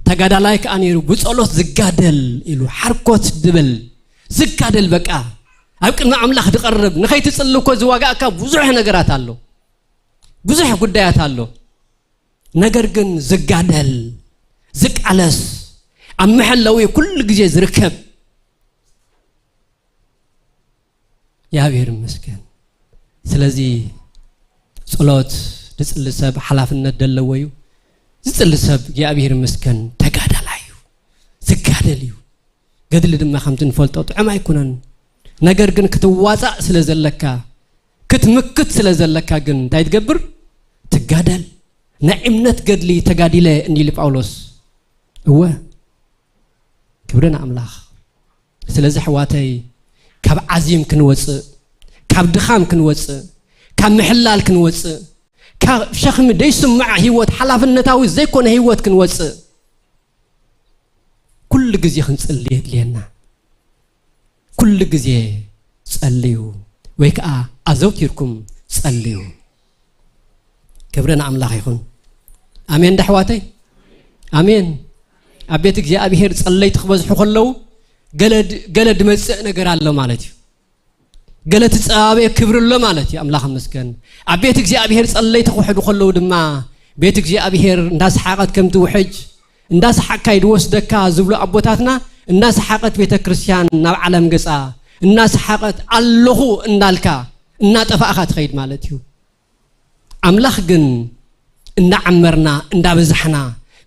ተጋዳላይ ከኣ ነይሩ፣ ብጸሎት ዝጋደል ኢሉ ሓርኮት ድብል ዝጋደል፣ በቃ ኣብ ቅድሚ ኣምላኽ ዝቐርብ። ንኸይትጽሊ እኮ ዝዋጋእካ ብዙሕ ነገራት ኣሎ፣ ብዙሕ ጉዳያት ኣሎ። ነገር ግን ዝጋደል፣ ዝቃለስ፣ ኣብ መሐለዊ ኩሉ ግዜ ዝርከብ እግዚኣብሔር ይመስገን። ስለዚ ጸሎት ዝጽሊ ሰብ ሓላፍነት ዘለዎ እዩ። ዝጽሊ ሰብ እግዚኣብሔር ይመስገን ተጋዳላይ እዩ፣ ዝጋደል እዩ። ገድሊ ድማ ከምቲ ንፈልጦ ጥዑም ኣይኮነን። ነገር ግን ክትዋጻእ ስለ ዘለካ፣ ክትምክት ስለ ዘለካ ግን እንታይ ትገብር? ትጋደል። ናይ እምነት ገድሊ ተጋዲለ እንዲሉ ጳውሎስ። እወ፣ ክብሪ ንኣምላኽ። ስለዚ ኣሕዋተይ፣ ካብ ዓዚም ክንወጽእ፣ ካብ ድኻም ክንወጽእ፣ ካብ ምሕላል ክንወጽእ፣ ካብ ሸኽሚ ደይስምዖ ህይወት፣ ሓላፍነታዊ ዘይኮነ ህይወት ክንወጽእ ኩሉ ግዜ ክንጽሊ የድልየና። ኩሉ ግዜ ጸልዩ፣ ወይ ከኣ ኣዘውቲርኩም ጸልዩ። ክብሪ ንኣምላኽ ይኹን። ኣሜን ዶ ኣሕዋተይ? ኣሜን። ኣብ ቤት እግዚኣብሔር ጸለይቲ ክበዝሑ ከለዉ ገለ ድ-፣ ገለ ድመጽእ ነገር ኣሎ ማለት እዩ። ገለ ትጸባበየ ክብሪ ኣሎ ማለት እዩ። ኣምላኽ ይመስገን። ኣብ ቤት እግዚኣብሔር ጸለይቲ ክውሕዱ ከለዉ ድማ ቤት እግዚኣብሔር እንዳሰሓቐት ከም ትውሕጅ፣ እንዳሰሓቕካ እዩ ዝወስደካ ዝብሉ ኣቦታትና፣ እንዳሰሓቐት ቤተ ክርስቲያን ናብ ዓለም ገጻ፣ እናሰሓቐት ኣለኹ እንዳልካ እናጠፋእኻ ትኸይድ ማለት እዩ። ኣምላኽ ግን እናዓመርና፣ እንዳበዛሕና፣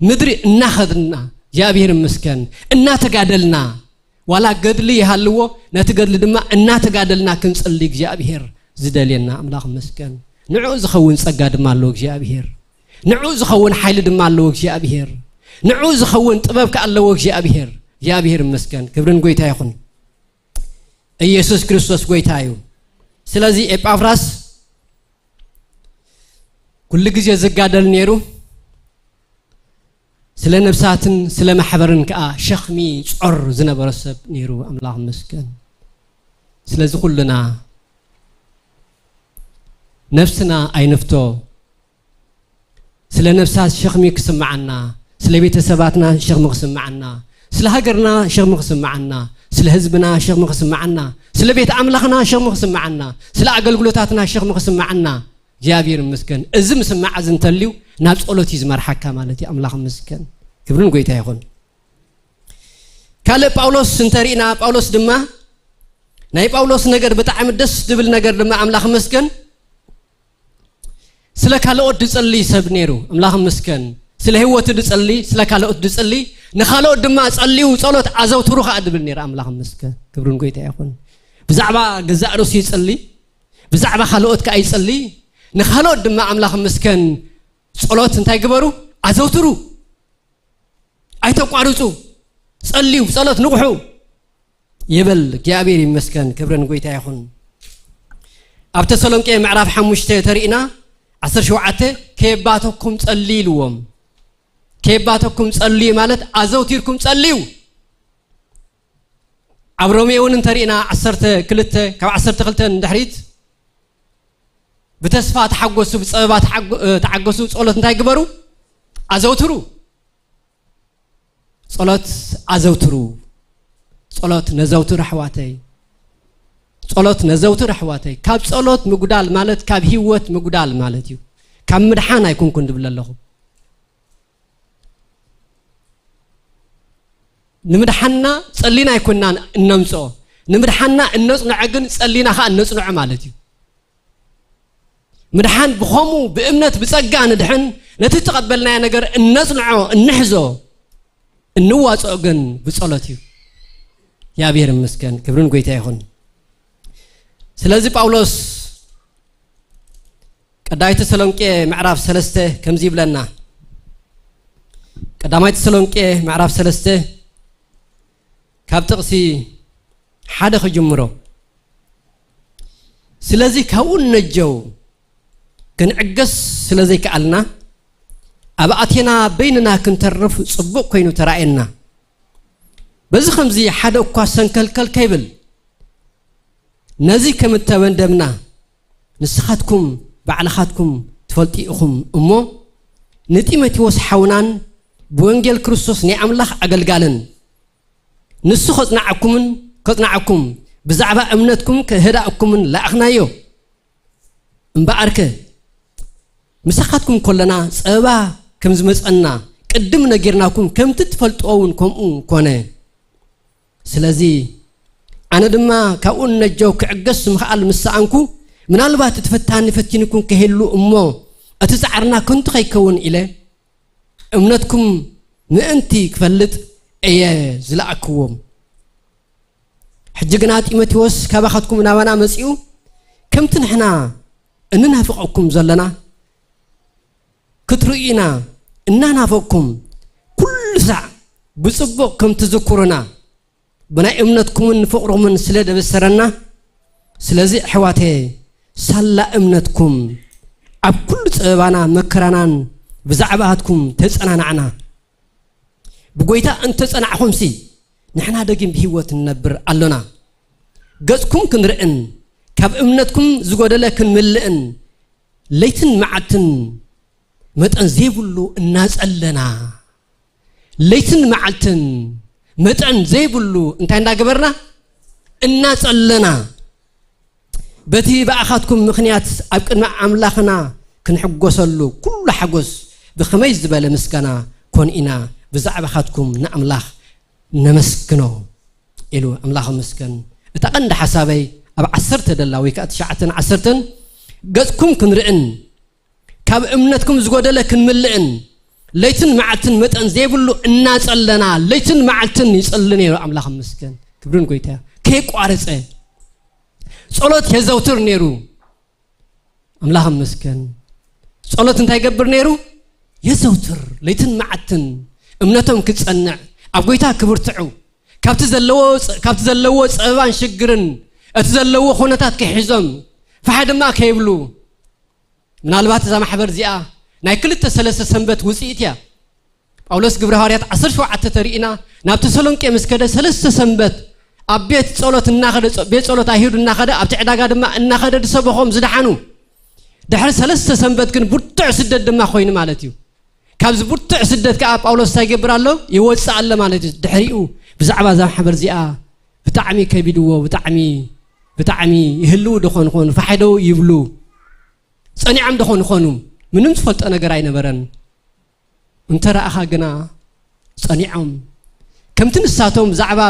ምድሪ እናኸድና፣ እግዚኣብሔር ይመስገን፣ እናተጋደልና፣ ዋላ ገድሊ ይሃልዎ፣ ነቲ ገድሊ ድማ እናተጋደልና ክንጽሊ እግዚኣብሔር ዝደልየና ኣምላኽ ይመስገን። ንዕኡ ዝኸውን ጸጋ ድማ ኣለዎ እግዚኣብሔር። ንዕኡ ዝኸውን ሓይሊ ድማ ኣለዎ እግዚኣብሔር። ንዕኡ ዝኸውን ጥበብ ከኣ ኣለዎ እግዚኣብሔር። እግዚኣብሔር ይመስገን። ክብርን ጎይታ ይኹን። ኢየሱስ ክርስቶስ ጎይታ እዩ። ስለዚ ኤጳፍራስ ኩሉ ግዜ ዝጋደል ነይሩ። ስለ ነብሳትን ስለ ማሕበርን ከኣ ሸኽሚ ጾር ዝነበሮ ሰብ ነይሩ። ኣምላኽ ይመስገን። ስለዚ ኩልና ነብስና ኣይንፍቶ። ስለ ነብሳት ሸኽሚ ክስምዓና፣ ስለ ቤተሰባትና ሸኽሚ ክስምዓና፣ ስለ ሃገርና ሸኽሚ ክስምዓና፣ ስለ ህዝብና ሸኽሚ ክስምዓና፣ ስለ ቤት ኣምላኽና ሸኽሚ ክስምዓና፣ ስለ ኣገልግሎታትና ሸኽሚ ክስምዓና፣ እግዚኣብሔር ይመስገን። እዚ ምስማዕ እዚ እንተልዩ ናብ ጸሎት እዩ ዝመርሓካ ማለት እዩ። ኣምላኽ ይመስገን። ክብሪ ንጎይታ ይኹን። ካልእ ጳውሎስ እንተሪእና፣ ጳውሎስ ድማ ናይ ጳውሎስ ነገር ብጣዕሚ ደስ ዝብል ነገር ድማ ኣምላኽ ይመስገን። ስለ ካልኦት ዝጸሊ ሰብ ነይሩ። ኣምላኽ ይመስገን። ስለ ህይወቱ ዝጸሊ፣ ስለ ካልኦት ዝጸሊ፣ ንኻልኦት ድማ ጸልዩ፣ ጸሎት ኣዘውትሩ ከኣ ዝብል ነይሩ። ኣምላኽ ይመስገን። ክብሪ ንጎይታ ይኹን። ብዛዕባ ገዛእ ርእሱ ይጸሊ፣ ብዛዕባ ካልኦት ከኣ ይጸሊ፣ ንኻልኦት ድማ ኣምላኽ ይመስገን። ጸሎት እንታይ ግበሩ? ኣዘውትሩ። ኣይተቋርጹ። ጸልዩ፣ ጸሎት ንቕሑ ይብል። እግዚኣብሔር ይመስገን። ክብሪ ንጎይታ ይኹን። ኣብ ተሰሎንቄ ምዕራፍ ሓሙሽተ ተሪእና ዓሰርተ ሸውዓተ ከየባተኩም ጸልዩ ኢልዎም። ከየባተኩም ጸልዩ ማለት ኣዘውቲርኩም ጸልዩ። ኣብ ሮሜ እውን እንተሪእና ዓሰርተ ክልተ፣ ካብ ዓሰርተ ክልተ ንድሕሪት ብተስፋ ተሓጎሱ፣ ብጸበባ ተሓጎ-፣ እ፣ ተሓጎሱ፣ ጸሎት እንታይ ግበሩ? ኣዘውትሩ። ጸሎት ኣዘውትሩ። ጸሎት ነዘውትር ኣሕዋተይ። ጸሎት ነዘውትር ኣሕዋተይ። ካብ ጸሎት ምጉዳል ማለት ካብ ህይወት ምጉዳል ማለት እዩ። ካብ ምድሓን ኣይኮንኩን ዝብል ኣለኹ። ንምድሓንና ጸሊና ኣይኮንናን እነምጽኦ። ንምድሓንና እነጽንዖ ግን ጸሊና ኸኣ እነጽንዖ ማለት እዩ። ምድሓን ብኸምኡ ብእምነት ብጸጋ ንድሕን፣ ነቲ እተቐበልናዮ ነገር እነጽንዖ፣ እንሕዞ፣ እንዋጽኦ ግን ብጸሎት እዩ። እግዚኣብሔር ይመስገን፣ ክብሪ ንጎይታ ይኹን። ስለዚ ጳውሎስ ቀዳማይ ተሰሎንቄ ምዕራፍ ሰለስተ ከምዚ ይብለና። ቀዳማይ ተሰሎንቄ ምዕራፍ ሰለስተ ካብ ጥቕሲ ሓደ ክጅምሮ። ስለዚ ካብኡ ነጀው ክንዕገስ ስለ ዘይከኣልና፣ ኣብ ኣቴና በይንና ክንተርፍ ጽቡቕ ኮይኑ ተራእየና። በዚ ኸምዚ ሓደ እኳ ሰንከልከል ከይብል፣ ነዚ ከም እተመደብና ንስኻትኩም ባዕልኻትኩም ትፈልጡ ኢኹም እሞ፣ ንጢሞቴዎስ ሓውናን ብወንጌል ክርስቶስ ናይ ኣምላኽ ኣገልጋልን ንሱ ከጽንዓኩምን፣ ከጽንዓኩም፣ ብዛዕባ እምነትኩም ከህድኣኩምን ለኣኽናዮ። እምበኣርከ ምሳኻትኩም ከለና ጸበባ ከም ዝመጸና ቅድም ነጊርናኩም፣ ከምቲ ትፈልጥዎ እውን ከምኡ ኮነ። ስለዚ ኣነ ድማ ካብኡ ነጀው ክዕገስ ምኽኣል ምስ ሰኣንኩ፣ ምናልባት እቲ ፈታኒ ፈቲንኩም ከይህሉ እሞ፣ እቲ ጻዕርና ከንቱ ከይከውን ኢለ፣ እምነትኩም ምእንቲ ክፈልጥ እየ ዝለኣክዎም። ሕጂ ግና ጢሞቴዎስ ካባኻትኩም ናባና መጺኡ፣ ከምቲ ንሕና እንናፍቐኩም ዘለና፣ ክትርእዩና እናናፈቕኩም፣ ኩሉ ሳዕ ብጽቡቕ ከም ትዝክሩና፣ ብናይ እምነትኩምን ፍቕርኩምን ስለ ደበሰረና፣ ስለዚ ኣሕዋተየ፣ ሳላ እምነትኩም ኣብ ኩሉ ጸበባና መከራናን ብዛዕባኻትኩም ተጸናናዕና። ብጎይታ እንተጸናዕኹምሲ፣ ንሕና ደጊም ብህይወት ንነብር ኣሎና። ገጽኩም ክንርእን፣ ካብ እምነትኩም ዝጎደለ ክንምልእን፣ ለይትን መዓልትን መጠን ዘይብሉ እናጸለና፣ ለይትን መዓልትን መጠን ዘይብሉ እንታይ እንዳገበርና? እናጸለና። በቲ ብኣኻትኩም ምኽንያት ኣብ ቅድሚ ኣምላኽና ክንሕጎሰሉ ኩሉ ሓጎስ ብኸመይ ዝበለ ምስጋና ኮን ኢና፣ ብዛዕባኻትኩም ንኣምላኽ ነመስግኖ ኢሉ። ኣምላኽ ይመስገን። እታ ቀንዲ ሓሳበይ ኣብ ዓሰርተ ደላ ወይ ከኣ ትሽዓተን ዓሰርተን ገጽኩም ክንርእን ካብ እምነትኩም ዝጎደለ ክንምልእን ለይትን መዓልትን መጠን ዘይብሉ እናጸለና ለይትን መዓልትን ይጸሊ ነይሩ። ኣምላኽ ይመስገን። ክብርን ጎይታ ከይቋረጸ ጸሎት የዘውትር ነይሩ። ኣምላኽ ይመስገን። ጸሎት እንታይ ይገብር ነይሩ? የዘውትር። ለይትን መዓልትን እምነቶም ክጸንዕ፣ ኣብ ጎይታ ክብርትዑ፣ ካብቲ ዘለዎ ጸ-፣ ካብቲ ዘለዎ ጸበባን ሽግርን፣ እቲ ዘለዎ ኩነታት ክሕዞም፣ ፋሕ ድማ ከይብሉ፣ ምናልባት እዛ ማሕበር እዚኣ ናይ ክልተ ሰለስተ ሰንበት ውፅኢት እያ። ጳውሎስ ግብረ ሃዋርያት ዓሰርተ ሸውዓተ ተሪእና ናብ ተሰሎንቄ ምስ ከደ ሰለስተ ሰንበት ኣብ ቤት ጸሎት እናኸደ፣ ጸ-፣ ቤት ጸሎት ኣይሁድ እናኸደ፣ ኣብቲ ዕዳጋ ድማ እናኸደ ዝሰበኾም ዝደሓኑ። ድሕሪ ሰለስተ ሰንበት ግን ብርቱዕ ስደት ድማ ኮይኑ ማለት እዩ። ካብዚ ብርቱዕ ስደት ከዓ ጳውሎስ እንታይ ይገብር ኣሎ? ይወፅእ ኣሎ ማለት እዩ። ድሕሪኡ ብዛዕባ እዛ ማሕበር እዚኣ ብጣዕሚ ከቢድዎ፣ ብጣዕሚ፣ ብጣዕሚ ይህልው ዶ ኾን ኾን፣ ፋሕደው ይብሉ፣ ጸኒዖም ዶ ኾን ኾኑ፣ ምንም ዝፈልጦ ነገር ኣይነበረን። እንተ ረኣኻ ግና ጸኒዖም። ከምቲ ንሳቶም ብዛዕባ፣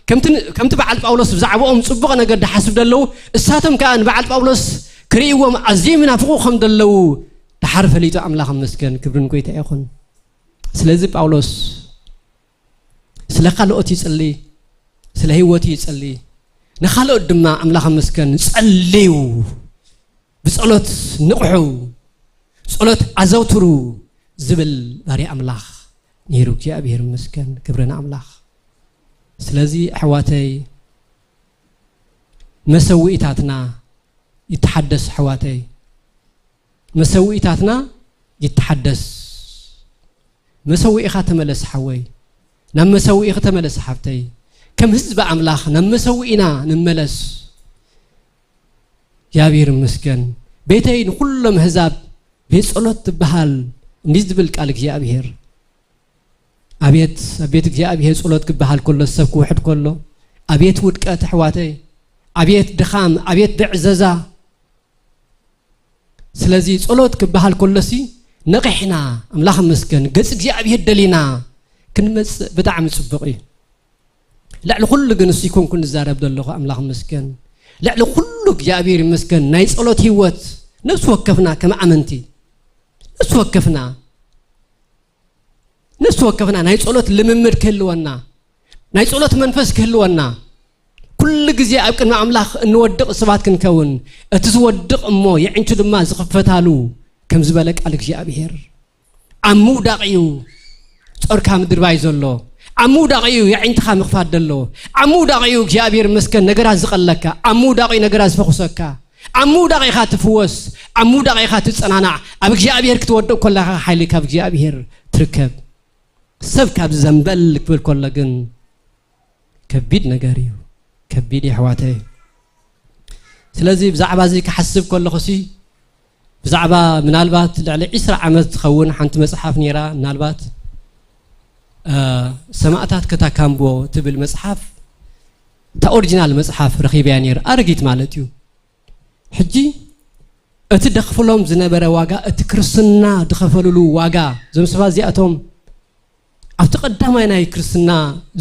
ከምቲ ን-፣ ከምቲ በዓል ጳውሎስ ብዛዕባኦም ጽቡቕ ነገር ድሓስብ ደለዉ፣ እሳቶም ከኣ ንበዓል ጳውሎስ ክርእይዎም ኣዝዮም ይናፍቑ ከም ደለዉ ድሓር ፈሊጡ፣ ኣምላኽ ይመስገን፣ ክብሪ ንጎይታ ይኹን። ስለዚ ጳውሎስ ስለ ካልኦት ይጽሊ፣ ስለ ህይወቱ ይጽሊ፣ ንኻልኦት ድማ ኣምላኽ ይመስገን ጸልዩ፣ ብጸሎት ንቕሑ፣ ጸሎት ኣዘውትሩ ዝብል ባርያ ኣምላኽ ነይሩ። እግዚኣብሔር ይመስገን፣ ክብሪ ንኣምላኽ። ስለዚ ኣሕዋተይ፣ መሰውኢታትና ይተሓደስ፣ ኣሕዋተይ፣ መሰውኢታትና ይተሓደስ። መሰውኢኻ ተመለስ ሓወይ፣ ናብ መሰውኢኺ ተመለስ ሓፍተይ። ከም ህዝቢ ኣምላኽ ናብ መሰውኢና ንመለስ። እግዚኣብሔር ይመስገን። ቤተይ ንኹሎም ኣህዛብ ቤት ጸሎት ትበሃል እንዲህ ዝብል ቃል እግዚኣብሔር። ኣቤት፣ ኣብ ቤት እግዚኣብሔር ጸሎት ክበሃል ከሎ፣ ሰብ ክውሕድ ከሎ፣ ኣቤት ውድቀት ኣሕዋተይ፣ ኣቤት ድኻም፣ ኣቤት ብዕዘዛ። ስለዚ ጸሎት ክበሃል ከሎሲ ነቒሕና፣ ኣምላኽ ይመስገን፣ ገጽ እግዚኣብሔር ደሊና ክንመጽእ ብጣዕሚ ጽቡቕ እዩ። ልዕሊ ኩሉ ግን እሱ ይኮንኩ ንዛረብ ዘለኹ፣ ኣምላኽ ይመስገን። ልዕሊ ኩሉ እግዚኣብሔር ይመስገን፣ ናይ ጸሎት ህይወት ነፍሲ ወከፍና ከም ኣመንቲ፣ ነፍሲ ወከፍና፣ ነፍሲ ወከፍና ናይ ጸሎት ልምምድ ክህልወና፣ ናይ ጸሎት መንፈስ ክህልወና፣ ኩሉ ግዜ ኣብ ቅድሚ ኣምላኽ እንወድቕ ሰባት ክንከውን፣ እቲ ዝወድቕ እሞ የዕንቱ ድማ ዝኽፈታሉ፣ ከም ዝበለ ቃል እግዚኣብሔር። ኣብ ምውዳቕ እዩ ጾርካ ምድርባይ ዘሎ። ኣብ ምውዳቕ እዩ የዒንትኻ ምኽፋት ዘሎ። ኣብ ምውዳቕ እዩ እግዚኣብሔር ይመስገን ነገራት ዝቐለካ። ኣብ ምውዳቕ እዩ ነገራት ዝፈኹሰካ። ኣብ ምውዳቕ ኢኻ ትፍወስ። ኣብ ምውዳቕ ኢኻ ትጸናናዕ። ኣብ እግዚኣብሔር ክትወድቕ ከለኻ ሓይሊ ካብ እግዚኣብሔር ትርከብ። ሰብ ካብ ዘንበል ክብል ከሎ ግን ከቢድ ነገር እዩ። ከቢድ እዩ ኣሕዋተይ። ስለዚ ብዛዕባ እዚ ክሓስብ ከለኹሲ፣ ብዛዕባ ምናልባት ልዕሊ ዒስራ ዓመት ትኸውን ሓንቲ መጽሓፍ ነይራ፣ ምናልባት፣ እ፣ ሰማእታት ከታካምቦ ትብል መጽሓፍ፣ እታ ኦሪጂናል መጽሓፍ ረኺበያ ነይረ፣ ኣረጊት ማለት እዩ። ሕጂ እቲ ደኽፍሎም ዝነበረ ዋጋ፣ እቲ ክርስትና ዝኸፈልሉ ዋጋ፣ እዞም ሰባት እዚኣቶም ኣብቲ ቀዳማይ ናይ ክርስትና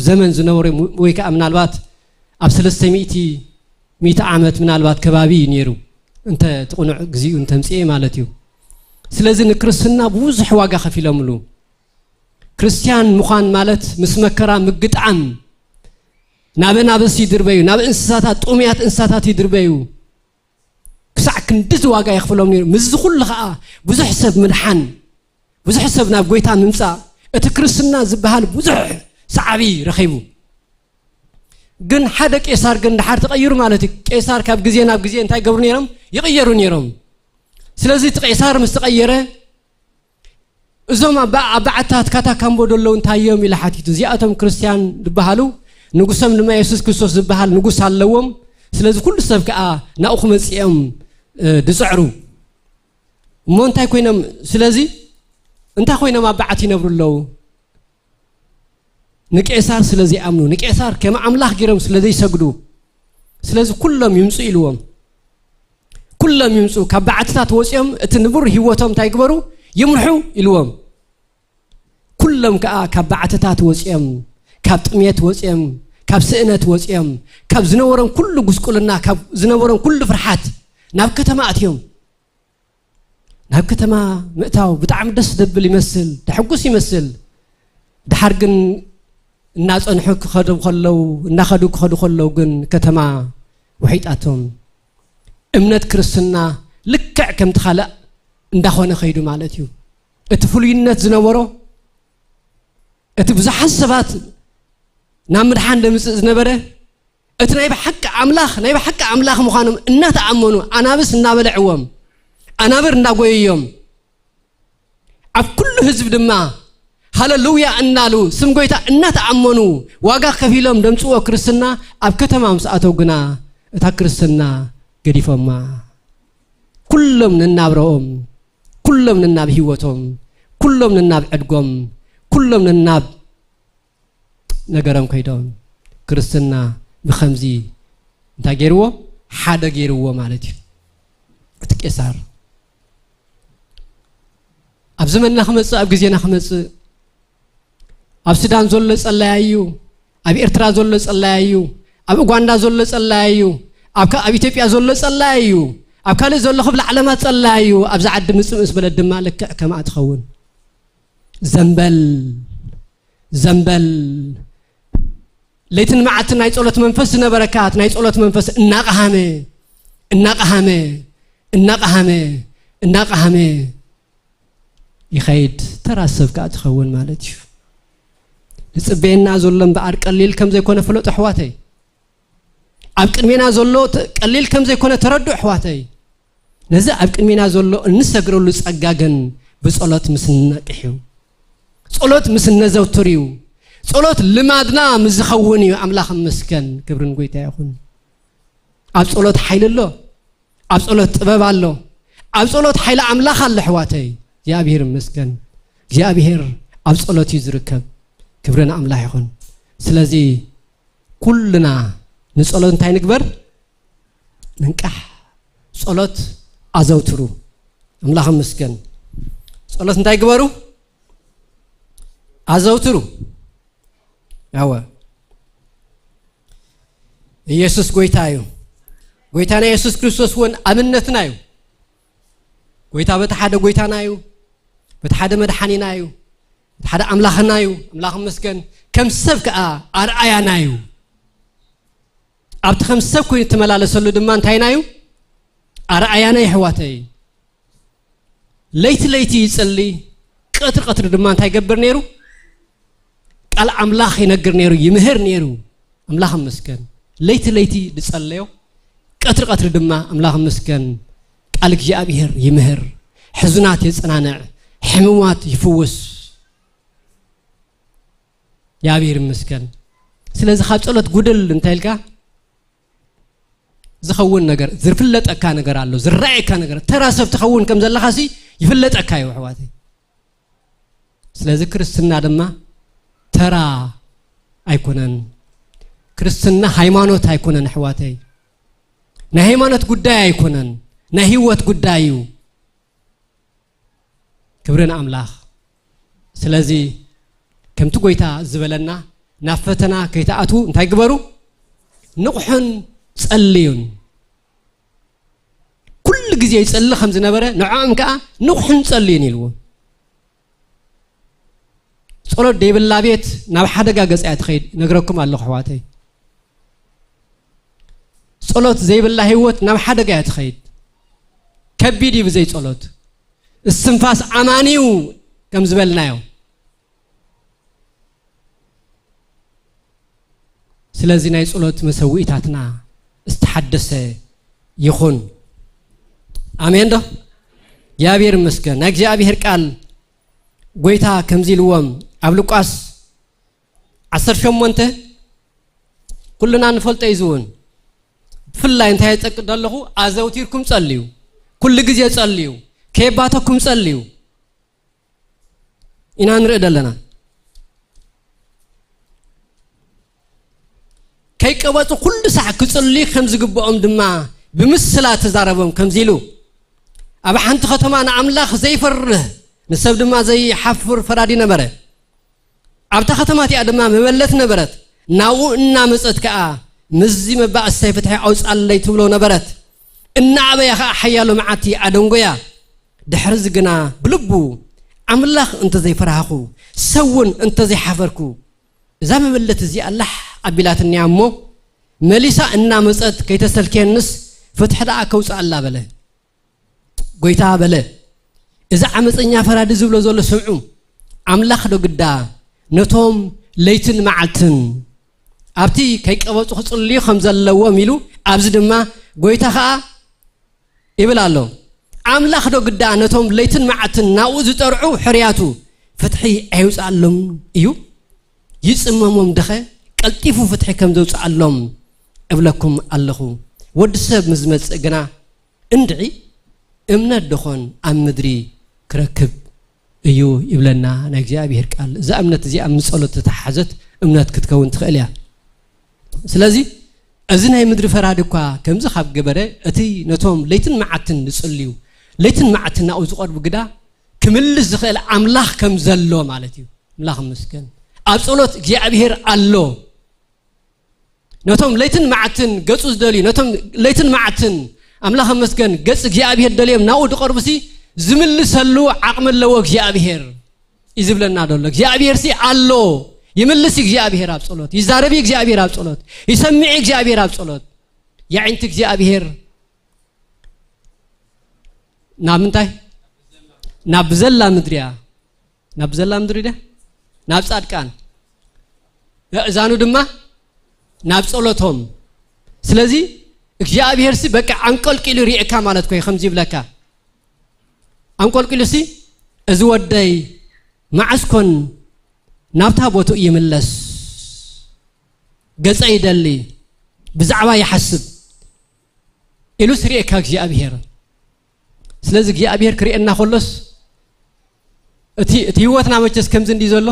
ዘመን ዝነበሩ ወይ ከዓ ምናልባት ኣብ ሰለስተ ሚእቲ፣ ሚእቲ ዓመት ምናልባት ከባቢ እዩ ነይሩ፣ እንተ እቲ ቅኑዕ ግዚኡ እንተምጽኤ ማለት እዩ። ስለዚ ንክርስትና ብዙሕ ዋጋ ከፊሎምሉ። ክርስትያን ምዃን ማለት ምስ መከራ ምግጣም፣ ናብ ኣናብስ ይድርበዩ፣ ናብ እንስሳታት፣ ጥሙያት እንስሳታት ይድርበዩ። ክሳዕ ክንድዚ ዋጋ የኽፍሎም ነይሩ። ምስዚ ኩሉ ኸዓ ብዙሕ ሰብ ምድሓን፣ ብዙሕ ሰብ ናብ ጎይታ ምምጻእ፣ እቲ ክርስትና ዝበሃል ብዙሕ ሰዓቢ ረኺቡ። ግን ሓደ ቄሳር ግን ድሓር ተቐይሩ ማለት እዩ። ቄሳር ካብ ግዜ ናብ ግዜ እንታይ ገብሩ ነይሮም? ይቕየሩ ነይሮም። ስለዚ እቲ ቄሳር ምስ ተቐየረ፣ እዞም ኣብ በ-፣ ኣብ በዓታት ካታካምቦ ዘለዉ እንታይ እዮም ኢለ ሓቲቱ። እዚኣቶም ክርስትያን ዝበሃሉ፣ ንጉሶም ድማ የሱስ ክርስቶስ ዝበሃል ንጉስ ኣለዎም። ስለዚ ኩሉ ሰብ ከኣ ናብኡ ክመጽእ እዮም፣ እ፣ ዝጽዕሩ። እሞ እንታይ ኮይኖም፣ ስለዚ እንታይ ኮይኖም ኣብ በዓት ይነብሩ ኣለዉ? ንቄሳር ስለ ዘይኣምኑ፣ ንቄሳር ከም ኣምላኽ ገይሮም ስለ ዘይሰግዱ፣ ስለዚ ኩሎም ይምጹ ኢልዎም። ኩሎም ይምጹ፣ ካብ በዓትታት ወጺኦም እቲ ንቡር ህይወቶም እንታይ ግበሩ? ይምርሑ ኢልዎም። ኩሎም ከኣ ካብ በዓትታት ወጺኦም፣ ካብ ጥሜት ወጺኦም፣ ካብ ስእነት ወጺኦም፣ ካብ ዝነበሮም ኩሉ ጉስቁልና፣ ካብ ዝነበሮም ኩሉ ፍርሓት ናብ ከተማ ኣትዮም። ናብ ከተማ ምእታው ብጣዕሚ ደስ ዘብል ይመስል፣ ደሕጉስ ይመስል። ደሓር ግን እናጸንሑ ክኸዱ ከለዉ፣ እናኸዱ ክኸዱ ከለዉ ግን ከተማ ውሒጣቶም። እምነት ክርስትና ልክዕ ከምቲ ካልእ እንዳኾነ ኸይዱ ማለት እዩ። እቲ ፍሉይነት ዝነበሮ፣ እቲ ብዙሓት ሰባት ናብ ምድሓን ዘምጽእ ዝነበረ፣ እቲ ናይ ብሓቂ ኣምላኽ፣ ናይ ብሓቂ ኣምላኽ ምዃኖም እናተኣመኑ፣ ኣናብስ እናበልዕዎም፣ ኣናብር እንዳጎየዮም፣ ኣብ ኩሉ ህዝቢ ድማ ሃለሉያ እናሉ፣ ስም ጎይታ እናተኣመኑ፣ ዋጋ ከፊሎም ደምፅዎ ክርስትና ኣብ ከተማ ምስ ኣተው ግና፣ እታ ክርስትና ገዲፎማ። ኩሎም ነናብረኦም፣ ኩሎም ነናብ ህይወቶም፣ ኩሎም ነናብ ዕድጎም፣ ኩሎም ነናብ ነገሮም ከይዶም። ክርስትና ብኸምዚ እንታይ ገይርዎ? ሓደ ገይርዎ ማለት እዩ። እቲ ቄሳር ኣብ ዘመንና ክመጽእ፣ ኣብ ግዜና ክመጽእ፣ ኣብ ሱዳን ዘሎ ጸላያይ እዩ፣ ኣብ ኤርትራ ዘሎ ጸላያይ እዩ፣ ኣብ ኡጋንዳ ዘሎ ጸላያይ እዩ፣ ኣብ ካ-፣ ኣብ ኢትዮጵያ ዘሎ ጸላያይ እዩ፣ ኣብ ካልእ ዘሎ ክፍለ ዓለማት ጸላያይ እዩ። ኣብዛ ዓዲ ምጽእ ምስ በለት ድማ ልክዕ ከምኣ ትኸውን። ዘንበል፣ ዘንበል። ለይትን መዓልትን ናይ ጸሎት መንፈስ ዝነበረካ፣ እቲ ናይ ጸሎት መንፈስ እናቐሃመ፣ እናቐሃመ፣ እናቐሃመ፣ እናቐሃመ ይኸይድ። ተራ ሰብ ከኣ ትኸውን ማለት እዩ። ዝጽበየና ዘሎ እምበኣር ቀሊል ከም ዘይኮነ ፍለጡ ኣሕዋተይ። ኣብ ቅድሜና ዘሎ ተ-፣ ቀሊል ከም ዘይኮነ ተረድኡ ኣሕዋተይ። ነዚ ኣብ ቅድሜና ዘሎ እንሰግረሉ ጸጋ ግን ብጸሎት ምስ ንነቅሕ እዩ። ጸሎት ምስ ነዘውትር እዩ። ጸሎት ልማድና ምስ ዝኸውን እዩ። ኣምላኽ ይመስገን፣ ክብርን ጎይታ ይኹን። ኣብ ጸሎት ሓይሊ ኣሎ። ኣብ ጸሎት ጥበብ ኣሎ። ኣብ ጸሎት ሓይሊ ኣምላኽ ኣሎ ኣሕዋተይ። እግዚኣብሔር ይመስገን። እግዚኣብሔር ኣብ ጸሎት እዩ ዝርከብ። ክብሪ ንኣምላኽ ይኹን። ስለዚ ኩልና ንጸሎት እንታይ ንግበር? ንንቃሕ። ጸሎት ኣዘውትሩ። ኣምላኽ ይመስገን። ጸሎት እንታይ ግበሩ? ኣዘውትሩ። ያወ ኢየሱስ ጎይታ እዩ። ጎይታና ኢየሱስ ክርስቶስ እውን ኣብነትና እዩ። ጎይታ በቲ ሓደ ጎይታና እዩ፣ በቲ ሓደ መድሓኒና እዩ፣ በቲ ሓደ ኣምላኽና እዩ። ኣምላኽ ይመስገን። ከም ሰብ ከኣ ኣርኣያና እዩ። ኣብቲ ከም ሰብ ኮይኑ እተመላለሰሉ ድማ እንታይና እዩ? ኣርኣያና እዩ፣ ኣሕዋተይ። ለይቲ ለይቲ ይጽሊ፣ ቀትሪ ቀትሪ ድማ እንታይ ይገብር ነይሩ? ቃል ኣምላኽ ይነግር ነይሩ፣ ይምህር ነይሩ። ኣምላኽ ይመስገን። ለይቲ ለይቲ ዝጸለዮ፣ ቀትሪ ቀትሪ ድማ ኣምላኽ ይመስገን፣ ቃል እግዚኣብሔር ይምህር፣ ሕዙናት የጸናንዕ፣ ሕሙማት ይፍውስ። እግዚኣብሔር ይመስገን። ስለዚ ካብ ጸሎት ጉድል እንታይ ኢልካ ዝኸውን ነገር፣ ዝፍለጠካ ነገር ኣሎ፣ ዝረኣየካ ነገር፣ ተራ ሰብ ትኸውን ከም ዘለኻሲ ይፍለጠካ እዩ፣ ኣሕዋተይ። ስለዚ ክርስትና ድማ ተራ ኣይኮነን። ክርስትና ሃይማኖት ኣይኮነን፣ ኣሕዋተይ። ናይ ሃይማኖት ጉዳይ ኣይኮነን፣ ናይ ህይወት ጉዳይ እዩ። ክብሪ ንኣምላኽ። ስለዚ ከምቲ ጎይታ ዝበለና፣ ናብ ፈተና ከይትኣትዉ እንታይ ግበሩ? ንቕሑን ጸልዩን። ኩሉ ግዜ ይጸሊ ከም ዝነበረ፣ ንዕኦም ከኣ ንቕሑን ጸልዩን ኢልዎም። ጸሎት ዘይብላ ቤት ናብ ሓደጋ ገጻ እያ ትኸይድ፣ ነግረኩም ኣለኹ ኣሕዋተይ። ጸሎት ዘይብላ ህይወት ናብ ሓደጋ እያ ትኸይድ። ከቢድ እዩ ብዘይ ጸሎት። እስትንፋስ ኣማን እዩ ከም ዝበልናዮ። ስለዚ ናይ ጸሎት መሰውኢታትና ዝተሓደሰ ይኹን። ኣሜን ዶ? እግዚኣብሔር ይመስገን። ናይ እግዚኣብሔር ቃል ጎይታ ከምዚ ኢልዎም ኣብ ሉቃስ ዓሰርተ ሸሞንተ፣ ኩልና ንፈልጦ እዩ ዝውን። ብፍላይ እንታይ የጠቅድ ኣለኹ? ኣዘውቲርኩም ጸልዩ፣ ኩሉ ግዜ ጸልዩ፣ ከየባተኩም ጸልዩ ኢና ንርኢ ዘለና። ከይቀበጹ ኩሉ ሳዕ ክጽልዩ ከም ዝግብኦም ድማ ብምስላ ተዛረቦም። ከምዚ ኢሉ፣ ኣብ ሓንቲ ከተማ ንኣምላኽ ዘይፈርህ ንሰብ ድማ ዘይሓፍር ፈራዲ ነበረ። ኣብታ ከተማ እቲኣ ድማ መበለት ነበረት። ናብኡ እናመጸት ከኣ፣ ምስዚ መባእሰይ ፍትሒ ኣውጻለይ ትብሎ ነበረት። እናኣበያ ከኣ ሓያሎ መዓልቲ ኣደንጎያ። ድሕርዚ ግና ብልቡ፣ ኣምላኽ እንተዘይፈራህኹ፣ ሰብ እውን እንተዘይሓፈርኩ፣ እዛ መበለት እዚኣ ላሕ ኣቢላትኒ እያ እሞ፣ መሊሳ እናመጸት ከይተሰልክየንስ ፍትሒ ደኣ ከውጽኣላ በለ። ጎይታ በለ፣ እዚ ዓመፀኛ ፈራዲ ዝብሎ ዘሎ ስምዑ። ኣምላኽ ዶ ግዳ ነቶም ለይትን መዓልትን ኣብቲ ከይቀበጹ ክጽልዩ ከም ዘለዎም ኢሉ፣ ኣብዚ ድማ ጎይታ ኸኣ ይብል ኣሎ፣ ኣምላኽ ዶ ግዳ ነቶም ለይትን መዓትን ናብኡ ዝጠርዑ ሕርያቱ ፍትሒ ኣይውፅኣሎም እዩ? ይፅመሞም ደኸ ቀልጢፉ ፍትሒ ከም ዘውፅኣሎም እብለኩም ኣለኹ። ወዲ ሰብ ምስ ዝመፅእ ግና እንድዒ እምነት ደኾን ኣብ ምድሪ ክረክብ እዩ ይብለና ናይ እግዚኣብሔር ቃል። እዛ እምነት እዚኣ ምስ ጸሎት ዝተተሓሓዘት እምነት ክትከውን ትኽእል እያ። ስለዚ እዚ ናይ ምድሪ ፈራዲ እኳ ከምዚ ካብ ገበረ፣ እቲ ነቶም ለይትን መዓትን ዝጽልዩ፣ ለይትን መዓትን ናብኡ ዝቐርቡ ግዳ ክምልስ ዝኽእል ኣምላኽ ከም ዘሎ ማለት እዩ። ኣምላኽ ይመስገን። ኣብ ጸሎት እግዚኣብሔር ኣሎ። ነቶም ለይትን መዓትን ገጹ ዝደልዩ፣ ነቶም ለይትን መዓትን ኣምላኽ ይመስገን ገጽ እግዚኣብሔር ደልዮም ናብኡ ዝቐርቡሲ ዝምልሰሉ ዓቕሚ ኣለዎ እግዚኣብሔር እዩ ዝብለና ዘሎ። እግዚኣብሔርሲ ኣሎ። ይምልስ እግዚኣብሔር ኣብ ጸሎት፣ ይዛረብ እግዚኣብሔር ኣብ ጸሎት፣ ይሰምዕ እግዚኣብሔር ኣብ ጸሎት። የዒንቲ እግዚኣብሔር ናብ ምንታይ? ናብ ብዘላ ምድሪ እያ። ናብ ብዘላ ምድሪ ድያ? ናብ ጻድቃን። ኣእዛኑ ድማ ናብ ጸሎቶም። ስለዚ እግዚኣብሔርሲ በቃ ኣንቆልቂሉ ይርእየካ ማለት ኮይ፣ ከምዚ ይብለካ። ኣንቆልቂሉሲ፣ "እዚ ወደይ መዓስ ኮን ናብታ ቦትኡ ይምለስ? ገጸ ይደሊ፣ ብዛዕባ ይሓስብ" ኢሉስ ርእየካ እግዚኣብሔር። ስለዚ እግዚኣብሔር ክርእየና ከሎስ፣ እቲ፣ እቲ ህይወትና መቸስ ከምዚ እንዲ ዘሎ፣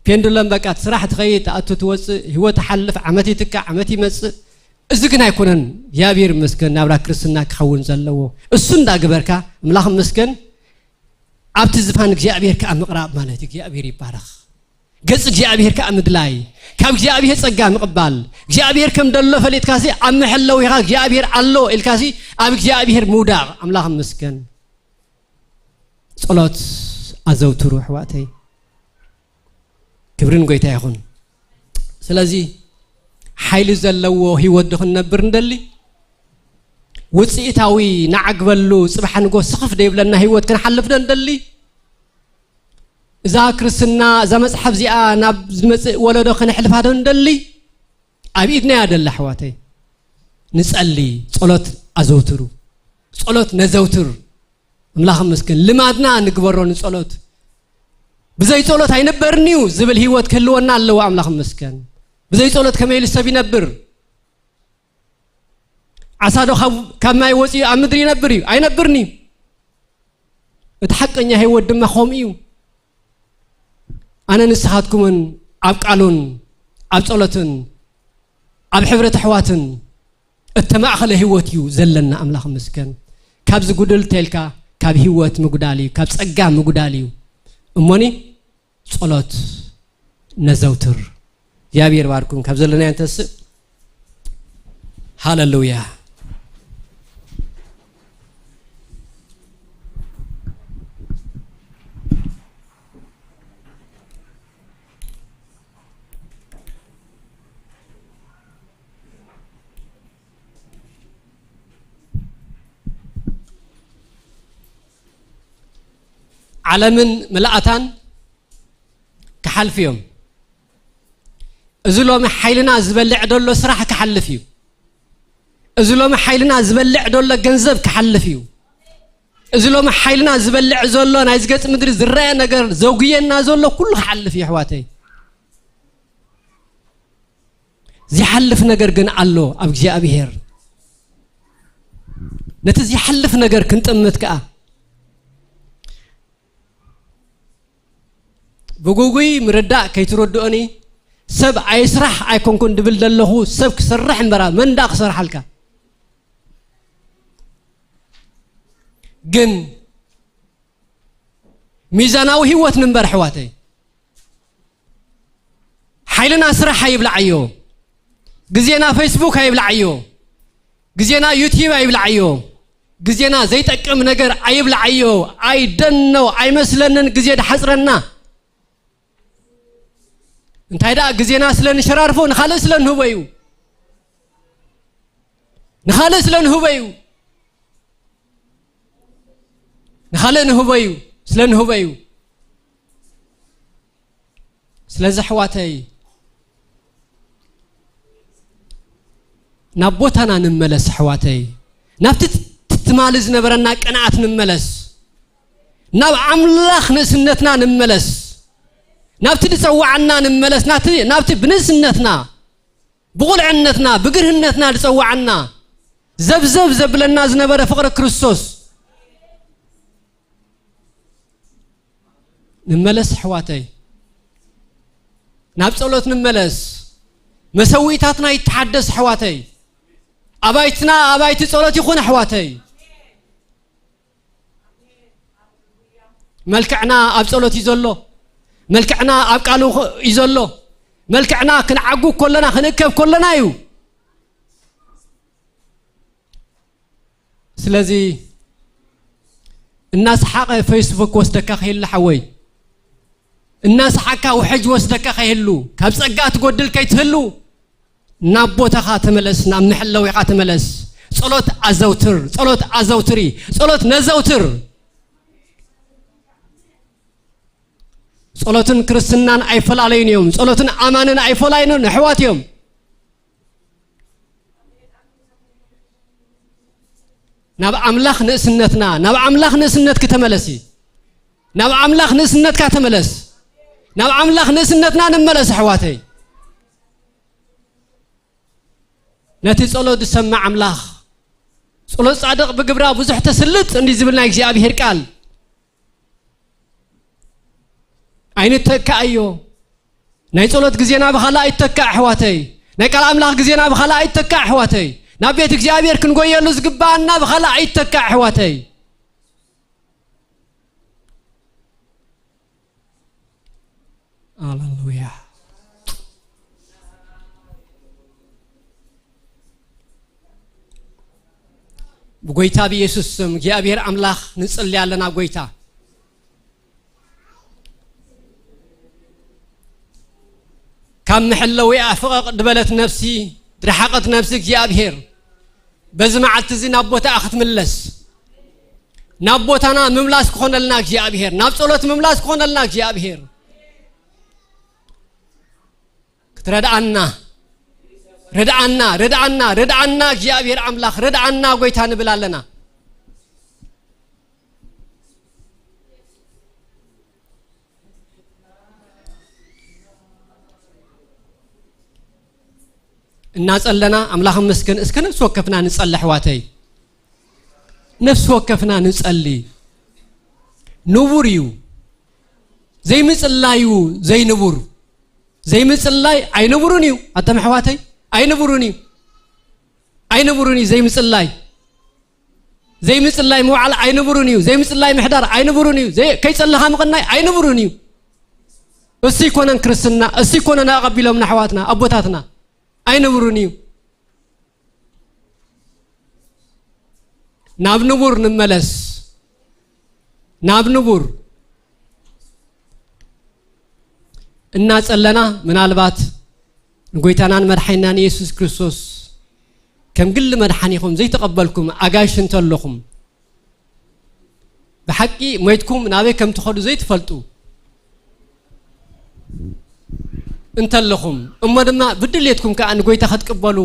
ፔንዱለም በቃ፣ እቲ ስራሕ ትኸይድ፣ ትኣቱ ትወፅእ፣ ህይወት ትሓልፍ፣ ዓመት ይትካእ፣ ዓመት ይመፅእ። እዚ ግን ኣይኮነን። እግዚኣብሔር ይመስገን፣ ናብራ ክርስትና ክኸውን ዘለዎ። እሱ እንዳግበርካ፣ ኣምላኽ ይመስገን፣ ኣብቲ ዝፋን እግዚኣብሔር ከዓ ምቕራብ ማለት እዩ። እግዚኣብሔር ይባረኽ። ገጽ እግዚኣብሔር ከዓ ምድላይ፣ ካብ እግዚኣብሔር ጸጋ ምቕባል፣ እግዚኣብሔር ከም ደሎ ፈሊጥካሲ ኣብ መሐለዊኻ እግዚኣብሔር ኣሎ ኢልካሲ ኣብ እግዚኣብሔር ምውዳቕ። ኣምላኽ ይመስገን። ጸሎት ኣዘውትሩ ኣሕዋተይ። ክብሪ ንጎይታ ይኹን። ስለዚ ሓይሊ ዘለዎ ህይወት ዶ ክንነብር ንደሊ? ውጽኢታዊ ንዓግበሉ ጽባሕ ንጎ ስኽፍ ደይብለና ህይወት ክንሓልፍ ዶ ንደሊ? እዛ ክርስትና፣ እዛ መጽሓፍ እዚኣ ናብ ዝመጽእ ወለዶ ከነሕልፋ ዶ ንደሊ? ኣብ ኢድና እያ ደላ ኣሕዋተይ። ንጸሊ፣ ጸሎት ኣዘውትሩ። ጸሎት ነዘውትር። ኣምላኽ ይመስገን። ልማድና ንግበሮ ንጸሎት። ብዘይ ጸሎት ኣይንበርን እዩ ዝብል ህይወት ክህልወና ኣለዎ። ኣምላኽ ይመስገን። ብዘይ ጸሎት ከመይ ኢሉ ሰብ ይነብር? ዓሳ ዶ ካብ፣ ካብ ማይ ወጺኡ ኣብ ምድሪ ይነብር እዩ? ኣይነብርን እዩ። እቲ ሓቀኛ ህይወት ድማ ከምኡ እዩ። ኣነ ንስኻትኩምን ኣብ ቃሉን ኣብ ጸሎትን ኣብ ሕብረት ኣሕዋትን እተማእኸለ ህይወት እዩ ዘለና። ኣምላኽ ይመስገን። ካብዚ ጉድል ተልካ ካብ ህይወት ምጉዳል እዩ፣ ካብ ጸጋ ምጉዳል እዩ። እሞኒ ጸሎት ነዘውትር። እግዚኣብሔር ባርኩም። ካብ ዘለናዮ ንተስእ። ሃለሉያ። ዓለምን ምልኣታን ክሓልፉ እዮም። እዚ ሎሚ ሓይልና ዝበልዕ ዘሎ ስራሕ ክሓልፍ እዩ። እዚ ሎሚ ሓይልና ዝበልዕ ዘሎ ገንዘብ ክሓልፍ እዩ። እዚ ሎሚ ሓይልና ዝበልዕ ዘሎ ናይ ዝገጽ ምድሪ ዝረአ ነገር ዘጉየና ዘሎ ኩሉ ክሓልፍ እዩ ኣሕዋተይ። ዝሓልፍ ነገር ግን ኣሎ ኣብ እግዚኣብሔር። ነቲ ዝሓልፍ ነገር ክንጥምት ከኣ ብጉጉይ ምርዳእ ከይትረድኦኒ፣ ሰብ ኣይስራሕ ኣይኮንኩን ድብል ዘለኹ፣ ሰብ ክሰርሕ እምበራ መን ደኣ ክሰርሓልካ? ግን ሚዛናዊ ህይወት ንንበር ኣሕዋተይ። ሓይልና ስራሕ ኣይብላዓዮ። ግዜና ፌስቡክ ኣይብላዓዮ። ግዜና ዩቲዩብ ኣይብላዓዮ። ግዜና ዘይጠቅም ነገር ኣይብላዓዮ። ኣይደኖ ኣይመስለንን ግዜ ድሓፅረና። እንታይ ደኣ ግዜና ስለ ንሸራርፎ ንኻልእ ስለ ንህቦ እዩ። ንኻልእ ስለ ንህቦ እዩ። ንኻልእ ንህቦ እዩ። ስለ ንህቦ እዩ። ስለዚ ኣሕዋተይ፣ ናብ ቦታና ንመለስ ኣሕዋተይ። ናብቲ ት-፣ ት-፣ ትማሊ ዝነበረና ቅንዓት ንመለስ። ናብ ኣምላኽ ንእስነትና ንመለስ። ናብቲ ዝጸዋዓና ንመለስ። ናቲ-፣ ናብቲ ብንእስነትና፣ ብቑልዕነትና፣ ብግርህነትና ዝጸዋዓና፣ ዘብዘብ ዘብለና ዝነበረ ፍቕሪ ክርስቶስ ንመለስ ኣሕዋተይ። ናብ ጸሎት ንመለስ። መሰዊእታትና ይተሓደስ ኣሕዋተይ። ኣባይትና ኣባይቲ ጸሎት ይኹን ኣሕዋተይ። መልክዕና ኣብ ጸሎት እዩ ዘሎ። መልክዕና ኣብ ቃሉ እዩ ዘሎ። መልክዕና ክንዓጉ ከለና፣ ክንእከብ ከለና እዩ። ስለዚ እናሰሓቐ ፌስቡክ ወስደካ ከይሉ ሓወይ፣ እናሰሓቅካ ውሕጅ ወስደካ ከይህሉ፣ ካብ ጸጋ ትጎድል ከይትህሉ፣ ናብ ቦታኻ ተመለስ፣ ናብ መሐለዊኻ ተመለስ። ጸሎት ኣዘውትር፣ ጸሎት ኣዘውትሪ፣ ጸሎት ነዘውትር። ጸሎትን ክርስትናን ኣይፈላለዩን እዮም። ጸሎትን ኣማንን ኣይፈላለዩን፣ ኣሕዋት እዮም። ናብ ኣምላኽ ንእስነትና፣ ናብ ኣምላኽ ንእስነትኪ ተመለሲ። ናብ ኣምላኽ ንእስነትካ ተመለስ። ናብ ኣምላኽ ንእስነትና ንመለስ ኣሕዋተይ። ነቲ ጸሎት ዝሰምዕ ኣምላኽ፣ "ጸሎት ጻድቕ ብግብራ ብዙሕ ተስልጥ" እንዲ ዝብል ናይ እግዚኣብሔር ቃል፣ ኣይንተክኣዮ። ናይ ጸሎት ግዜና ብኻልእ ኣይተካእ ኣሕዋተይ። ናይ ቃል ኣምላኽ ግዜና ብኻልእ ኣይተካእ ኣሕዋተይ። ናብ ቤት እግዚኣብሔር ክንጎየሉ ዝግባኣና ብኻልእ ኣይተካእ ኣሕዋተይ። ሃሌሉያ። ብጎይታ ብኢየሱስ ስም እግዚኣብሔር ኣምላኽ ንጽሊ ኣለና። ጎይታ፣ ካብ መሐለዊኣ ፍቐቕ ዝበለት ነፍሲ፣ ዝረሓቐት ነፍሲ እግዚኣብሔር በዚ መዓልቲ እዚ ናብ ቦታኣ ክትምለስ፣ ናብ ቦታና ምምላስ ክኾነልና እግዚኣብሔር፣ ናብ ጸሎት ምምላስ ክኾነልና እግዚኣብሔር ክትረድኣና፣ ርድኣና፣ ርድኣና፣ ርድኣና እግዚኣብሔር ኣምላኽ፣ ርድኣና ጎይታ ንብል ኣለና። እናጸለና ኣምላኽ መስገን። እስከ ነፍሲ ወከፍና ንጸሊ ኣሕዋተይ፣ ነፍሲ ወከፍና ንጸሊ። ንቡር እዩ። ዘይምጽላይ እዩ ዘይንቡር። ዘይምጽላይ ኣይንቡርን እዩ። ኣቶም ኣሕዋተይ፣ ኣይንቡርን እዩ። ኣይንቡርን እዩ ዘይምጽላይ። ዘይምጽላይ ምውዓል ኣይንቡርን እዩ። ዘይምጽላይ ምሕዳር ኣይንቡርን እዩ። ዘይ-፣ ከይጸለኻ ምቕናይ ኣይንቡርን እዩ። እሱ ይኮነን ክርስትና፣ እሱ ይኮነን ኣቐቢሎም ንኣሕዋትና ኣቦታትና። ኣይንቡርን እዩ። ናብ ንቡር ንመለስ። ናብ ንቡር እናጸለና፣ ምናልባት ንጎይታናን መድሓኒናን ኢየሱስ ክርስቶስ ከም ግሊ መድሓኒኹም ዘይተቐበልኩም ኣጋይሽ እንተለኹም፣ ብሓቂ ሞይትኩም ናበይ ከም ትኸዱ ዘይትፈልጡ እንተለኹም፣ እሞ ድማ ብድሌትኩም ከኣ ንጎይታ ክትቅበሉ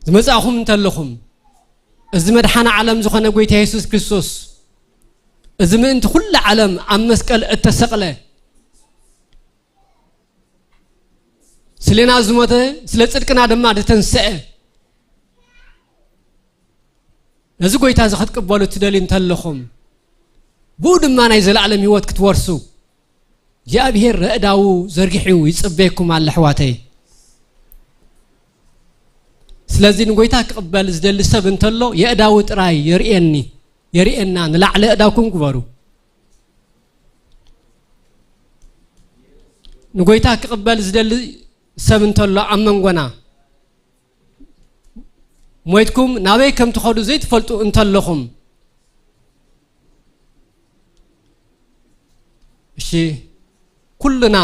ዝመጻእኹም እንተለኹም፣ እዚ መድሓኒ ዓለም ዝኾነ ጎይታ የሱስ ክርስቶስ፣ እዚ ምእንቲ ኩላ ዓለም ኣብ መስቀል እተሰቕለ፣ ስሌና ዝሞተ፣ ስለ ጽድቅና ድማ ዝተንስአ፣ ነዚ ጎይታ እዚ ክትቅበሉ እትደልዩ እንተለኹም፣ ብኡ ድማ ናይ ዘለኣለም ህይወት ክትወርሱ፣ እግዚኣብሔር ኣእዳዉ ዘርጊሑ ይጽበየኩም ኣሎ ኣሕዋተይ። ስለዚ ንጎይታ ክቕበል ዝደሊ ሰብ እንተሎ፣ የእዳዉ ጥራይ የርእየኒ፣ የርእየና፣ ንላዕሊ ኣእዳውኩም ግበሩ። ንጎይታ ክቕበል ዝደሊ ሰብ እንተሎ ኣብ መንጎና፣ ሞይትኩም ናበይ ከም ትኸዱ ዘይትፈልጡ እንተለኹም፣ እሺ፣ ኩልና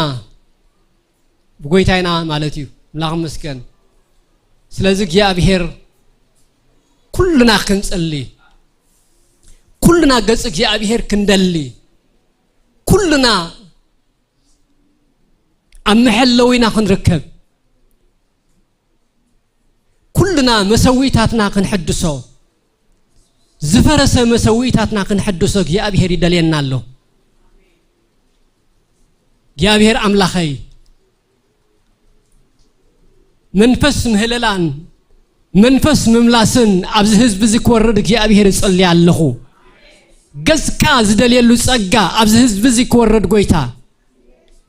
ብጎይታ ኢና ማለት እዩ። ኣምላኽ ይመስገን። ስለዚ እግዚኣብሔር ኩልና ክንጸሊ፣ ኩልና ገጽ እግዚኣብሔር ክንደሊ፣ ኩልና ኣብ መሐለዊና ክንርከብ፣ ኩሉ መሰዊእታትና ክንሕድሶ፣ ዝፈረሰ መሰዊእታትና ክንሕድሶ እግዚኣብሔር ይደልየና ኣሎ። እግዚኣብሔር ኣምላኸይ፣ መንፈስ ምህለላን መንፈስ ምምላስን ኣብዚ ህዝቢ እዚ ክወርድ እግዚኣብሔር እጸሊ ኣለኹ። ገጽካ ዝደልየሉ ጸጋ ኣብዚ ህዝቢ እዚ ክወርድ ጎይታ፣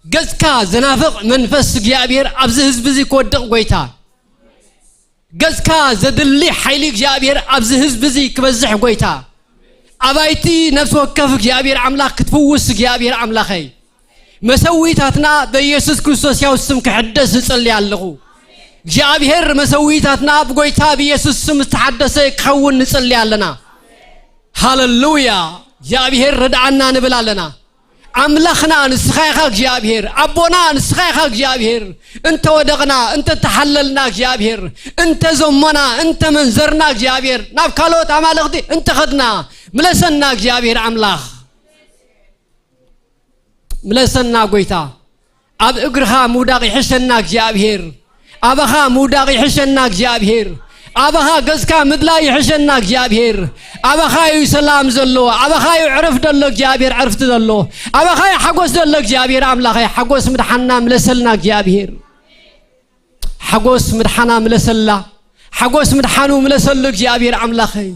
ገጽካ ዘናፍቕ መንፈስ እግዚኣብሔር ኣብዚ ህዝቢ እዚ ክወድቕ ጎይታ፣ ገጽካ ዘድሊ ሓይሊ እግዚኣብሔር ኣብዚ ህዝቢ እዚ ክበዝሕ ጎይታ፣ ኣባይቲ ነፍሲ ወከፍ እግዚኣብሔር ኣምላኽ ክትፍውስ እግዚኣብሔር ኣምላኸይ፣ መሰዊታትና በኢየሱስ ክርስቶስ ያው ስም ክሕደስ እጸሊ ኣለኹ። እግዚኣብሔር መሰዊታትና ብጎይታ ብኢየሱስ ስም ዝተሓደሰ ክኸውን ንጸሊ ኣለና። ሃለሉያ። እግዚኣብሔር ርድኣና ንብል ኣለና። ኣምላኽና ንስኻ ኢኻ እግዚኣብሔር፣ ኣቦና ንስኻ ኢኻ እግዚኣብሔር። እንተ ወደቕና፣ እንተ ተሓለልና እግዚኣብሔር፣ እንተ ዘሞና፣ እንተ መንዘርና እግዚኣብሔር፣ ናብ ካልኦት ኣማልኽቲ እንተ ኸድና፣ ምለሰና እግዚኣብሔር ኣምላኽ። ምለሰና ጎይታ። ኣብ እግርኻ ምውዳቕ ይሕሸና እግዚኣብሔር። ኣባኻ ምውዳቕ ይሕሸና እግዚኣብሔር። ኣባኻ ገጽካ ምድላይ ይሕሸና እግዚኣብሔር። ኣባኻ እዩ ሰላም ዘሎ፣ ኣባኻ እዩ ዕረፍ ዘሎ እግዚኣብሔር፣ ዕርፍቲ ዘሎ። ኣባኻ እዩ ሓጎስ ዘሎ እግዚኣብሔር ኣምላኸይ። ሓጎስ ምድሓና ምለሰልና እግዚኣብሔር። ሓጎስ ምድሓና ምለሰላ። ሓጎስ ምድሓኑ ምለሰሉ እግዚኣብሔር ኣምላኸይ።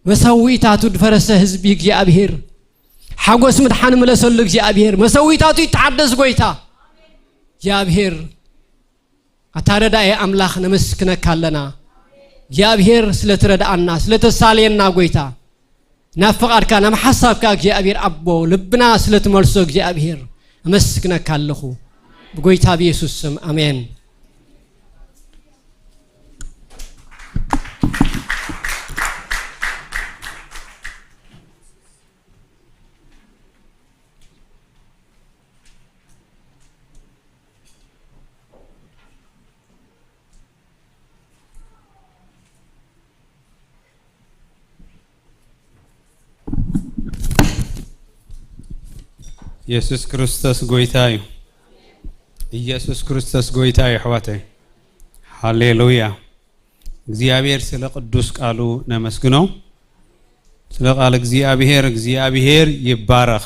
መሰዊእታቱ ድፈረሰ ህዝቢ እግዚኣብሔር። ሓጎስ ምድሓን ምለሰሉ እግዚኣብሔር። መሰዊእታቱ ይተሓደስ ጎይታ። እግዚኣብሔር ኣታ ረዳኢ ኣምላኽ ነመስክነካ ኣለና። እግዚኣብሔር ስለ ትረድኣና፣ ስለ ተሳልየና ጎይታ። ናብ ፍቓድካ፣ ናብ ሓሳብካ እግዚኣብሔር ኣቦ፣ ልብና ስለ ትመልሶ እግዚኣብሔር ኣመስግነካ ኣለኹ። ብጎይታ ብየሱስ ስም ኣሜን። የሱስ ክርስቶስ ጎይታ እዩ። ኢየሱስ ክርስቶስ ጎይታ እዩ ኣሕዋተይ። ሃሌሉያ። እግዚኣብሔር ስለ ቅዱስ ቃሉ ነመስግኖ። ስለ ቃል እግዚኣብሔር፣ እግዚኣብሔር ይባረኽ።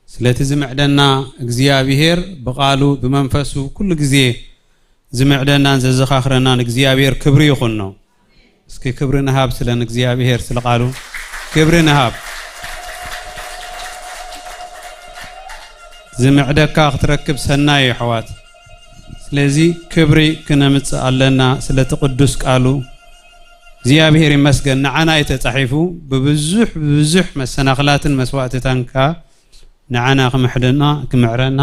ስለቲ ዝምዕደና እግዚኣብሔር ብቃሉ ብመንፈሱ ኩሉ ግዜ ዝምዕደናን ዘዘኻኽረናን እግዚኣብሔር ክብሪ ይኹኖ። እስኪ ክብሪ ንሃብ ስለ ንእግዚኣብሔር ስለ ቃሉ ክብሪ ንሃብ። ዝምዕደካ ክትረክብ ሰናይ እዩ ኣሕዋት። ስለዚ ክብሪ ክነምጽእ ኣለና ስለቲ ቅዱስ ቃሉ። እግዚኣብሔር ይመስገን ንዓና እዩ ተጻሒፉ ብብዙሕ ብብዙሕ መሰናኽላትን መስዋእትታን ከኣ ንዓና ክምሕደና ክምዕረና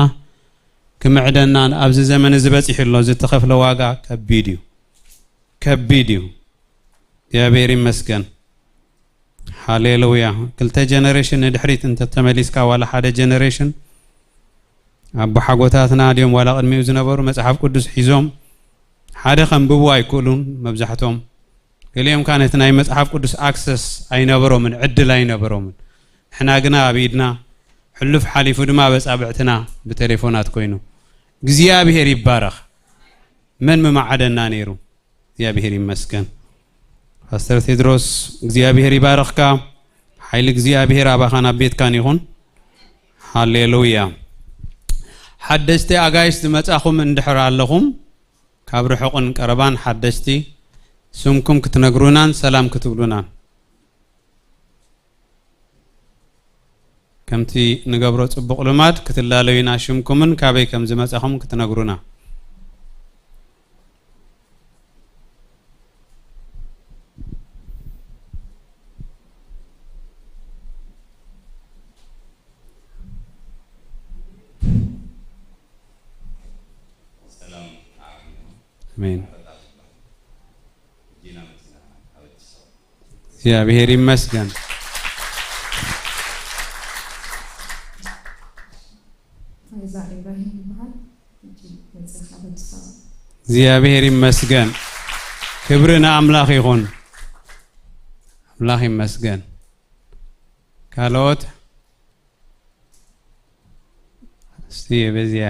ክምዕደና ኣብዚ ዘመን እዚ በጺሑ ኣሎ። ዝተኸፍለ ዋጋ ከቢድ እዩ። ከቢድ እዩ። እግዚኣብሔር ይመስገን። ሃሌሉያ። ክልተ ጀነሬሽን ንድሕሪት እንተተመሊስካ ዋላ ሓደ ጀነሬሽን ኣቦሓጎታትና ድዮም ዋላ ቅድሚኡ ዝነበሩ መጽሓፍ ቅዱስ ሒዞም ሓደ ከንብቡ ኣይክእሉን መብዛሕቶም። ገሊኦም ከኣ ነቲ ናይ መጽሓፍ ቅዱስ ኣክሰስ ኣይነበሮምን፣ ዕድል ኣይነበሮምን። ንሕና ግና ኣብ ኢድና ሕሉፍ ሓሊፉ ድማ በጻብዕትና ብቴሌፎናት ኮይኑ እግዚኣብሔር ይባረኽ። መን ምማዓደና ነይሩ? እግዚኣብሔር ይመስገን። ፓስተር ቴድሮስ እግዚኣብሔር ይባረኽካ። ሓይሊ እግዚኣብሔር ኣባኻን ኣብ ቤትካን ይኹን። ሃሌሉያ። ሓደስቲ ኣጋይሽ ዝመጻኹም እንድሕር ኣለኹም ካብ ርሑቕን ቀረባን ሓደስቲ ስምኩም ክትነግሩናን ሰላም ክትብሉናን ከምቲ ንገብሮ ጽቡቕ ልማድ ክትላለዩና ሽምኩምን ካበይ ከም ዝመጻኹም ክትነግሩና። ኣሜን። እግዚኣብሔር ይመስገን። እግዚኣብሔር ይመስገን። ክብሪ ንኣምላኽ ይኹን። ኣምላኽ ይመስገን። ካልኦት እስቲ በዚያ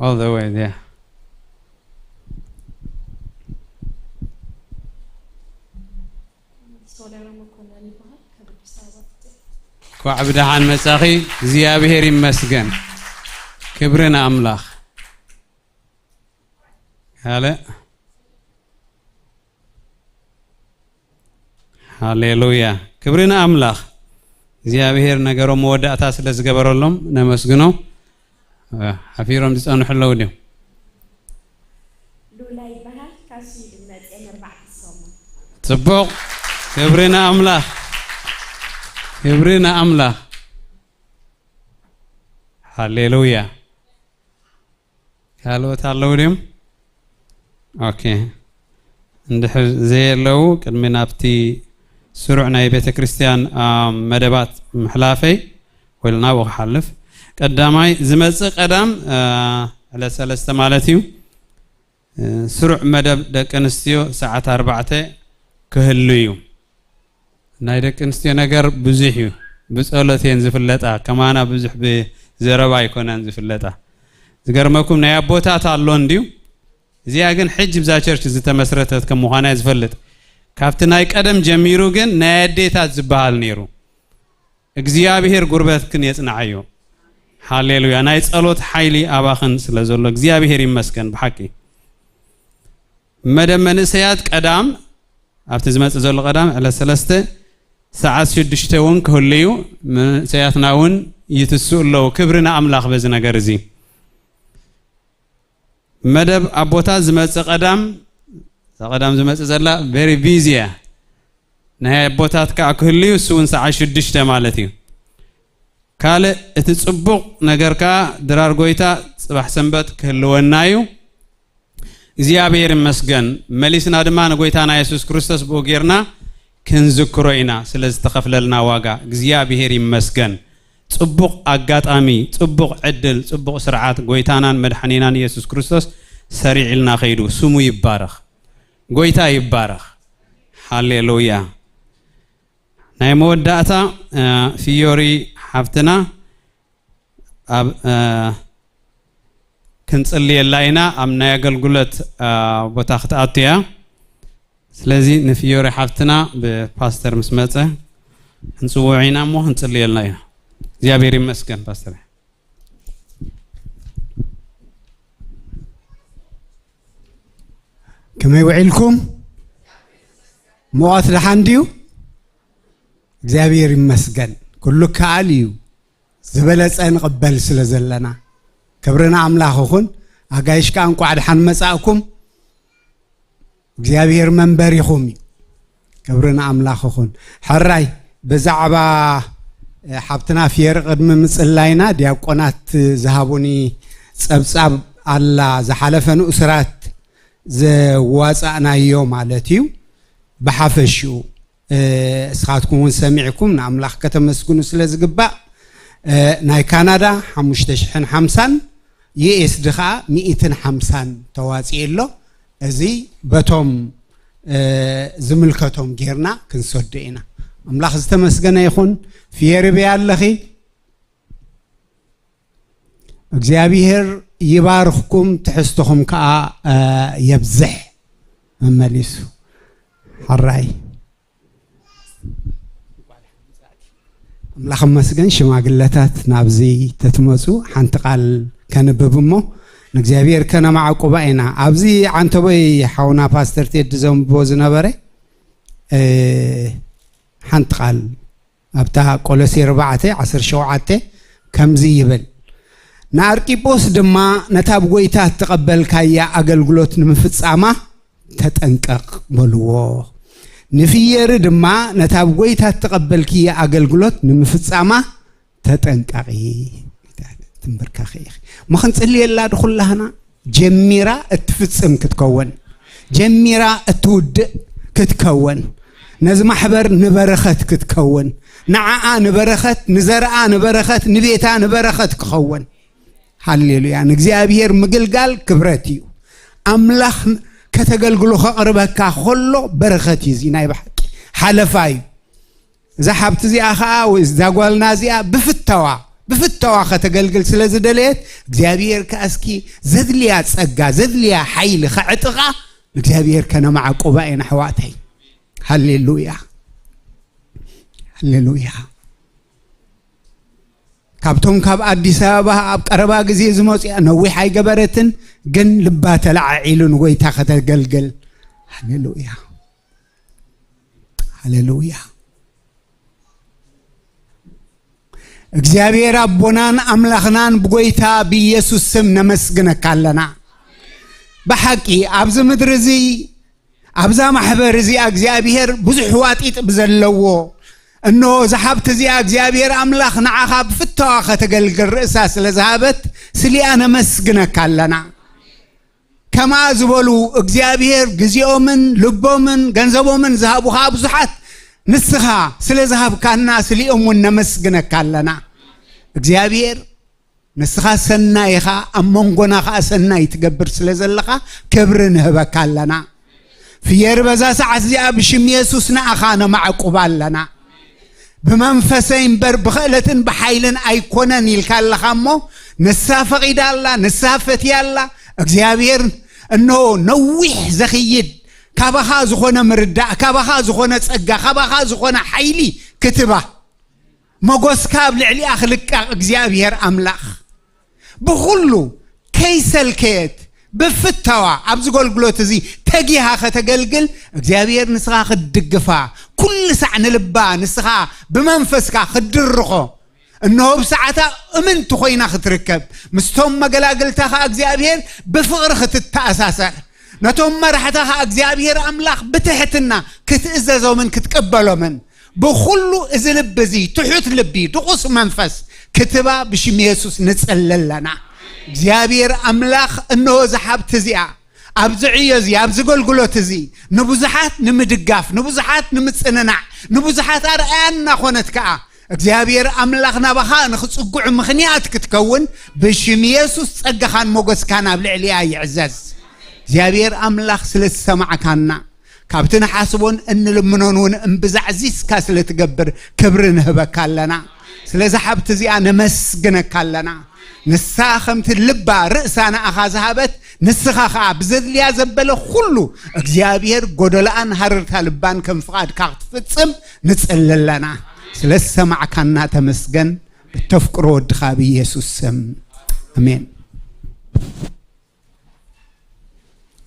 All the way there. ሶሊያና መኮንን ይበሃል። ካብ ኣዲስ ኣበባ ትጽእ። እንኳዕ ብደሓን መጻኺ። እግዚኣብሔር ይመስገን። ክብሪ ንኣምላኽ። ካልእ። ሃሌሉያ። ክብሪ ንኣምላኽ። እግዚኣብሔር ነገሮም መወዳእታ ስለ ዝገበረሎም ነመስግኖ። ሓፊሮም ዝጸንሑ ኣለዉ ድዮም? ሉላ ይበሃል። ካብ ስዊድን መጽየ ኣርባዕተ ሰሙን። ጽቡቕ። ክብሪ ንኣምላኽ። ክብሪ ንኣምላኽ። ሃሌሉያ። ካልኦት ኣለዉ ድዮም? ኦኬ። እንድሕር ዘየለዉ ቅድሚ ናብቲ ስሩዕ ናይ ቤተ ክርስቲያን፣ አ፣ መደባት ምሕላፈይ ወይ ናብኡ ክሓልፍ፣ ቀዳማይ ዝመጽእ ቀዳም፣ አ፣ ዕለት ሰለስተ ማለት እዩ። እ፣ ስሩዕ መደብ ደቂ ኣንስትዮ ሰዓት ኣርባዕተ ክህሉ እዩ። ናይ ደቂ ኣንስትዮ ነገር ብዙሕ እዩ። ብጸሎት እየን ዝፍለጣ። ከማና ብዙሕ ብዘረባ ኣይኮናን ዝፍለጣ። ዝገርመኩም ናይ ኣቦታት ኣሎ እንድዩ። እዚኣ ግን ሕጂ ብዛ ቸርች ዝተመስረተት ከም ምዃና እየ ዝፈልጥ። ካብቲ ናይ ቀደም ጀሚሩ ግን ናይ ኣዴታት ዝበሃል ነይሩ። እግዚኣብሔር ጉርበትክን የጽንዓዮ። ሃሌሉያ። ናይ ጸሎት ሓይሊ ኣባኽን ስለ ዘሎ እግዚኣብሔር ይመስገን ብሓቂ። መደብ መንእሰያት ቀዳም፣ ኣብቲ ዝመጽእ ዘሎ ቀዳም ዕለት ሰለስተ ሰዓት ሽዱሽተ እውን ክህሉ እዩ። መንእሰያትና እውን ይትስኡ ኣለዉ። ክብሪ ንኣምላኽ በዚ ነገር እዚ። መደብ ኣቦታት ዝመጽእ ቀዳም፣ እዛ ቀዳም ዝመጽእ ዘላ very busy እያ። ናይ ኣቦታት ከኣ ክህሉ እዩ፣ እሱ እውን ሰዓት ሽዱሽተ ማለት እዩ። ካልእ እቲ ጽቡቕ ነገር ከኣ ድራር ጎይታ ጽባሕ ሰንበት ክህልወና እዩ። እግዚኣብሔር ይመስገን። መሊስና ድማ ንጎይታና የሱስ ክርስቶስ ብኡ ጌርና ክንዝክሮ ኢና፣ ስለ ዝተኸፍለልና ዋጋ። እግዚኣብሔር ይመስገን። ጽቡቕ ኣጋጣሚ፣ ጽቡቕ ዕድል፣ ጽቡቕ ስርዓት ጎይታናን መድሓኒናን የሱስ ክርስቶስ ሰሪዕልና ከይዱ። ስሙ ይባረኽ። ጎይታ ይባረኽ። ሃሌሉያ። ናይ መወዳእታ፣ እ፣ ፊዮሪ ሓፍትና ኣብ፣ እ፣ ክንጽልየላ ኢና። ኣብ ናይ ኣገልግሎት፣ እ፣ ቦታ ክትኣቱ እያ። ስለዚ ንፊዮሪ ሓፍትና ብፓስተር ምስ መጸ ክንጽውዖ ኢና እሞ ክንጽልየላ ኢና። እግዚኣብሔር ይመስገን ፓስተር። ከመይ ውዒልኩም? ምዋት ደሓን ድዩ? እግዚኣብሔር ይመስገን። ኩሉ ከኣል እዩ። ዝበለጸ ንቕበል ስለ ዘለና ክብሪ ንኣምላኽ ይኹን። ኣጋይሽ ከኣ እንቋዕ ደሓን መጻእኩም። እግዚኣብሔር መንበሪኹም እዩ። ክብሪ ንኣምላኽ ይኹን። ሕራይ ብዛዕባ ሓብትና ፊየር ቅድሚ ምጽላይና ዲያቆናት ዝሃቡኒ ጸብጻብ ኣላ ዝሓለፈ ንኡስራት ዘዋጻእናዮ ማለት እዩ። ብሓፈሽኡ እስኻትኩም እውን ሰሚዕኩም ንኣምላኽ ከተመስግኑ ስለ ዝግባእ ናይ ካናዳ ሓሙሽተ ሽሕን ሓምሳን ዩኤስዲ ከዓ ሚእትን ሓምሳን ተዋፂኡ ኣሎ። እዚ በቶም ዝምልከቶም ጌርና ክንሰዶ ኢና። ኣምላኽ ዝተመስገነ ይኹን። ፍየርበይ ኣለኺ እግዚኣብሔር ይባርኽኩም ትሕዝትኹም ከዓ የብዝሕ። መመሊሱ ሓራይ ኣምላኽ መስገን ሽማግለታት ናብዚ ተትመፁ ሓንቲ ቃል ከንብብ እሞ ንእግዚኣብሔር ከነማዕቁባ ኢና። ኣብዚ ዓንተቦይ ሓውና ፓስተር ቴዲ ዘንብቦ ዝነበረ ሓንቲ ቃል ኣብታ ቆሎሴ ኣርባዕተ ዓሰርተ ሸውዓተ ከምዚ ይብል፣ ንኣርቂጶስ ድማ ነታ ብጎይታ እተቐበልካያ ኣገልግሎት ንምፍጻማ ተጠንቀቕ በልዎ። ንፍየሪ ድማ ነታ ብጎይታ እተቐበልክያ ኣገልግሎት ንምፍጻማ ተጠንቀቒ። ትንብርካኸ ኢኺ። እሞ ክንጽልየላ ድኹላህና ጀሚራ እትፍጽም ክትከውን፣ ጀሚራ እትውድእ ክትከውን፣ ነዚ ማሕበር ንበረኸት ክትከውን፣ ንዓኣ ንበረኸት፣ ንዘርኣ ንበረኸት፣ ንቤታ ንበረኸት ክኸውን። ሃሌሉያ። ንእግዚኣብሔር ምግልጋል ክብረት እዩ። ኣምላኽ ከተገልግሎ ከቕርበካ ከሎ በረኸት እዩ። እዚ ናይ ብሓቂ ሓለፋ እዩ። እዛ ሓብቲ እዚኣ ኸዓ ወይ እዛ ጓልና እዚኣ ብፍተዋ ብፍተዋ ከተገልግል ስለ ዝደለየት እግዚኣብሔር ከኣስኪ ዘድልያ ጸጋ ዘድልያ ሓይሊ ከዕጥቓ ንእግዚኣብሔር ከነማዕቁባ ኢና ኣሕዋተይ። ሃሌሉያ፣ ሃሌሉያ። ካብቶም ካብ ኣዲስ ኣበባ ኣብ ቀረባ ግዜ ዝመፁ እያ። ነዊሕ ኣይገበረትን፣ ግን ልባ ተለዓዒሉ ንጎይታ ከተገልግል። ሃሌሉያ፣ ሃሌሉያ። እግዚኣብሔር ኣቦናን ኣምላኽናን ብጎይታ ብኢየሱስ ስም ነመስግነካ ኣለና። ብሓቂ ኣብዚ ምድሪ እዚ ኣብዛ ማሕበር እዚኣ እግዚኣብሔር ብዙሕ ዋጢጥ ብዘለዎ፣ እነሆ እዛ ሓብቲ እዚኣ እግዚኣብሔር ኣምላኽ ንዓኻ ብፍታዋ ከተገልግል ርእሳ ስለ ዝሃበት ስሊኣ ነመስግነካ ኣለና። ከምኣ ዝበሉ እግዚኣብሔር ግዜኦምን ልቦምን ገንዘቦምን ዝሃቡኻ ብዙሓት ንስኻ ስለ ዝሃብካና ስሊኦም እውን ነመስግነካ ኣለና። እግዚኣብሔር ንስኻ ሰናይ ኢኻ፣ ኣብ መንጎና ኸዓ ሰናይ ትገብር ስለ ዘለኻ ክብሪ ንህበካ ኣለና። ፍየር በዛ ሰዓት እዚኣ ብሽም የሱስ ንኣኻ ነማዕቁባ ኣለና። ብመንፈሰይ እምበር ብኽእለትን ብሓይልን ኣይኮነን ኢልካ ኣለኻ እሞ ንሳ ፈቒዳ ኣላ፣ ንሳ ፈትያ ኣላ። እግዚኣብሔር እንሆ ነዊሕ ዘኽይድ ካባኻ ዝኾነ ምርዳእ፣ ካባኻ ዝኾነ ጸጋ፣ ካባኻ ዝኾነ ሓይሊ ክትባ መጎስካ ኣብ ልዕሊኣ ክልቃቕ እግዚኣብሔር ኣምላኽ ብኹሉ ከይሰልከየት ብፍታዋ ኣብዚ ኣገልግሎት እዚ ተጊሃ ከተገልግል እግዚኣብሔር ንስኻ ክትድግፋ ኩሉ ሳዕ ንልባ ንስኻ ብመንፈስካ ክትድርኾ እንሆ ብሰዓታ እምንቲ ኮይና ክትርከብ ምስቶም መገላግልታ ኸዓ እግዚኣብሔር ብፍቕሪ ክትተኣሳሰር ነቶም መራሕታ ኸዓ እግዚኣብሔር ኣምላኽ ብትሕትና ክትእዘዞምን ክትቅበሎምን ብኹሉ እዚ ልቢ እዚ ትሑት ልቢ ድቑስ መንፈስ ክትባ ብሽም የሱስ ንጽሊ ኣለና። እግዚኣብሔር ኣምላኽ እንሆ እዚ ሓብቲ እዚኣ ኣብዚ ዕዮ እዚ ኣብዚ ኣገልግሎት እዚ ንብዙሓት ንምድጋፍ ንብዙሓት ንምጽንናዕ ንብዙሓት ኣርኣያ እናኾነት ከኣ እግዚኣብሔር ኣምላኽ ናባኻ ንኽጽጉዑ ምኽንያት ክትከውን ብሽም የሱስ ጸጋኻን ሞገስካን ኣብ ልዕሊኣ ይዕዘዝ። እግዚኣብሔር ኣምላኽ ስለ ዝሰማዕካና ካብቲ ንሓስቦን እንልምኖን እውን እምብዛ ኣዕዚዝካ ስለ ትገብር ክብሪ ንህበካ ኣለና። ስለዚ ሓብቲ እዚኣ ነመስግነካ ኣለና። ንሳ ከምቲ ልባ ርእሳ ንኣኻ ዝሃበት ንስኻ ኸዓ ብዘድልያ ዘበለ ኩሉ እግዚኣብሔር ጎደላኣን ሃረርታ ልባን ከም ፍቓድካ ክትፍጽም ንጽሊ ኣለና። ስለ ዝሰማዕካና ተመስገን። ብተፍቅሮ ወድኻ ብኢየሱስ ስም ኣሜን።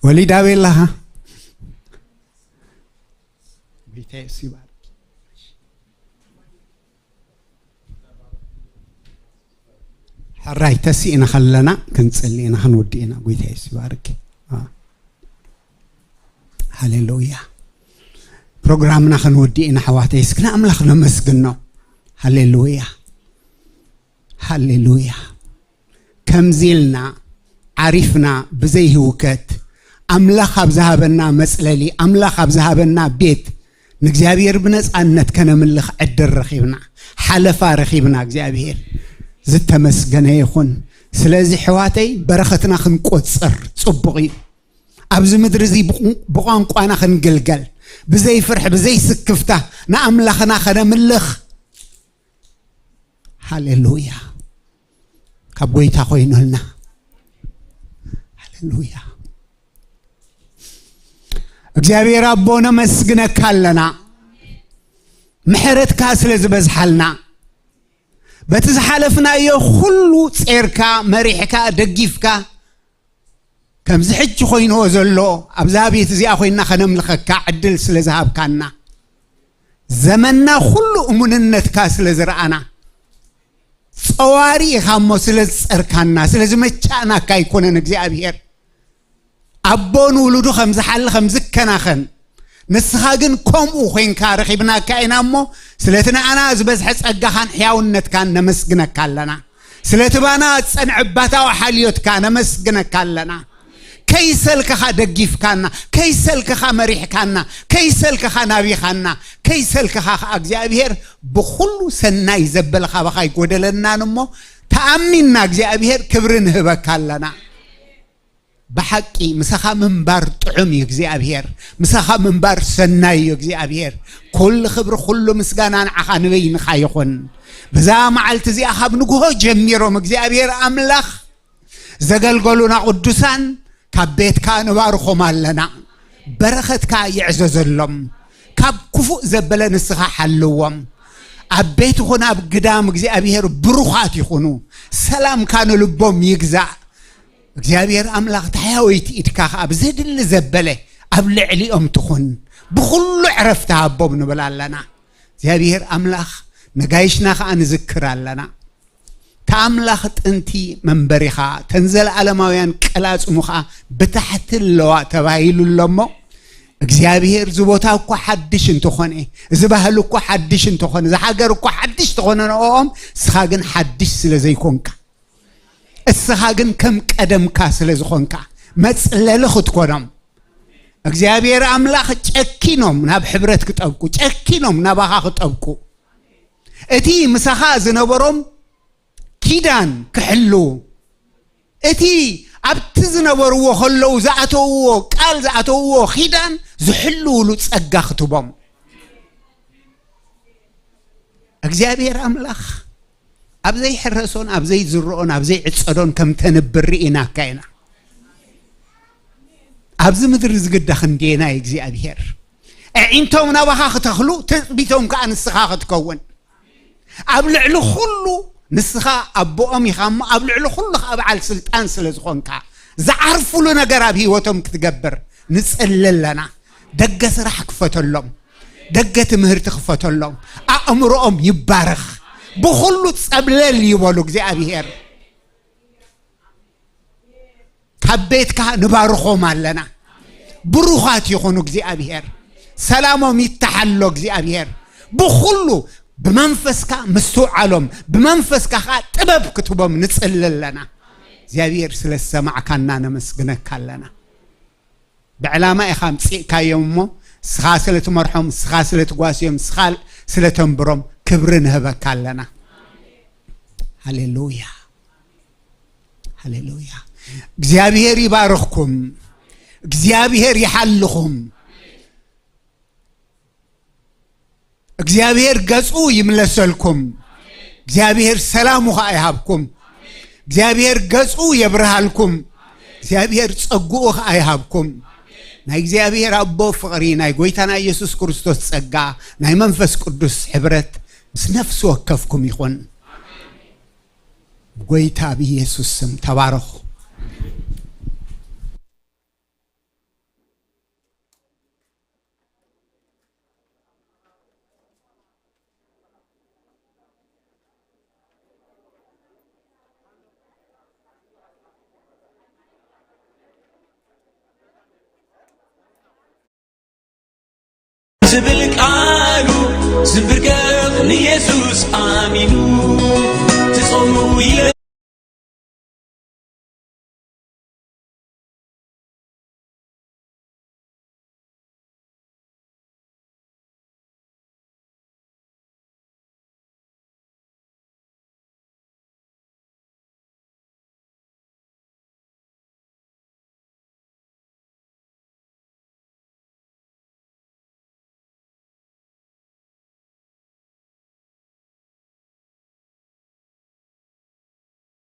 ወሊድ ኣበይ ኣለኻ? ጎይታ የሱስ ይባርክ። ሕራይ ተሲእና ከለና ክንጽሊ ኢና ክንውዲ ኢና። ጎይታ የሱስ ይባርክ። አ። ሃሌሉያ። ፕሮግራምና ክንውዲ ኢና ኣሕዋተይ። እስኪ ንኣምላኽ ነመስግኖ። ሃሌሉያ፣ ሃሌሉያ። ከምዚ ኢልና ዓሪፍና ብዘይ ህውከት ኣምላኽ ኣብ ዝሃበና መጽለሊ ኣምላኽ ኣብ ዝሃበና ቤት ንእግዚኣብሔር ብነጻነት ከነምልኽ ዕድል ረኺብና፣ ሓለፋ ረኺብና። እግዚኣብሔር ዝተመስገነ ይኹን። ስለዚ ኣሕዋተይ በረኸትና ክንቆጽር ጽቡቕ እዩ። ኣብዚ ምድሪ እዚ ብቑ-፣ ብቋንቋና ክንግልገል፣ ብዘይ ፍርሒ፣ ብዘይ ስክፍታ ንኣምላኽና ከነምልኽ። ሃሌሉያ። ካብ ጎይታ ኮይኑልና። ሃሌሉያ። እግዚኣብሔር ኣቦ ነመስግነካ ኣለና። ምሕረትካ ስለ ዝበዝሓልና፣ በቲ ዝሓለፍናዮ ኩሉ ጼርካ፣ መሪሕካ፣ ደጊፍካ፣ ከምዚ ሕጂ ኮይንዎ ዘሎ ኣብዛ ቤት እዚኣ ኮይንና ከነምልኸካ ዕድል ስለ ዝሃብካና፣ ዘመንና ኩሉ እሙንነትካ ስለ ዝረኣና፣ ጸዋሪ ኢኻ እሞ ስለ ዝጸርካና፣ ስለ ዝመቻእናካ ኣይኮነን እግዚኣብሔር። ኣቦ ንውሉዱ ከም ዝሓሊ ከም ዝከናኸን፣ ንስኻ ግን ከምኡ ኮይንካ ረኺብናካ ኢና እሞ፣ ስለቲ ንኣና ዝበዝሐ ጸጋኻን ሕያውነትካን ነመስግነካ ኣለና። ስለቲ ባና ዝጸንዐ ባታዊ ሓልዮትካ ነመስግነካ ኣለና። ከይሰልከኻ ደጊፍካና፣ ከይሰልከኻ መሪሕካና፣ ከይሰልከኻ ናቢኻና፣ ከይሰልከኻ ኸዓ እግዚኣብሔር ብኹሉ ሰናይ ዘበለ ካባኻ ኣይጎደለናን እሞ፣ ተኣሚንና እግዚኣብሔር ክብሪ ንህበካ ኣለና። ብሓቂ ምሳኻ ምንባር ጥዑም እዩ እግዚኣብሔር። ምሳኻ ምንባር ሰናይ እዩ እግዚኣብሔር። ኩሉ ክብሪ፣ ኩሉ ምስጋና ንዓኻ ንበይንኻ ይኹን። በዛ መዓልቲ እዚኣ ካብ ንግሆ ጀሚሮም እግዚኣብሔር ኣምላኽ ዘገልገሉና ቅዱሳን ካብ ቤትካ ንባርኾም ኣለና። በረኸትካ ይዕዘዘሎም። ካብ ክፉእ ዘበለ ንስኻ ሓልዎም። ኣብ ቤት ይኹን ኣብ ግዳም እግዚኣብሔር ብሩኻት ይኹኑ። ሰላምካ ንልቦም ይግዛእ። እግዚኣብሔር ኣምላኽ፣ ታሕያወይቲ ኢድካ ኸዓ ብዘድሊ ዘበለ ኣብ ልዕሊኦም ትኹን። ብኹሉ ዕረፍቲ ሃቦም ንብል ኣለና። እግዚኣብሔር ኣምላኽ፣ ነጋይሽና ኸዓ ንዝክር ኣለና። እታ ኣምላኽ ጥንቲ መንበሪኻ፣ እተን ዘለኣለማውያን ቀላጽሙ ኸዓ ብታሕቲ ኣለዋ ተባሂሉ ኣሎ እሞ፣ እግዚኣብሔር፣ እዚ ቦታ እኳ ሓድሽ እንተኾነ፣ እዚ ባህሊ እኳ ሓድሽ እንተኾነ፣ እዚ ሃገር እኳ ሓድሽ ተኾነ ንኦም፣ እስኻ ግን ሓድሽ ስለ ዘይኮንካ፣ እስኻ ግን ከም ቀደምካ ስለ ዝኾንካ፣ መጽለሊ ክትኮኖም፣ እግዚኣብሔር ኣምላኽ፣ ጨኪኖም ናብ ሕብረት ክጠብቁ፣ ጨኪኖም ናባኻ ክጠብቁ፣ እቲ ምሳኻ ዝነበሮም ኪዳን ክሕልዉ፣ እቲ ኣብቲ ዝነበርዎ ከለዉ ዝኣተውዎ ቃል፣ ዝኣተውዎ ኪዳን ዝሕልውሉ ጸጋ ክትቦም። እግዚኣብሔር ኣምላኽ ኣብ ዘይሕረሶን ኣብ ዘይዝርኦን ኣብ ዘይዕጸዶን ከም ተንብር ርኢናካ ኢና። ኣብዚ ምድሪ ዝግዳ ክንዴና እዩ እግዚኣብሔር። ኣዒንቶም ናባኻ ክተኽሉ፣ ትጽቢቶም ከኣ ንስኻ ክትከውን። ኣብ ልዕሊ ኩሉ ንስኻ ኣቦኦም ኢኻ እሞ፣ ኣብ ልዕሊ ኩሉ ከኣ በዓል ስልጣን ስለ ዝኾንካ፣ ዝዓርፉሉ ነገር ኣብ ህይወቶም ክትገብር ንጽሊ ኣለና። ደገ ስራሕ ክፈተሎም፣ ደገ ትምህርቲ ክፈተሎም፣ ኣእምሮኦም ይባረኽ። ብኹሉ ጸብለል ይበሉ እግዚኣብሔር። ካብ ቤትካ ንባርኾም ኣለና። ብሩኻት ይኹኑ እግዚኣብሔር። ሰላሞም ይተሓሎ እግዚኣብሔር። ብኹሉ ብመንፈስካ ምስትውዓሎም፣ ብመንፈስካ ኸዓ ጥበብ ክትቦም ንጽሊ ኣለና። እግዚኣብሔር ስለ ዝሰማዕካና ነመስግነካ ኣለና። ብዕላማ ኢኻ ኣምጺእካዮም እሞ፣ ስኻ ስለ ትመርሖም፣ ስኻ ስለ ትጓስዮም፣ ስኻ ስለ ተንብሮም ክብሪ ንህበካ ኣለና። ሃሌሉያ፣ ሃሌሉያ። እግዚኣብሔር ይባርኽኩም፣ እግዚኣብሔር ይሓልኹም። እግዚኣብሔር ገጹ ይምለሰልኩም። እግዚኣብሔር ሰላሙ ኸዓ ይሃብኩም። እግዚኣብሔር ገጹ የብርሃልኩም። እግዚኣብሔር ጸጉኡ ኸዓ ይሃብኩም። ናይ እግዚኣብሔር ኣቦ ፍቕሪ፣ ናይ ጎይታና ኢየሱስ ክርስቶስ ጸጋ፣ ናይ መንፈስ ቅዱስ ሕብረት ምስ ነፍሲ ወከፍኩም ይኹን። ጎይታ ብኢየሱስ ስም ተባረኹ። ዝብል ቃሉ ዝብርገ